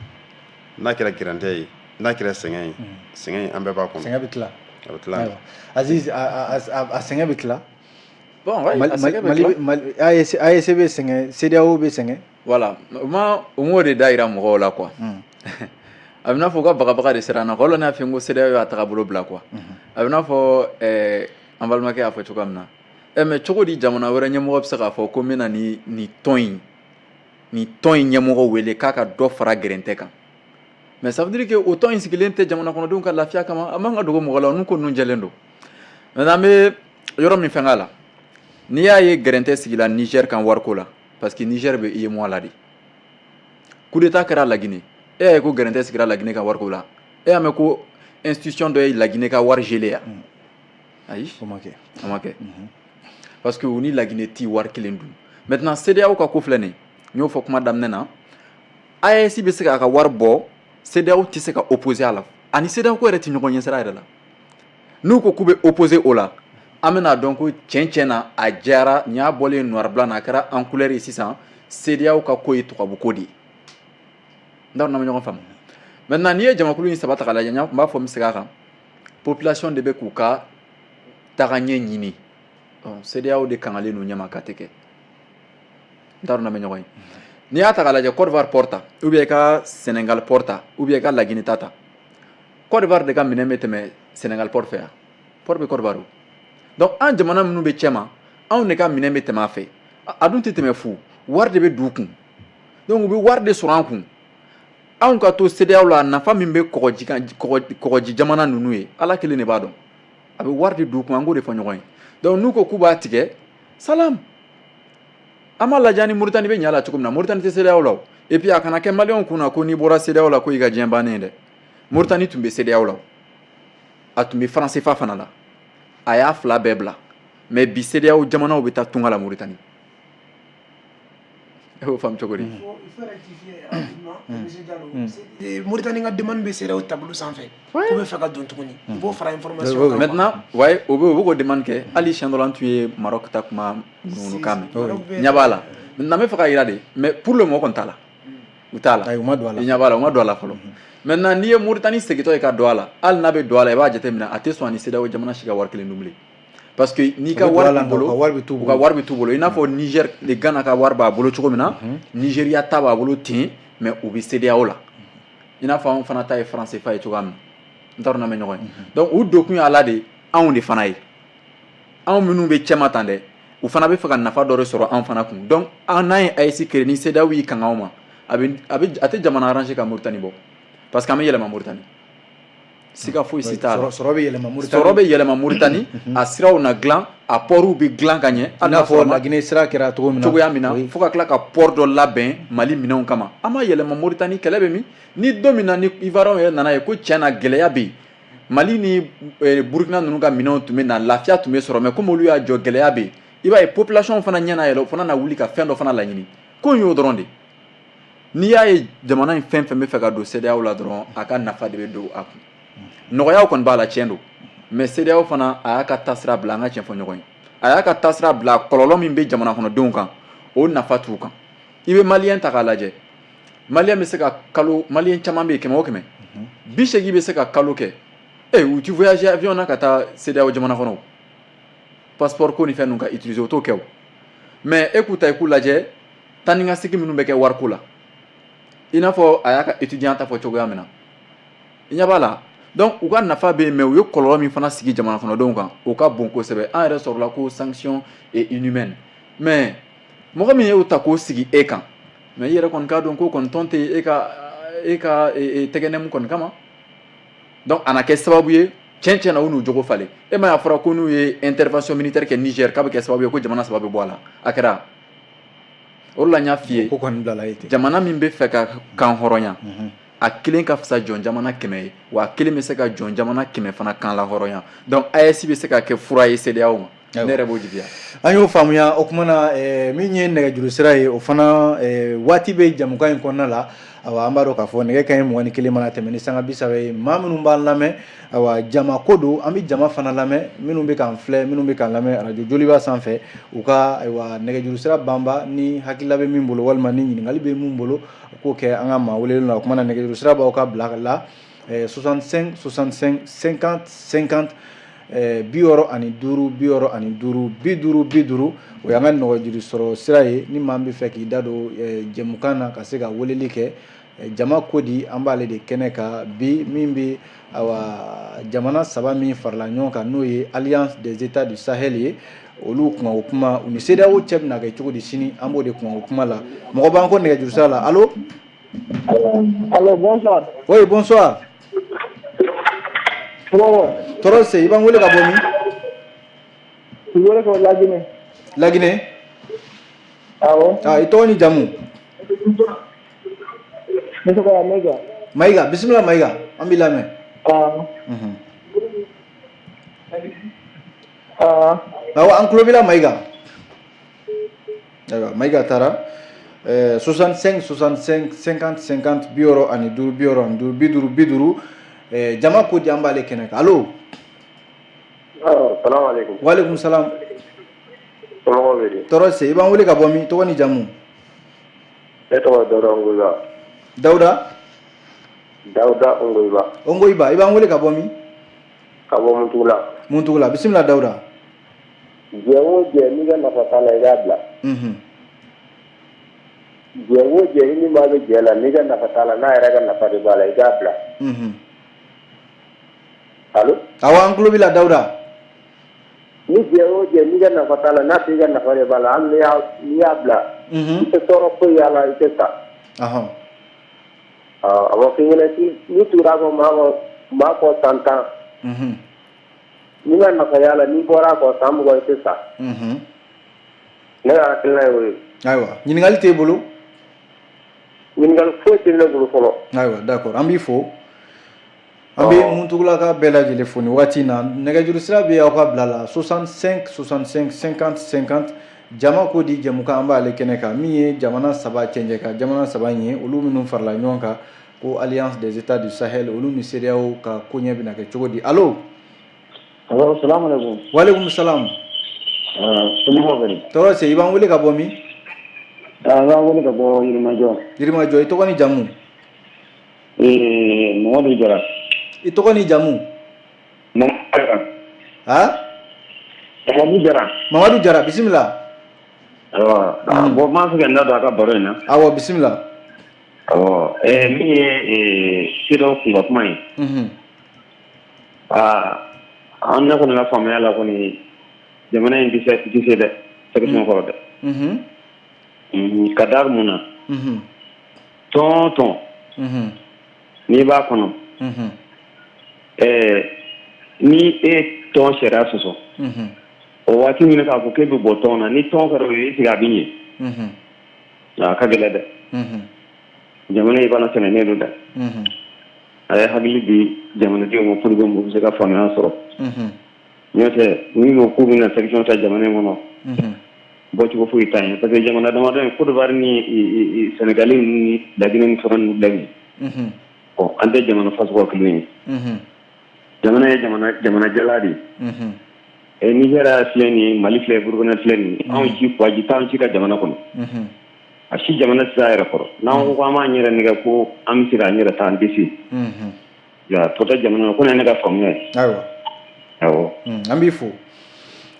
n'a kɛra gɛrɛntɛ ye, n'a kɛra sɛgɛn ye, sɛgɛn ye, an bɛɛ b'a kɔnɔ. Sɛgɛn bɛ tila. A bɛ tila. Aziz, a sɛgɛn bɛ tila. Bon, ouais, a sɛgɛn bɛ tila. Mali, AES bɛ sɛgɛn, CEDEAO bɛ sɛgɛn. Voilà, ma u m'o de da yira mɔgɔw la quoi. A bɛ n'a fɔ u ka bagabaga de sera an na quoi. O de la ne y'a fɔ n ko CEDEAO y'a tagabolo bila quoi. A bɛ n'a fɔ an balimakɛ y'a fɔ cogoya min na. Mais cogo di jamana wɛrɛ ɲɛmɔgɔ bɛ se k'a fɔ ko n bɛna nin tɔn in ɲɛmɔgɔ wele k'a ka dɔ fara gɛrɛntɛ kan? Mais ça veut dire que o tɔn in sigilen tɛ jamana kɔnɔdenw ka lafiya kama. A man ka dogo mɔgɔ la, olu ko ninnu jɛlen don. Maintenant, an bɛ yɔrɔ min fɛn la, n'i y'a ye gɛrɛntɛ sigila Niger kan wariko la, parce que Niger bɛ UEMOA la de. Coup d'état kɛra Laginɛ, e y'a ye ko gɛrɛntɛ sigira Laginɛ ka wariko la? E y'a mɛn ko institution dɔ ye Laginɛ ka wari gelé ya? Ayi. O ma kɛ. O ma kɛ parce que u ni Laginɛ ti wari kelen dun. Maintenant, CEDEAO ka ko filɛ nin ye, n y'o fɔ kuma daminɛ na, AES bɛ se k'a ka wari bɔ, CEDEAO tɛ se ka opposer a la. Ani CEDEAO ko yɛrɛ tɛ ɲɔgɔn ɲɛsira yɛrɛ la. N'u ko k'u bɛ opposer o la, an bɛna dɔn ko tiɲɛ tiɲɛ na, a diyara nin y'a bɔlen noir blanc na, a kɛra en couleur ye sisan. CEDEAO ka ko ye tubabu ko de ye. N t'a dɔn n'an bɛ ɲɔgɔn faamu. Maintenant, n'i ye jamakulu in saba ta k'a lajɛ, n b'a fɔ, n bɛ segin a kan, population de bɛ k'u ka tagaɲɛ ɲini. CEDEAO de kangalen don ɲɛma k'a tɛ kɛ. N t'a dɔn n'an bɛ ɲɔgɔn ye. N'i y'a ta k'a lajɛ, Côte d'Ivoire port ta, ou bien i ka Sénégal port ta, ou bien i ka Laginɛ ta ta, Côte d'Ivoire de ka minɛn bɛ tɛmɛ Sénégal port fɛ yan. Port bɛ Côte d'Ivoire o. Donc an jamana minnu bɛ cɛma, anw de ka minɛn bɛ tɛmɛ a fɛ. A dun tɛ tɛmɛ fu, wari de bɛ d'u kun. Donc u bɛ wari de sɔrɔ an kun. Anw ka to CEDEAO la, nafa min bɛ kɔgɔji kan, kɔgɔji jamana ninnu ye, Ala kelen de b'a dɔn. A bɛ wari de d'u kun, an k'o de fɔ ɲɔgɔn ye. Donc n'u ko k'u b'a tigɛ, salam, an b'a lajɛ ni Moritani bɛ ɲɛ la cogo min na. Moritani tɛ CEDEAO la o. Et puis a kana kɛ maliyɛnw kunna ko n'i bɔra CEDEAO la ko i ka diɲɛ bannen ye dɛ. Moritani tun bɛ CEDEAO la o, a tun bɛ franc CFA fana la, a y'a fila bɛɛ bila. Mais bi, CEDEAO jamanaw bɛ taa tunga la Moritani. E b'o faamu cogo di? Il faut rectifier rapidement, monsieur Diallo. Mauritanie ka demande bɛ CEDEAO tableau sanfɛ k'u bɛ fɛ ka don tuguni. I b'o fara information kan. Maintenant, ouais, o bɛ k'o demande kɛ. Hali siɲɛ dɔ la, an tun ye Maroc ta kuma ŋunuŋunukan mɛn. Ɲɛ b'a la. Maintenant, n bɛ fɛ ka yira de, mais pour le moment kɔni t'a la, u t'a la. Ayi, u ma don a la. I ɲɛ b'a la, u ma don a la fɔlɔ. Maintenant, n'i ye Mauritanie segintɔ ye ka don a la, hali n'a bɛ don a la, i b'a jateminɛ, a tɛ sɔn ani CEDEAO jamana si ka wari kelen dun bilen, parce que n'i ka U bɛ don wari a la, b'i bolo, nka u ka wari bɛ t'u u ka bolo. Wari bɛ t'u bolo. I n'a fɔ Niger ni Ghana ka wari b'a bolo cogo min na, Nigeria ta b'a bolo ten, mais u bɛ CEDEAO la. I n'a fɔ anw fana ta ye franc CFA ye cogoya min na. N t'a dɔn n'an bɛ ɲɔgɔn ye. Donc u dokun y'a la de, anw de fana ye. Anw minnu bɛ cɛma tan dɛ, u fana bɛ fɛ ka nafa dɔ de sɔrɔ an fana kun. Donc an n'an ye AES créer, ni CEDEAO y'i kanga anw ma, a tɛ jamana arranger ka Mauritanie bɔ, parce que an bɛ yɛlɛma Mauritanie, siga foyi si t'a la. Sɔrɔ bɛ yɛlɛma Mauritanie. Sɔrɔ bɛ yɛlɛma Mauritanie, a siraw na dilan, a portw bɛ dilan ka ɲɛ. I n'a fɔ Laginɛ sira kɛra cogo min na. Cogoya min na, fo ka tila ka port dɔ labɛn Mali minɛnw kama. An ma yɛlɛma Mauritanie, kɛlɛ bɛ min? Ni don min na ni Ivoirien yɛrɛ nana ye ko tiɲɛ na gɛlɛya bɛ yen, Mali ni Burukina ninnu ka minɛnw tun bɛ na, lafiya tun bɛ sɔrɔ, mais komi olu y'a jɔ, gɛlɛya bɛ yen, i b'a ye population fana ɲɛ na yɛlɛ, o fana na wuli ka fɛn dɔ fana laɲini. Ko in y'o dɔrɔn de. N'i y'a ye jamana in fɛn fɛn bɛ fɛ ka don CEDEAO la dɔrɔn, a ka nafa de bɛ don a kun. Nɔgɔyaw kɔni b'a la, tiɲɛ don, mais CEDEAO fana a y'a ka taasira bila. An ka tiɲɛ fɔ ɲɔgɔn ye, a y'a ka taasira bila. Kɔlɔlɔ min bɛ jamana kɔnɔdenw kan, o nafa t'u kan. I bɛ Malien ta k'a lajɛ, Malien bɛ se ka kalo, Malien caman bɛ yen, 100 o 100, 80 bɛ se ka kalo kɛ u ti voyager avion na ka taa CEDEAO jamana kɔnɔ, passeport ko ni fɛn ninnu ka utiliser, o t'o kɛ o. Mais e k'u ta, i k'u lajɛ, taa ni ka segin minnu bɛ kɛ wariko la, i n'a fɔ a y'a ka étudiant ta fɔ cogoya min na, i ɲɛ b'a la. Donc u ka nafa bɛ yen, mais u ye kɔlɔlɔ min fana sigi jamana kɔnɔdenw kan, o ka bon kosɛbɛ. An yɛrɛ sɔrɔla ko sanction est inhumaine, mais mɔgɔ min y'o ta k'o sigi e kan, mais i yɛrɛ kɔni k'a dɔn ko kɔni tɔn tɛ e ka tɛgɛnɛmu kɔni kama. Donc a na kɛ sababu ye tiɲɛ tiɲɛ na, u n'u jogo falen. E ma y'a fɔra ko n'u ye intervention militaire kɛ Niger, k'a bɛ kɛ sababu ye ko jamana saba bɛ bɔ a la. A kɛra o de la n y'a f'i ye. Ko kɔni bilala e ten. Jamana min bɛ fɛ ka kan hɔrɔnya, a kelen ka fisa jɔn jamana 100 ye, wa a kelen bɛ se ka jɔn jamana 100 fana kan la hɔrɔnya. Donc AES bɛ se ka kɛ fura ye CEDEAO ma. Ne yɛrɛ b'o jigiya. An y'o faamuya. O kuma na, min ye nɛgɛjuru sira ye, o fana waati bɛ jamukan in kɔnɔna la. Awa, an b'a dɔn k'a fɔ nɛgɛ kanɲɛ 21 mana tɛmɛ ni sanga 30 ye, maa minnu b'an lamɛn, awa, jama ko don, an bɛ jama fana lamɛn. Minnu bɛ k'an filɛ, minnu bɛ k'an lamɛn arajo Joliba sanfɛ, u ka, ayiwa, nɛgɛjuru sira banba ni hakilila bɛ min bolo walima ni ɲininkali bɛ min bolo, u k'o kɛ an ka maa welelen na. O kuma na, nɛgɛjuru sira b'aw ka bila la 65 65 50 50, 65 65 50 50. O y'an ka nɛgɛjuru sɔrɔ sira ye. Ni maa min bɛ fɛ k'i da don jɛmukan na, ka se ka weleli kɛ. Jama ko di, an b'ale de kɛnɛ kan bi, min bɛ, awa, jamana saba min farala ɲɔgɔn kan, n'o ye Alliance des États du Sahel ye, olu kunkanko kuma, u ni CEDEAO cɛ bɛna kɛ cogo di sini, an b'o de kunkanko kuma la. Mɔgɔ b'an kɔ nɛgɛjuru sira la. Allo? Allo, bonsoir. Oui, bonsoir. Tɔɔrɔ se. I b'an wele ka bɔ min? I wele ka bɔ Laginɛ. Laginɛ? Awɔ. Ah, i tɔgɔ ni jamu? Ne tɔgɔ ye Mayiga. Mayiga, bisimila Mayiga, an b'i lamɛn. Ah. Ah. Awɔ, an tulo b'i la Mayiga. Ayiwa, Mayiga taara. 65 65 50 50, 65 65 50 50. Jama ko di, an b'ale kɛnɛ kan. Allo? Salamu aleykum. Waaleykum salam. Somɔgɔw bɛ di? Tɔɔrɔ se. I b'an wele ka bɔ min? Tɔgɔ ni jamu? Ne tɔgɔ Dawuda Ngoyiba. Dawuda? Dawuda Ngoyiba. Ngoyiba, i b'an wele ka bɔ min? Ka bɔ Muntugula. Muntugula, bisimila Dawuda. Jɛ o jɛ, n'i ka nafa t'a la, i b'a bila. Jɛ o jɛ, i ni maa bɛ jɛ la, n'i ka nafa t'a la, n'a yɛrɛ ka nafa de b'a la, i k'a bila. Allo? Awɔ, an tulo b'i la Dawuda. Ni jɛ o jɛ, n'i ka nafa t'a la, n'a tigi ka nafa de b'a la, hali n'i y'a bila, i tɛ tɔɔrɔ foyi y'a la, i tɛ sa. A ma f'i ɲɛna n'i tugura kɔ maa kɔ san 10, n'i ma nafa y'a la, n'i bɔra a kɔ san 20, i tɛ sa. Ne ka hakilina ye o ye. Ayiwa, ɲininkali t'e bolo? Ɲininkali foyi tɛ ne bolo fɔlɔ. Ayiwa, d'accord, an b'i fo. An bɛ Muntugulaka bɛɛ lajɛlen fo nin waati in na. Nɛgɛjuru sira bɛ aw ka bila la 65 65 50 50. Jama ko di jɛmukan, an b'ale kɛnɛ kan, min ye jamana saba cɛncɛn kan jamana saba in ye, olu minnu farala ɲɔgɔn kan ko Alliance des États du Sahel, olu ni CEDEAO ka koɲɛ bɛna kɛ cogo di? Allo? Allo, salamu aleykum. Waaleykum salam. Somɔgɔw bɛ di? Tɔɔrɔ se. I b'an wele ka bɔ min? An b'an wele ka bɔ Yirimajɔ. Yirimajɔ, i tɔgɔ ni jamu? Mamadu Jara. I tɔgɔ ni jamu? Mamadu Jara. Ha? Mamadu Jara. Mamadu Jara, bisimila. Ayiwa, bon, n b'a fɛ ka n da don a ka baro in na. Awɔ, bisimila. Awɔ, min ye CEDEAO kunka kuma ye. Aa, an ne kɔni ka faamuya la kɔni. Jamana in tɛ se dɛ, sanction kɔrɔ dɛ. Ka da mun na? Tɔn o tɔn, n'i b'a kɔnɔ, ni e tɔn sariya sɔsɔ, o waati min k'a fɔ k'e bɛ bɔ tɔn na, ni tɔn kɛra o ye, est-ce que a bɛ ɲɛ? A ka gɛlɛn dɛ. Jamana in fana sɛgɛnnen don dɛ. A ye hakili di jamanadenw ma pour que u bɛ se ka faamuya sɔrɔ. N'o tɛ, n'u ko k'u bɛna sanction ta jamana in kɔnɔ, bɔcogo foyi t'an ye, parce que jamana damadɔ in, Côte d'Ivoire ni Sénégal ni Laginɛ ni fɛn ninnu filɛ nin ye, bon, an tɛ jamana fasugu kelen ye. Jamana ye jamana jamana jala de ye. Nigéria filɛ nin ye, Mali filɛ, Burukina filɛ nin ye, anw ci kwaji t'anw ci ka jamana kɔnɔ. A si jamana tɛ se a yɛrɛ kɔrɔ. N'an ko k'an b'an yɛrɛ nɛgɛ ko an bɛ se k'an yɛrɛ ta, an tɛ se. Tɔ tɛ jamana ko ne ka faamuya ye. Ayiwa. Awɔ. An b'i fo,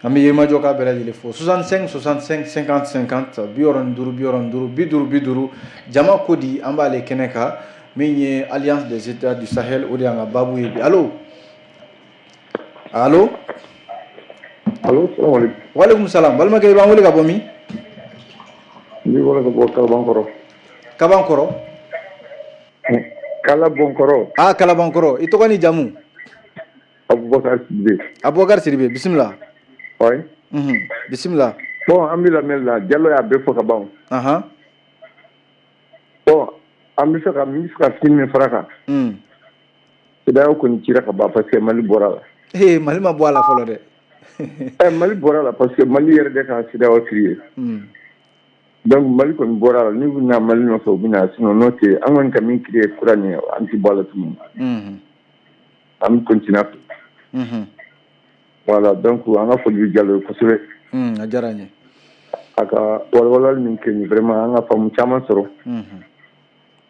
an bɛ Yirimajɔ ka bɛɛ lajɛlen fo. 65 65 50 50, 65 65 50 50. Jama ko di, an b'ale kɛnɛ kan. Min ye Alliance des États du Sahel, o de y'an ka baabu ye bi. Allo, allo. Allo, salaamaaleykum. Walekum salam. Balimakɛ, i b'an wele ka bɔ min? N b'i wele ka bɔ Kalabankɔrɔ. Kabankɔrɔ? Kalabankɔrɔ. Ah, Kalabankɔrɔ. I tɔgɔ ni jamu? Abubakar Sidibe. Abubakar Sidibe, bisimila. Oui. Bisimila. Bon, an bɛ lamɛnni la, Jalo y'a bɛɛ fɔ ka ban. Bon, an bɛ fɛ ka min fɛ ka fitinin min fara kan. CEDEAO kɔni cira ka ban parce que Mali bɔra la. Ee, Mali ma bɔ a la fɔlɔ dɛ. Ɛ, Mali bɔra la parce que Mali yɛrɛ de ka CEDEAO créer. Donc Mali kɔni bɔra la, n'u bɛna Mali nɔfɛ, u bɛna, sinon n'o tɛ, an kɔni ka min créer kura nin ye, an tɛ bɔ a la tuguni. An bɛ continuer a fɛ. Voilà, donc an ka foli bɛ Jalo ye kosɛbɛ. A diyara n ye. A ka walawalali min kɛ nin, vraiment, an ka faamu caman sɔrɔ.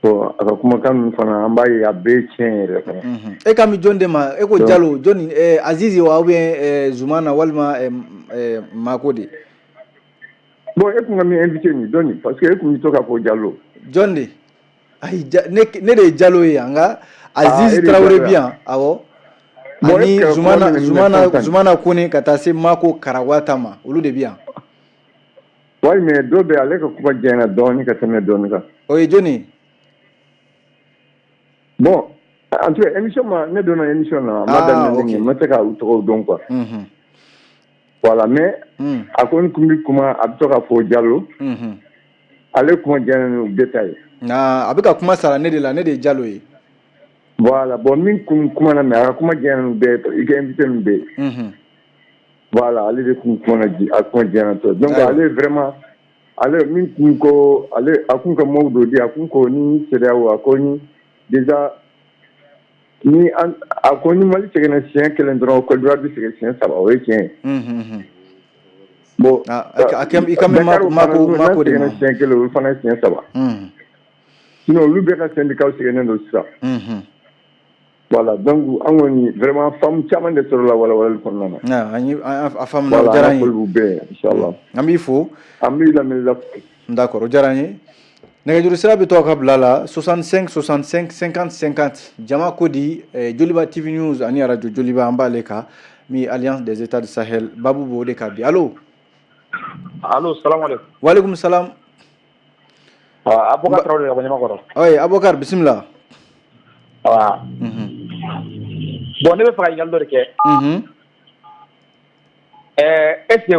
Bon, a ka kumakan ninnu fana, an b'a ye a bɛɛ ye tiɲɛ yɛrɛ fana. E kan bɛ jɔn de ma? E ko Jalo, jɔn? Azizi wa, ou bien Zumana, walima Mako de? Bon, e kun ka min invité nin dɔɔni, parce que e kun bɛ to k'a fɔ Jalo. Jɔn de? Ayi, ne de ye Jalo ye yan, nka Aziz Traoré bi yan, awɔ. Ani Zumana, Zumana, Zumana Kone, ka taa se Mako Karawata ma, olu de bi yan. Oui, mais dɔ bɛ, ale ka kuma jɛna dɔɔni ka tɛmɛ dɔɔni kan. O ye jɔnni ye? Bon, en tout cas, émission ma, ne donna émission na, a ma daminɛ ne, n ma se ka u tɔgɔw dɔn quoi. Voilà, mais a kɔni kun bɛ kuma, a bɛ to k'a fɔ Jalo. Ale kuma jɛna ni u bɛɛ ta ye. A bɛ ka kuma sara ne de la, ne de ye Jalo ye. Voilà, bon, min kun kumana, mais a ka kuma jɛna ni bɛɛ, i ka invité min bɛ yen. Voilà, ale de kun kumana, a kuma jɛna tɔ. Donc ale vraiment, ale min kun ko, ale a kun ka maaw dɔ di, a kun ko ni CEDEAO, a ko ni déjà ni an, a ko ni Mali sɛgɛnna siɲɛ kelen dɔrɔn, Côte d'Ivoire bɛ sɛgɛn siɲɛ saba, o ye tiɲɛ ye. Bon, a i ka mɛn Mako, Mako de ma. Siɲɛ kelen, olu fana ye siɲɛ saba. Sinon olu bɛɛ ka syndicat sɛgɛnnen don sisan. Voilà, donc an kɔni vraiment faamu caman de sɔrɔla walawalali kɔnɔna na. An ye a faamuna, o diyara n ye. Voilà, foli b'u bɛɛ ye inchallah. An b'i fo. An b'i lamɛnni la. D'accord, o diyara n ye. Nɛgɛjuru sira bɛ to aw ka bila la, 65 65 50 50. Jama ko di, Joliba TV News ani radio Joliba, an b'ale kan min ye Alliance des États du Sahel, babu b'o de kan bi. Allo. Allo, salam alaikum. Waaleykum salam. Abubakar Traoré ka bɔ Ɲamakɔrɔ. Oui, Abubakar, bisimila. Awa. Bon, ne bɛ fɛ ka ɲininkali dɔ de kɛ. Est ce que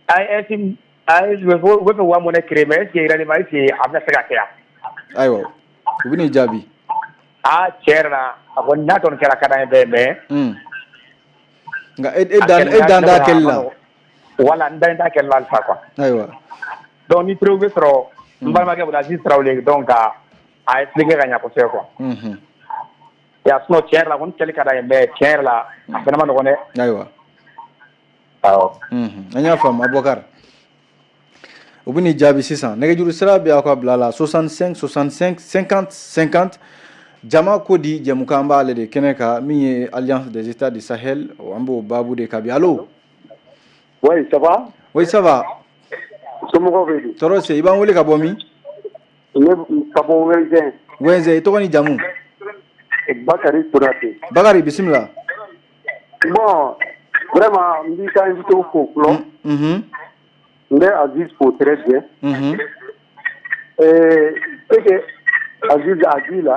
AES, AES u bɛ fɛ k'u ka monnaie créer, mais est ce que réellement, est ce que a bɛna se ka kɛ yan? Ayiwa, u bɛ n'i jaabi. Ah, tiɲɛ yɛrɛ la, a kɔni n'a kɔni kɛra, ka d'an ye bɛɛ, mais. Nka e dan t'a kɛli la. Voilà, n dan t'a kɛli la halisa quoi. Ayiwa. Donc ni preuve bɛ sɔrɔ n balimakɛ bolo, Aziz Traoré, donc ka a expliquer ka ɲɛ kosɛbɛ quoi. Ya, sinon tiɲɛ yɛrɛ la kɔni, kɛli ka d'an ye, mais tiɲɛ yɛrɛ la, a fana ma nɔgɔn dɛ. Ayiwa. Awɔ. An y'a faamu, Abubakar. U bɛ n'i jaabi sisan. Nɛgɛjuru sira bɛ aw ka bila la, 65 65 50 50. Jama ko di, jɛmukan b'ale de kɛnɛ kan, min ye Alliance des États du Sahel, an b'o baabu de kan bi. Allo. Oui, ça va? Oui, ça va. Somɔgɔw bɛ di? Tɔɔrɔ se. I b'an wele ka bɔ min? Ne ka bɔ Wɛnzɛn. Wɛnzɛn, i tɔgɔ ni jamu? Bakari Konate. Bakari, bisimila. Bon, Vraiment, n b'i ka invité fo fɔlɔ. N bɛ Aziz fo très bien. Ce que Aziz a dit là,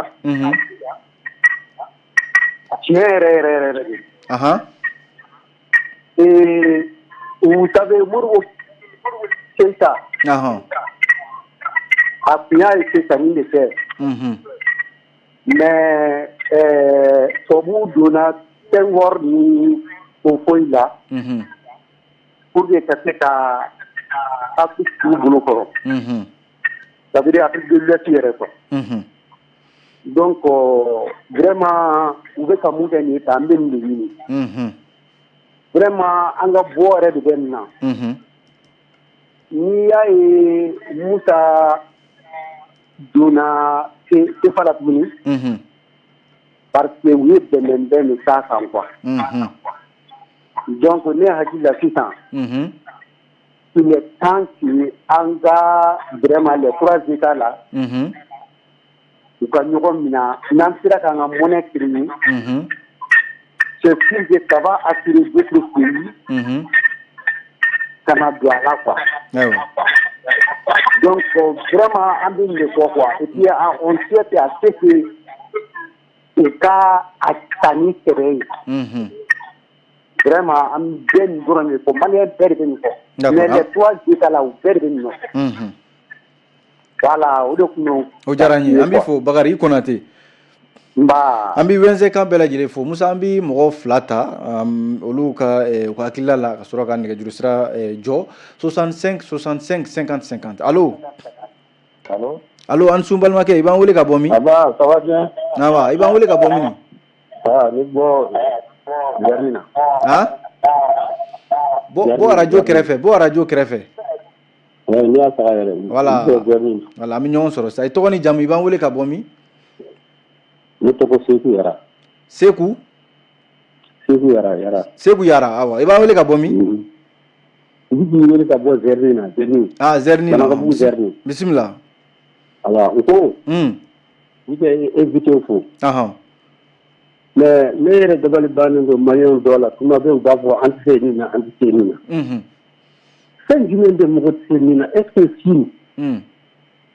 tiɲɛ yɛrɛ yɛrɛ yɛrɛ de. Et vous savez, Modibo Keïta, a tun y'a essayer ka nin de kɛ. Mais tubabuw donna Senghor ni o foyi la pour que ka se ka Afrique t'u bolo kɔrɔ. Ça veut dire Afrique de l'Ouest yɛrɛ quoi. Donc vraiment, u bɛ ka mun kɛ nin ye tan, an bɛ nin de ɲini. Vraiment, an ka bɔ yɛrɛ de bɛ nin na. N'i y'a ye Musa donna CFA la tuguni, parce que u ye bɛnbɛnbɛn de k'a kan quoi. Donc ne hakili la sisan, il est temps que an ka vraiment les trois états là, u ka ɲɔgɔn minɛ. N'an sera k'an ka monnaie créer, c'est sûr que ça va attirer d'autres pays ka na don a la quoi. Donc vraiment, an bɛ nin de fɔ quoi. Et puis on souhaite à ce que u ka a ta ni sɛbɛ ye. Vraiment, an bɛ nin dɔrɔn de fɔ, malien bɛɛ de bɛ nin fɔ. Mais les trois états là, u bɛɛ de bɛ nin nɔfɛ. Voilà, o de tun don. O diyara n ye, an b'i fo Bakari, i Konate. Nba. An bɛ Wɛnse kan bɛɛ lajɛlen fo. Musa, an bɛ mɔgɔ fila ta olu ka u ka hakilila la ka sɔrɔ ka nɛgɛjuru sira jɔ 65 65 50 50. Allo? Allo? Allo, an sun balimakɛ, i b'an wele ka bɔ min? Aba, ça va bien? Awa, i b'an wele ka bɔ min? Ah, ne bɔ Zɛrini na. Han? Bɔ bɔ arajo kɛrɛfɛ, bɔ arajo kɛrɛfɛ. Ouais, ne y'a faga yɛrɛ. Voilà. Ne bɔ Zɛrini. Voilà, an bɛ ɲɔgɔn sɔrɔ sisan. I tɔgɔ ni jamu, i b'an wele ka bɔ min? Ne tɔgɔ Seku Yara. Seku? Seku Yara, Yara. Seku Yara, awa. I b'an wele ka bɔ min? N b'i wele ka bɔ Zɛrini na, Zɛrini. Ah, Zɛrini na. Banakabugu Zɛrini. Bisimila. Awa, n ko. N bɛ invité fo. Mais ne yɛrɛ dabali bannen don maliyɛnw dɔw la, tuma bɛɛ u b'a fɔ an tɛ se nin na, an tɛ se nin na. Fɛn jumɛn bɛ mɔgɔ tɛ se nin na? Est ce que Chine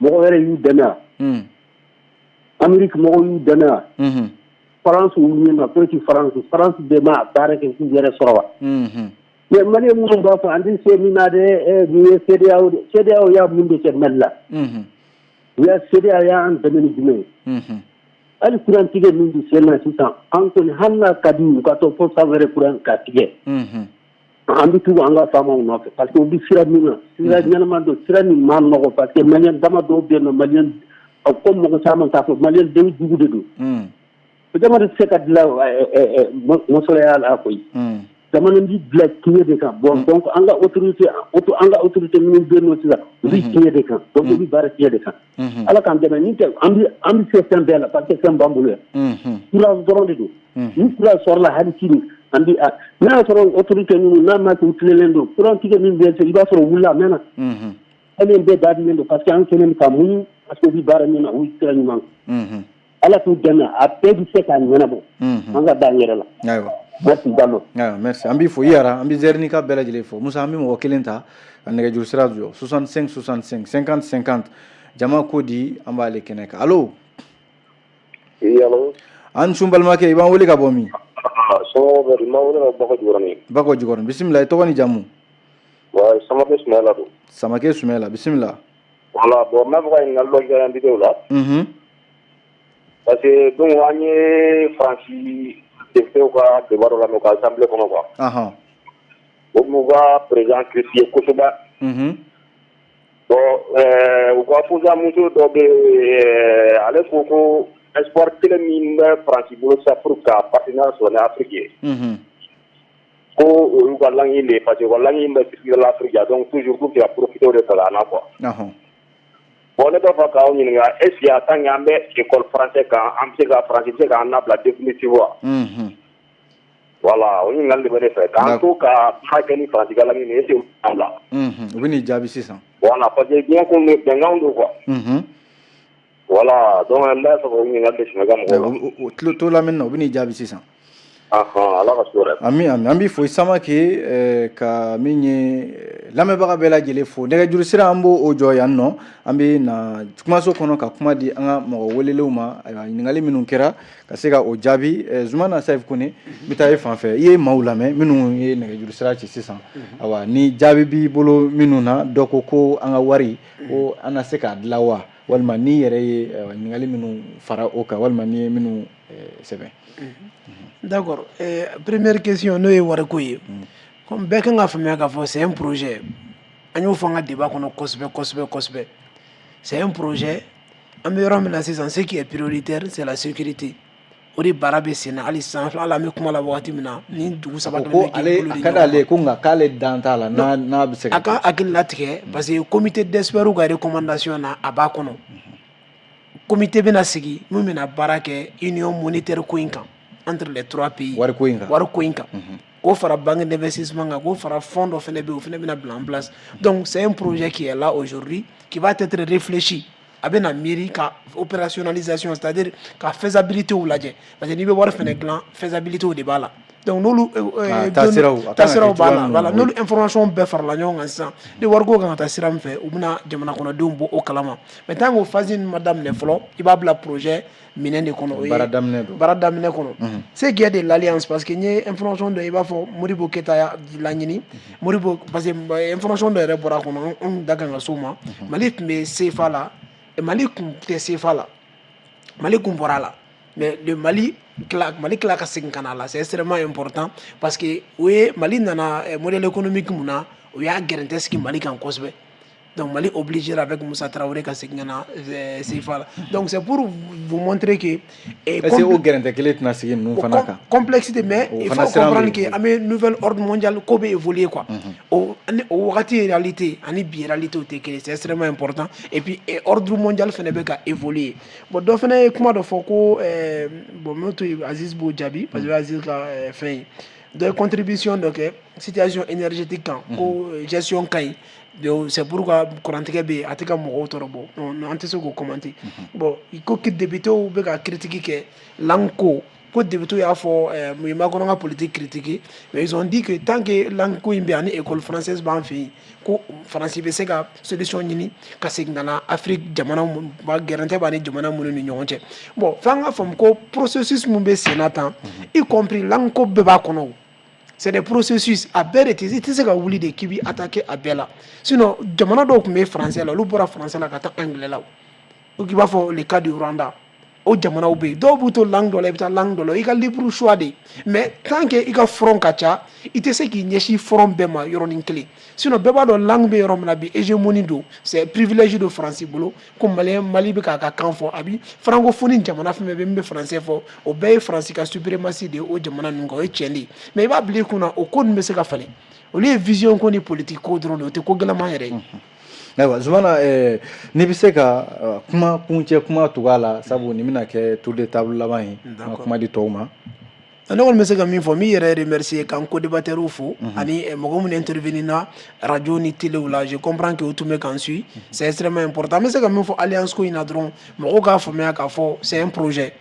mɔgɔ wɛrɛ y'u dɛmɛ wa? Amérique mɔgɔw y'u dɛmɛ wa? France y'u ɲɛma ko ti France, France bɛɛ ma baara kɛ k'u yɛrɛ sɔrɔ wa? Mais maliyɛn minnu b'a fɔ an tɛ se min na dɛ, nin ye CEDEAO de, CEDEAO y'a mun de kɛ Mali la? U y'a CEDEAO y'an dɛmɛ ni jumɛn ye? Hali courant tigɛ min bɛ sen na sisan, an kɔni hali n'a ka di u ka to fo san wɛrɛ courant ka tigɛ, an bɛ tugu an ka faamaw nɔfɛ parce que u bɛ sira min na, sira ɲɛnama don, sira min ma nɔgɔ, parce que maliyɛn dama dɔw bɛ yen nɔ, maliyɛn comme mɔgɔ caman t'a fɔ, maliyɛn den jugu de don. Jamana tɛ se ka dilan mɔsɔlɔya la koyi. Jamana bɛ bila tiɲɛ de kan. Bon, donc an ka autorité minnu bɛ yen nɔ sisan, u bɛ tiɲɛ de kan, donc u bɛ baara tiɲɛ de kan. Ala k'an dɛmɛ. Ni tɛ, an bɛ se fɛn bɛɛ la parce que fɛn b'an bolo yan. Courage dɔrɔn de don. Ni courage sɔrɔla hali sini, an bɛ n'a y'a sɔrɔ autorité ninnu n'a ma kɛ u tilelen don, courant tigɛ min bɛ yen, i b'a sɔrɔ wulila a mɛnna. Maliyɛn bɛɛ dadilen don parce que an kɛlen ka muɲu, parce que u bɛ baara min na, u sira ɲuman kan. Ala k'u dɛmɛ, a bɛɛ bɛ se k'a ɲɛnabɔ. An ka da an yɛrɛ la. Ayiwa. Merci Diallo. Ayiwa, merci, an b'i fo i yɛrɛ, an bɛ Zɛrinika bɛɛ lajɛlen fo. Musa, an bɛ mɔgɔ kelen ta ka nɛgɛjuru sira jɔ 65 65 50 50. Jama ko di, an b'ale kɛnɛ kan. Allo? Oui, allo. An sun balimakɛ, i b'an wele ka bɔ min? Somɔgɔw bɛ di? N b'aw wele ka bɔ Bakɔ Jikɔrɔni. Bakɔ Jikɔrɔni, bisimila. I tɔgɔ ni jamu? Ouais, Samakɛ Sumayila don. Samakɛ Sumayila, bisimila. Voilà, bon, n b'a fɛ ka ɲininkali dɔ kɛ invité la. Parce que donc an ye Faransi député ka débat dɔ lamɛn u ka assemblée kɔnɔ quoi. O m'u ka président critiquer kosɛbɛ. Bon, u ka opposant dɔ bɛ yen, ale ko ko espoir kelen min bɛ Faransi bolo sisan pour ka partenaire sɔrɔ ni Afrique ye. Ko o y'u ka langue de ye parce que u ka langue bɛ circuler l'Afrique donc toujours k'u bɛ ka profiter o de fɛ ka na quoi. Bon, ne b'a fɛ k'aw ɲininka, est ce que en tant que an bɛ école français kan, an bɛ se ka Faransi bɛ se k'an labila définitive wa? Voilà, o ɲininkali de bɛ ne fɛ. K'an to ka baara kɛ ni Faransi ka langue ye, est ce que u b'an bila? U bɛ n'i jaabi sisan. Voilà, parce que diɲɛ ko bɛnkanw don quoi. Voilà, donc n b'a fɛ k'o ɲininkali de sɛmɛ i ka mɔgɔw la. O tulo to lamɛnni na, u bɛ n'i jaabi sisan. Ala ka su hɛrɛ. Ami ami, an b'i fo Samake, ka min ye lamɛnbaga bɛɛ lajɛlen fo. Nɛgɛjuru sira, an b'o o jɔ yan nɔ. An bɛ na kumaso kɔnɔ ka kuma di an ka mɔgɔ welelenw ma. Ayiwa, ɲininkali minnu kɛra, ka se ka o jaabi. Zumana Sayifu Kone, n bɛ taa e fan fɛ. I ye maaw lamɛn minnu ye nɛgɛjuru sira ci sisan. Ayiwa, ni jaabi b'i bolo minnu na, dɔ ko ko an ka wari ko an na se k'a dilan wa, walima n'i yɛrɛ ye ɲininkali minnu fara o kan, walima n'i ye minnu sɛbɛn. D'accord. Première question, n'o ye wariko ye, comme bɛɛ kan ka faamuya k'a fɔ c'est un projet. An y'o fɔ an ka débat kɔnɔ kosɛbɛ kosɛbɛ kosɛbɛ. C'est un projet. An bɛ yɔrɔ min na sisan, ce qui est prioritaire, c'est la sécurité. O de baara bɛ sen na hali sisan. Hali an bɛ kuma la wagati min na, ni dugu saba. Ko ale a ka d'ale ko, nka k'ale dan t'a la n'a bɛ se ka. A ka hakili latigɛ, parce que comité d'experts ka recommandation na, a b'a kɔnɔ. Comité bɛna sigi min bɛna baara kɛ union monétaire ko in kan entre les trois pays. Wari ko in kan. Wari ko in kan, k'o fara banque d'investissement kan, k'o fara fonds dɔ fana bɛ yen, o fana bɛna bila en place. Donc c'est un projet qui est là aujourd'hui, qui va être réfléchi. A bɛna miiri ka opérationnalisation, c'est-à-dire ka faisabilité lajɛ, parce que n'i bɛ wari fana dilan, faisabilité de b'a la. Donc n'olu taasiraw b'a la, voilà, n'olu information bɛɛ farala ɲɔgɔn kan sisan, ni wariko kan ka taa sira min fɛ, u bɛna jamana kɔnɔdenw bɔ o kalama. Mais tant que o phase in ma daminɛ fɔlɔ, i b'a bila projet minɛn de kɔnɔ. O ye baara daminɛ don. Baara daminɛ kɔnɔ. Ce qui est de l'alliance, parce que n ye information dɔ, i b'a fɔ Modibo Keyita y'a laɲini Modibo, parce que information dɔ yɛrɛ bɔra a kɔnɔ, an da kan ka s'o ma. Mali tun bɛ CFA la, Mali tun tɛ CFA la, Mali kun bɔra a la, mais le Mali tila, Mali tila ka segin ka na a la. C'est extrêmement important, parce que o ye Mali nana modèle économique mun na, o y'a gɛrɛntɛ sigi Mali kan kosɛbɛ. Donc Mali obligé avec Moussa Traoré ka segin ka na CFA la. Donc c'est pour vous montrer que est-ce que o gɛrɛntɛ kelen tɛna sigi ninnu fana kan? Complexité, mais il faut comprendre que an bɛ nouvel ordre mondial ko bɛ évoluer quoi. O ni o wagati réalité ani bi réalité o tɛ kelen. C'est extrêmement important. Et puis ordre mondial fana bɛ ka évoluer. Bon, dɔ fana ye kuma dɔ fɔ ko bon, n b'o to yen, Aziz b'o jaabi, parce que Aziz ka fɛn ye. Dɔ ye contribution dɔ kɛ situation énergétique kan, ko gestion ka ɲi, donc c'est pourquoi kurantigɛ bɛ yen, a tɛ ka mɔgɔw tɔɔrɔ. Bɔ an tɛ se k'o commenter. Bon, ko député bɛ ka critique kɛ langue ko, ko député y'a fɔ mun ye Macron ka politique critiquer, mais ils ont dit que tant que langue ko in bɛ yen ani école française b'an fɛ yen, ko Faransi bɛ se ka solution ɲini ka segin ka na Afrique jamana gɛrɛntɛ b'a ni jamana minnu ni ɲɔgɔn cɛ. Bon, f'an ka faamu ko processus mun bɛ sen na tan, y compris langue ko bɛɛ b'a kɔnɔ. C'est des processus, a bɛɛ de tɛ, i tɛ se ka wuli de k'i b'i attaquer a bɛɛ la. Sinon jamana dɔw tun bɛ français la, olu bɔra français la ka taa anglais la. O i b'a fɔ le cas du Rwanda, o jamanaw bɛ yen, dɔw b'u to langue dɔ la, i bɛ taa langue dɔ la, i ka libre choix de. Mais tant que i ka front ka ca, i tɛ se k'i ɲɛsin front bɛɛ ma yɔrɔnin kelen. Sinon bɛɛ b'a dɔn langue bɛ yɔrɔ min na bi, hégémonie don, c'est privilège de Faransi bolo ko Malien, Mali bɛ k'a ka kan fɔ. A bi francophonie jamana fɛn fɛn bɛ min bɛ français fɔ, o bɛɛ ye Faransi ka suprématie de ye o jamana ninnu kan. O ye tiɲɛ de ye, mais i b'a bila i kunna, o ko ninnu bɛ se ka falen. Olu ye vision ko ni politique ko dɔrɔn de ye, o tɛ ko gɛlɛman yɛrɛ ye. Ayiwa Zumana, n'i bɛ se ka kuma kuncɛ kuma tugu a la, sabu nin bɛna kɛ tour de table laban ye, an ka kuma di tɔw ma. Ne kɔni bɛ se ka min fɔ, n b'i yɛrɛ remercier, k'an co-débatteurs fo, ani mɔgɔ minnu intervenir na radio ni télé la. Je comprends que u tun bɛ k'an suit, c'est extrêmement important. An bɛ se ka min fɔ alliance ko in na dɔrɔn, mɔgɔw k'a faamuya k'a fɔ c'est un projet.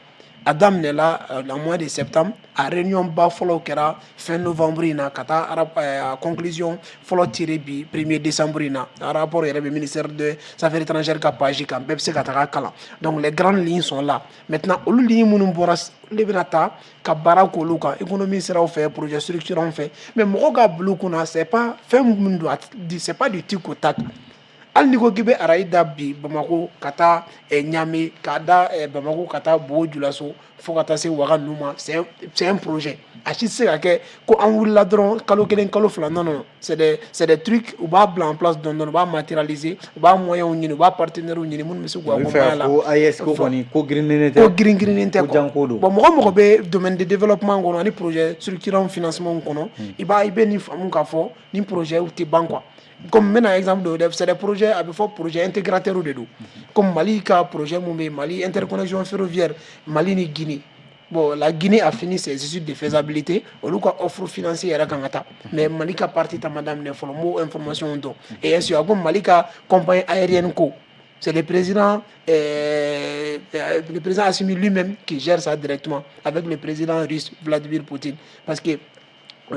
A daminɛla le mois de septembre, a réunion ba fɔlɔ kɛra fin novembre in na, ka taa a conclusion fɔlɔ tiré bi 1er décembre in na. A rapport yɛrɛ bɛ ministère des affaires étrangères ka page kan, bɛɛ bɛ se ka taga kalan. Donc les grandes lignes sont là. Maintenant, olu lignes minnu bɔra, olu de bɛna ta ka baara k'olu kan, économie siraw fɛ, projet structurant fɛ. Mais mɔgɔw k'a bila u kunna, c'est pas fɛn min don, c'est pas du tic au tac. Hali n'i ko k'i bɛ arayi da bi Bamako ka taa Ɲame, k'a da Bamako ka taa Bobo Julaso fo ka taa se Waga ninnu ma, c'est un projet. A si tɛ se ka kɛ ko an wulila dɔrɔn kalo kelen, kalo fila. Non non, c'est des trucs, u b'a bila en place dɔɔni dɔɔni, u b'a matérialiser, u b'a moyens ɲini, u b'a partenaires ɲini minnu bɛ se k'u accompagner la. Ko AES ko kɔni ko girinnen tɛ. Ko girin girinnen tɛ. Ko janko don. Bon, mɔgɔ mɔgɔ bɛ domaine de développement kɔnɔ ani projet structurant financement kɔnɔ, i b'a i bɛ nin faamu k'a fɔ nin projet tɛ ban quoi. Comme n bɛna exemple dɔ, c'est des projets, a bɛ fɔ projet intégrateur de don. Comme Mali ka projet mun bɛ yen, Mali interconnexion ferroviaire, Mali ni Guinée. Bon, la Guinée a fini ses études de faisabilité, olu ka offre financière yɛrɛ kan ka taa, mais Mali ka partie ta ma daminɛ fɔlɔ, n b'o information dɔn. Et ainsi, a ko Mali ka compagnie aérienne ko C'est le président Assimi lui-même qui gère ça directement avec le président russe Vladimir Poutine. Parce que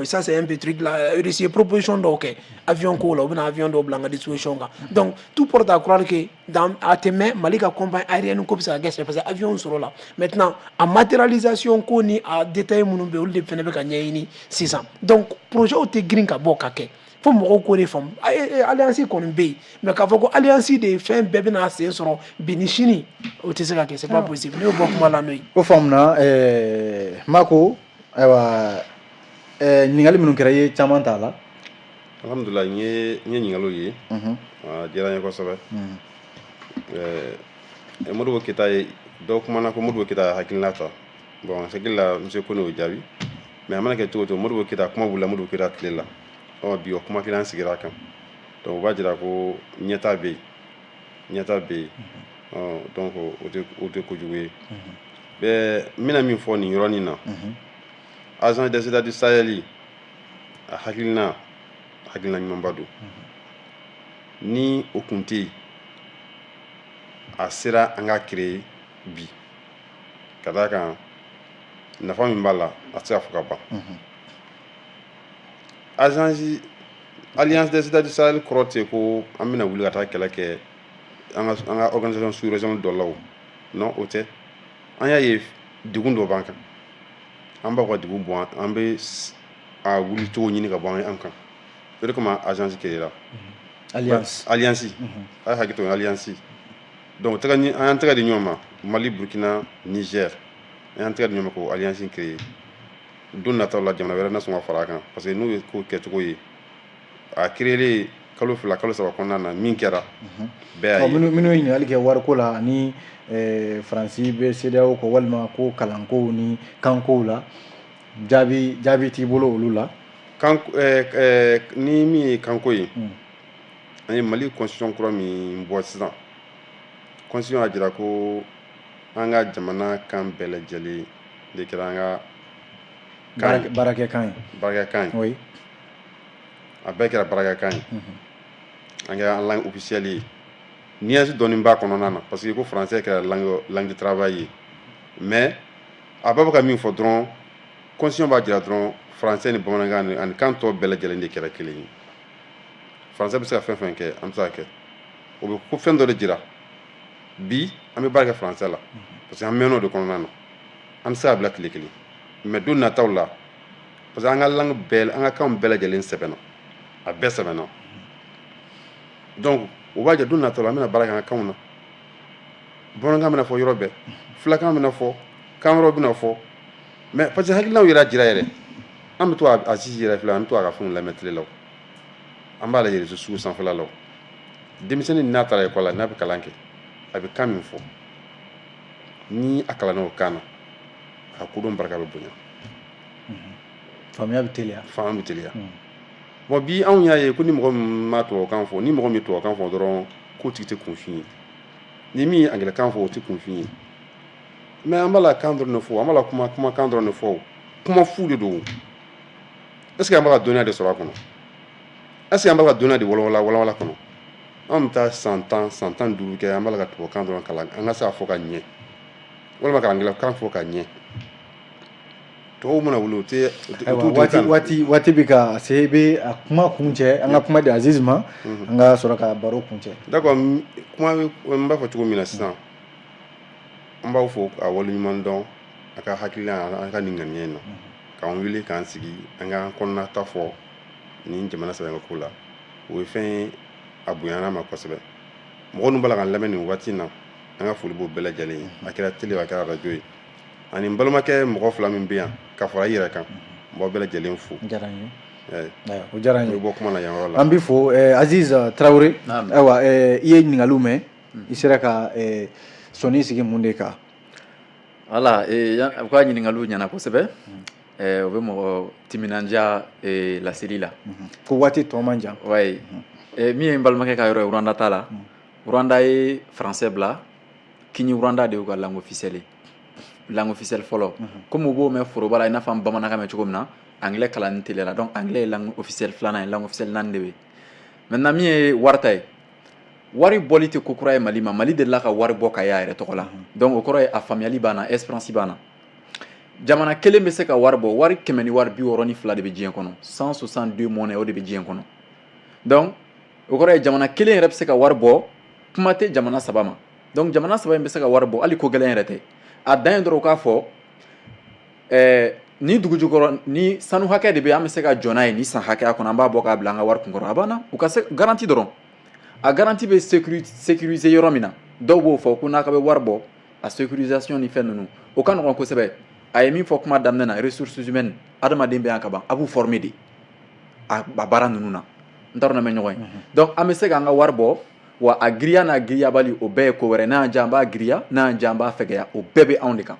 ça, c'est un peu truc là. Russie proposition dɔw kɛ avion ko la, u bɛna avion dɔw bila an ka disposition kan. Donc tout porte à croire que dans a tɛ mɛn, Mali ka compagnie aérienne ko bɛ se ka kɛ, parce que avion sɔrɔ la. Maintenant, a matérialisation ko ni a détail minnu bɛ yen, olu de fana bɛ ka ɲɛɲini sisan. Donc projet tɛ girin ka bɔ ka kɛ, fo mɔgɔw k'o de faamu. Alliance kɔni bɛ yen, mais k'a fɔ ko alliance de ye fɛn bɛɛ bɛna sen sɔrɔ bi ni sini, o tɛ se ka kɛ, c'est pas possible. Ne y'o bɔ kuma la n'o ye. O faamuna. Mako, ayiwa, ɲininkali minnu kɛra, i ye caman t'a la. Alhamdulilah, n ye ɲininkaliw ye, a diyara n ye kosɛbɛ. Modibo Keyita ye dɔw kumana ko Modibo Keyita ye hakilina ta. Bon, hakili la monsieur Kone y'o jaabi, mais a mana kɛ cogo o cogo, Modibo Keyita kuma wulila Modibo Keyita tile la. Ɔ bi, o kuma kelen an sigira a kan. Donc o b'a jira ko ɲɛta bɛ yen, ɲɛta bɛ yen. Ɔ donc o tɛ kojugu ye. Bɛɛ n bɛna min fɔ nin yɔrɔnin na, Agence des États du Sahel, a hakilina ɲumanba don. Ni o kun tɛ yen, a sera an ka créer bi, ka d'a kan nafa min b'a la, a tɛ se ka fɔ ka ban. Agence Alliance des États du Sahel kɔrɔ tɛ ko an bɛna wuli ka taa kɛlɛ kɛ an ka organisation sous régionale dɔ la. O non, o tɛ. An y'a ye degun dɔ b'an kan, an b'aw ka degun bɔ, an bɛ a wuli cogo ɲini ka bɔ an kan. O de kama agence créé la. Alliance. Alliance, a ye hakili to, alliance. Donc tɛgɛ ni an y'an tɛgɛ di ɲɔgɔn ma, Mali, Burkina, Niger, an y'an tɛgɛ di ɲɔgɔn ma k'o alliance créé. Don nataw la, jamana wɛrɛ na sɔn ka fara a kan, parce que n'u ye ko kɛcogo ye, a créé kalo 2, kalo 3 kɔnɔna na, min kɛra, bɛɛ y'a ye. Minnu ye ɲininkali kɛ wariko la ani Faransi bɛ CEDEAO kɔ, walima ko kalankow ni kankow la, jaabi t'i bolo olu la? Kan ni min ye kanko ye, an ye Mali constitution kura min bɔ sisan, constitution y'a jira ko an ka jamana kan bɛɛ lajɛlen de kɛra an ka kan ye, baarakɛ kan ye. Baarakɛ kan ye. A bɛɛ kɛra baarakɛ kan ye, an kɛra an langue officielle ye. Nuance dɔɔni b'a kɔnɔna na, parce que ko français kɛra langue de travail ye, mais a b'a bɛ ka min fɔ dɔrɔn, constitution b'a jira dɔrɔn, français ni bamanankan ani kan tɔ bɛɛ lajɛlen de kɛra kelen ye. Français bɛ se ka fɛn fɛn kɛ, an bɛ se ka kɛ. O bɛ ko fɛn dɔ de jira bi, an bɛ baara kɛ français la, parce que an mɛn'o de kɔnɔna na. An tɛ se ka bila tile kelen, mais don nataw la, parce que an ka langue bɛɛ, an ka kanw bɛɛ lajɛlen sɛbɛnna, a bɛɛ sɛbɛnna. Donc o b'a jira don nataw la, an bɛna baara kɛ an ka kanw na. Bamanankan bɛna fɔ yɔrɔ bɛɛ, filakan bɛna fɔ, kan wɛrɛw bɛna fɔ. Mais parce que hakilinaw yɛrɛ jira yɛrɛ, an bɛ to a sisi yɛrɛ filɛ, an bɛ to a ka fɛnw lamɛn télé la, an b'a lajɛ réseaux sociaux sanfɛla la. Denmisɛnnin n'a taara école la, n'a bɛ kalan kɛ, a bɛ kan min fɔ, ni a kalanna o kan na, a ka kodɔn barika bɛ bonya. Faamuya bɛ teliya. Faamuya bɛ teliya. Bon, bi anw y'a ye ko ni mɔgɔ min ma tubabukan fɔ, ni mɔgɔ min ye tubabukan fɔ dɔrɔn, k'o tigi tɛ kunfin ye, ni min ye angilɛkan fɔ, o tɛ kunfin ye. Mais an b'a la kan dɔrɔn de fɔ, an b'a la kuma kumakan dɔrɔn de fɔ, kuma fu de don. Est ce que an b'a ka dɔnniya de sɔrɔ a kɔnɔ? Est ce que an b'a ka dɔnniya de walawala walawala kɔnɔ? An bɛ taa san 10, san 15 kɛ, an b'a la ka tubabukan dɔrɔn kalan, an ka se ka fɔ ka ɲɛ, walima ka angilɛkan fɔ ka ɲɛ. Tɔgɔw mana wuli, o tɛ. Waati bɛ ka se, i bɛ a kuma kun cɛ, an ka kuma di Aziz ma, an ka sɔrɔ ka baro kun cɛ. D'accord, kuma n b'a fɔ cogo min na sisan, an b'aw fo ka waleɲuman dɔn a ka hakilina, an ka nin ŋaniya in na, k'an wele k'an sigi, an k'an kɔnɔnata fɔ nin jamana sɛbɛn ko la. O ye fɛn ye, a bonyana ma kosɛbɛ. Mɔgɔ ninnu b'a la k'an lamɛn nin waati in na, an ka foli b'o bɛɛ lajɛlen ye, a kɛra télé, a kɛra radio ye, ani n balimakɛ mɔgɔ fila min bɛ yan ka fara i yɛrɛ kan, n b'aw bɛɛ lajɛlen fo. Diyara n ye, o diyara n ye. N bɛ bɔ kuma na yan yɔrɔ la. An b'i fo, Aziz Tarawele. Ayiwa, i ye ɲininkaliw mɛn, i sera ka sɔnni sigi mun de kan? Voilà, u ka ɲininkaliw ɲɛna kosɛbɛ. O bɛ mɔgɔ timinandiya laseli la. Ko waati tɔ man jan. Ouais. Min ye n balimakɛ ka yɔrɔ ye, Rwanda ta la, Rwanda ye français bila, Kinyarwanda de y'u ka langue officielle ye, langue officielle fɔlɔ. Komi u b'o mɛn foroba la, i n'a fɔ an bamanankan mɛn cogo min na, anglais kalanni teliya la. Donc anglais ye langue officielle filanan ye, langue officielle naani de bɛ yen. Maintenant, min ye wari ta ye, Wari bɔli tɛ ko kura ye Mali ma. Mali delila ka wari bɔ ka y'a yɛrɛ tɔgɔ la. Donc o kɔrɔ ye a faamuyali b'an na, expérience b'an na. Jamana kelen bɛ se ka wari bɔ, wari kɛmɛ ni wari 62 de bɛ diɲɛ kɔnɔ, 162 monnaie, o de bɛ diɲɛ kɔnɔ. Donc o kɔrɔ ye jamana kelen yɛrɛ bɛ se ka wari bɔ, kuma tɛ jamana saba ma. Donc jamana saba in bɛ se ka wari bɔ, hali ko gɛlɛn yɛrɛ tɛ. A dan ye dɔrɔn u k'a fɔ ni dugu jukɔrɔ ni sanu hakɛ de bɛ, an bɛ se ka jɔ n'a ye ni san hakɛya kɔnɔ, an b'a bɔ k'a bila an ka wari kunkɔrɔ, a banna. U ka se garantie dɔrɔn, a garantie bɛ sécuriser yɔrɔ min na. Dɔw b'o fɔ ko n'a ka bɛ wari bɔ, a sécurisation ni fɛn ninnu, o ka nɔgɔn kosɛbɛ. A ye min fɔ kuma daminɛ na, ressources humaines, adamaden bɛ yan ka ban, a b'u former de a baara ninnu na. N t'a dɔn n'an bɛ ɲɔgɔn ye. Donc an bɛ se k'an ka wari bɔ wa, a giriya n'a giriyabali, o bɛɛ ye ko wɛrɛ. N'a y'an diya, an b'a giriya, n'a y'an diya, an b'a fɛgɛya, o bɛɛ bɛ anw de kan.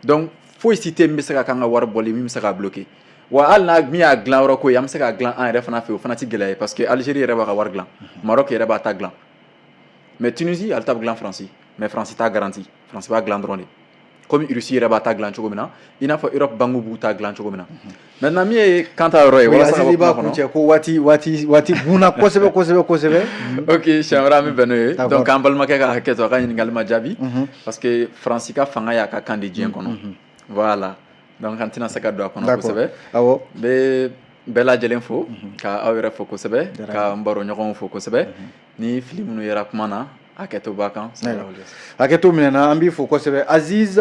Donc foyi si tɛ min bɛ se ka k'an ka wari bɔli min bɛ se k'a bloquer. Wa hali n'a min y'a dilan yɔrɔ ko ye, an bɛ se k'a dilan an yɛrɛ fana fɛ, o fana tɛ gɛlɛya ye, parce que Algérie yɛrɛ b'a ka wari dilan, Maroc yɛrɛ b'a ta dilan, mais Tunisie ale ta bɛ dilan Faransi, mais Faransi t'a garanti, Faransi b'a dilan dɔrɔn de, komi Russie yɛrɛ b'a ta dilan cogo min na, i n'a fɔ Europe banque b'u ta dilan cogo min na. Maintenant, min ye kan ta yɔrɔ ye, walasa ka bɔ kuma kɔnɔ, kuncɛ ko waati gunna kosɛbɛ kosɛbɛ kosɛbɛ. Ok, siɲɛ wɛrɛ an bɛ bɛn n'o ye. Donc an balimakɛ ka hakɛ to, a ka ɲininkali ma jaabi, parce que Faransi ka fanga y'a ka kan di diɲɛ kɔnɔ. Voilà, donc an tɛna se ka don a kɔnɔ kosɛbɛ. N bɛ bɛɛ lajɛlen fo, ka aw yɛrɛ fo kosɛbɛ, ka n baroɲɔgɔnw fo kosɛbɛ. Ni fili minnu yera kuma na, hakɛto b'a kan. Hakɛto minɛna, an b'i fo kosɛbɛ. Aziz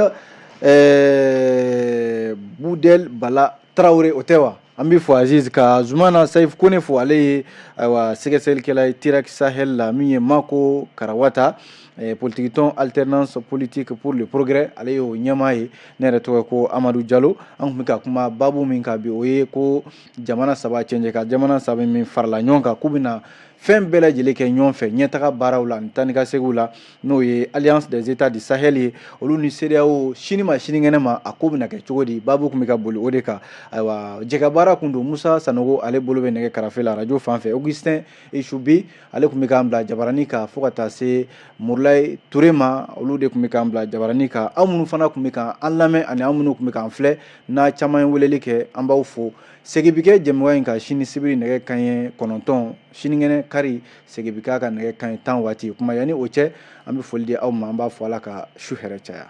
Budel Bala Tarawele, o tɛ wa? An b'i fo Aziz, ka Zumana Sayif Kone fo, ale ye ayiwa sɛgɛsɛgɛlikɛla ye Tirak Sahel la. Min ye Mako Karawata, politique tɔn Alternance politique pour le progrès, ale y'o ɲɛmaa ye. Ne yɛrɛ tɔgɔ ko Amadu Jalo. An tun bɛ ka kuma baabu min kan bi, o ye ko jamana saba cɛncɛn ka jamana saba min farala ɲɔgɔn kan, k'u bɛna fɛn bɛɛ lajɛlen kɛ ɲɔgɔn fɛ ɲɛtaga baaraw la ani taa ni ka seginw la, n'o ye Alliance des États du Sahel ye, olu ni CEDEAO, sini ma sinikɛnɛ ma, a ko bɛna kɛ cogo di? Baabu tun bɛ ka boli o de kan. Ayiwa, jɛkabaara kun don. Musa Sanogo, ale bolo bɛ nɛgɛ karafe la arajo fan fɛ. Augustin Esubi, ale tun bɛ k'an bila jabaranin kan, fo ka taa se Murulayi Ture ma, olu de tun bɛ k'an bila jabaranin kan. Aw minnu fana tun bɛ k'an lamɛn ani aw minnu tun bɛ k'an filɛ, n'a caman ye weleli kɛ, an b'aw fo. Segin bɛ kɛ jɛmukan in kan sini sibiri nɛgɛ kanɲɛ 9, sinikɛnɛ kari segin bɛ k'a kan nɛgɛ kanɲɛ 10 waati. Kuma yanni o cɛ, an bɛ foli di aw ma, an b'a fɔ Ala ka su hɛrɛ caya.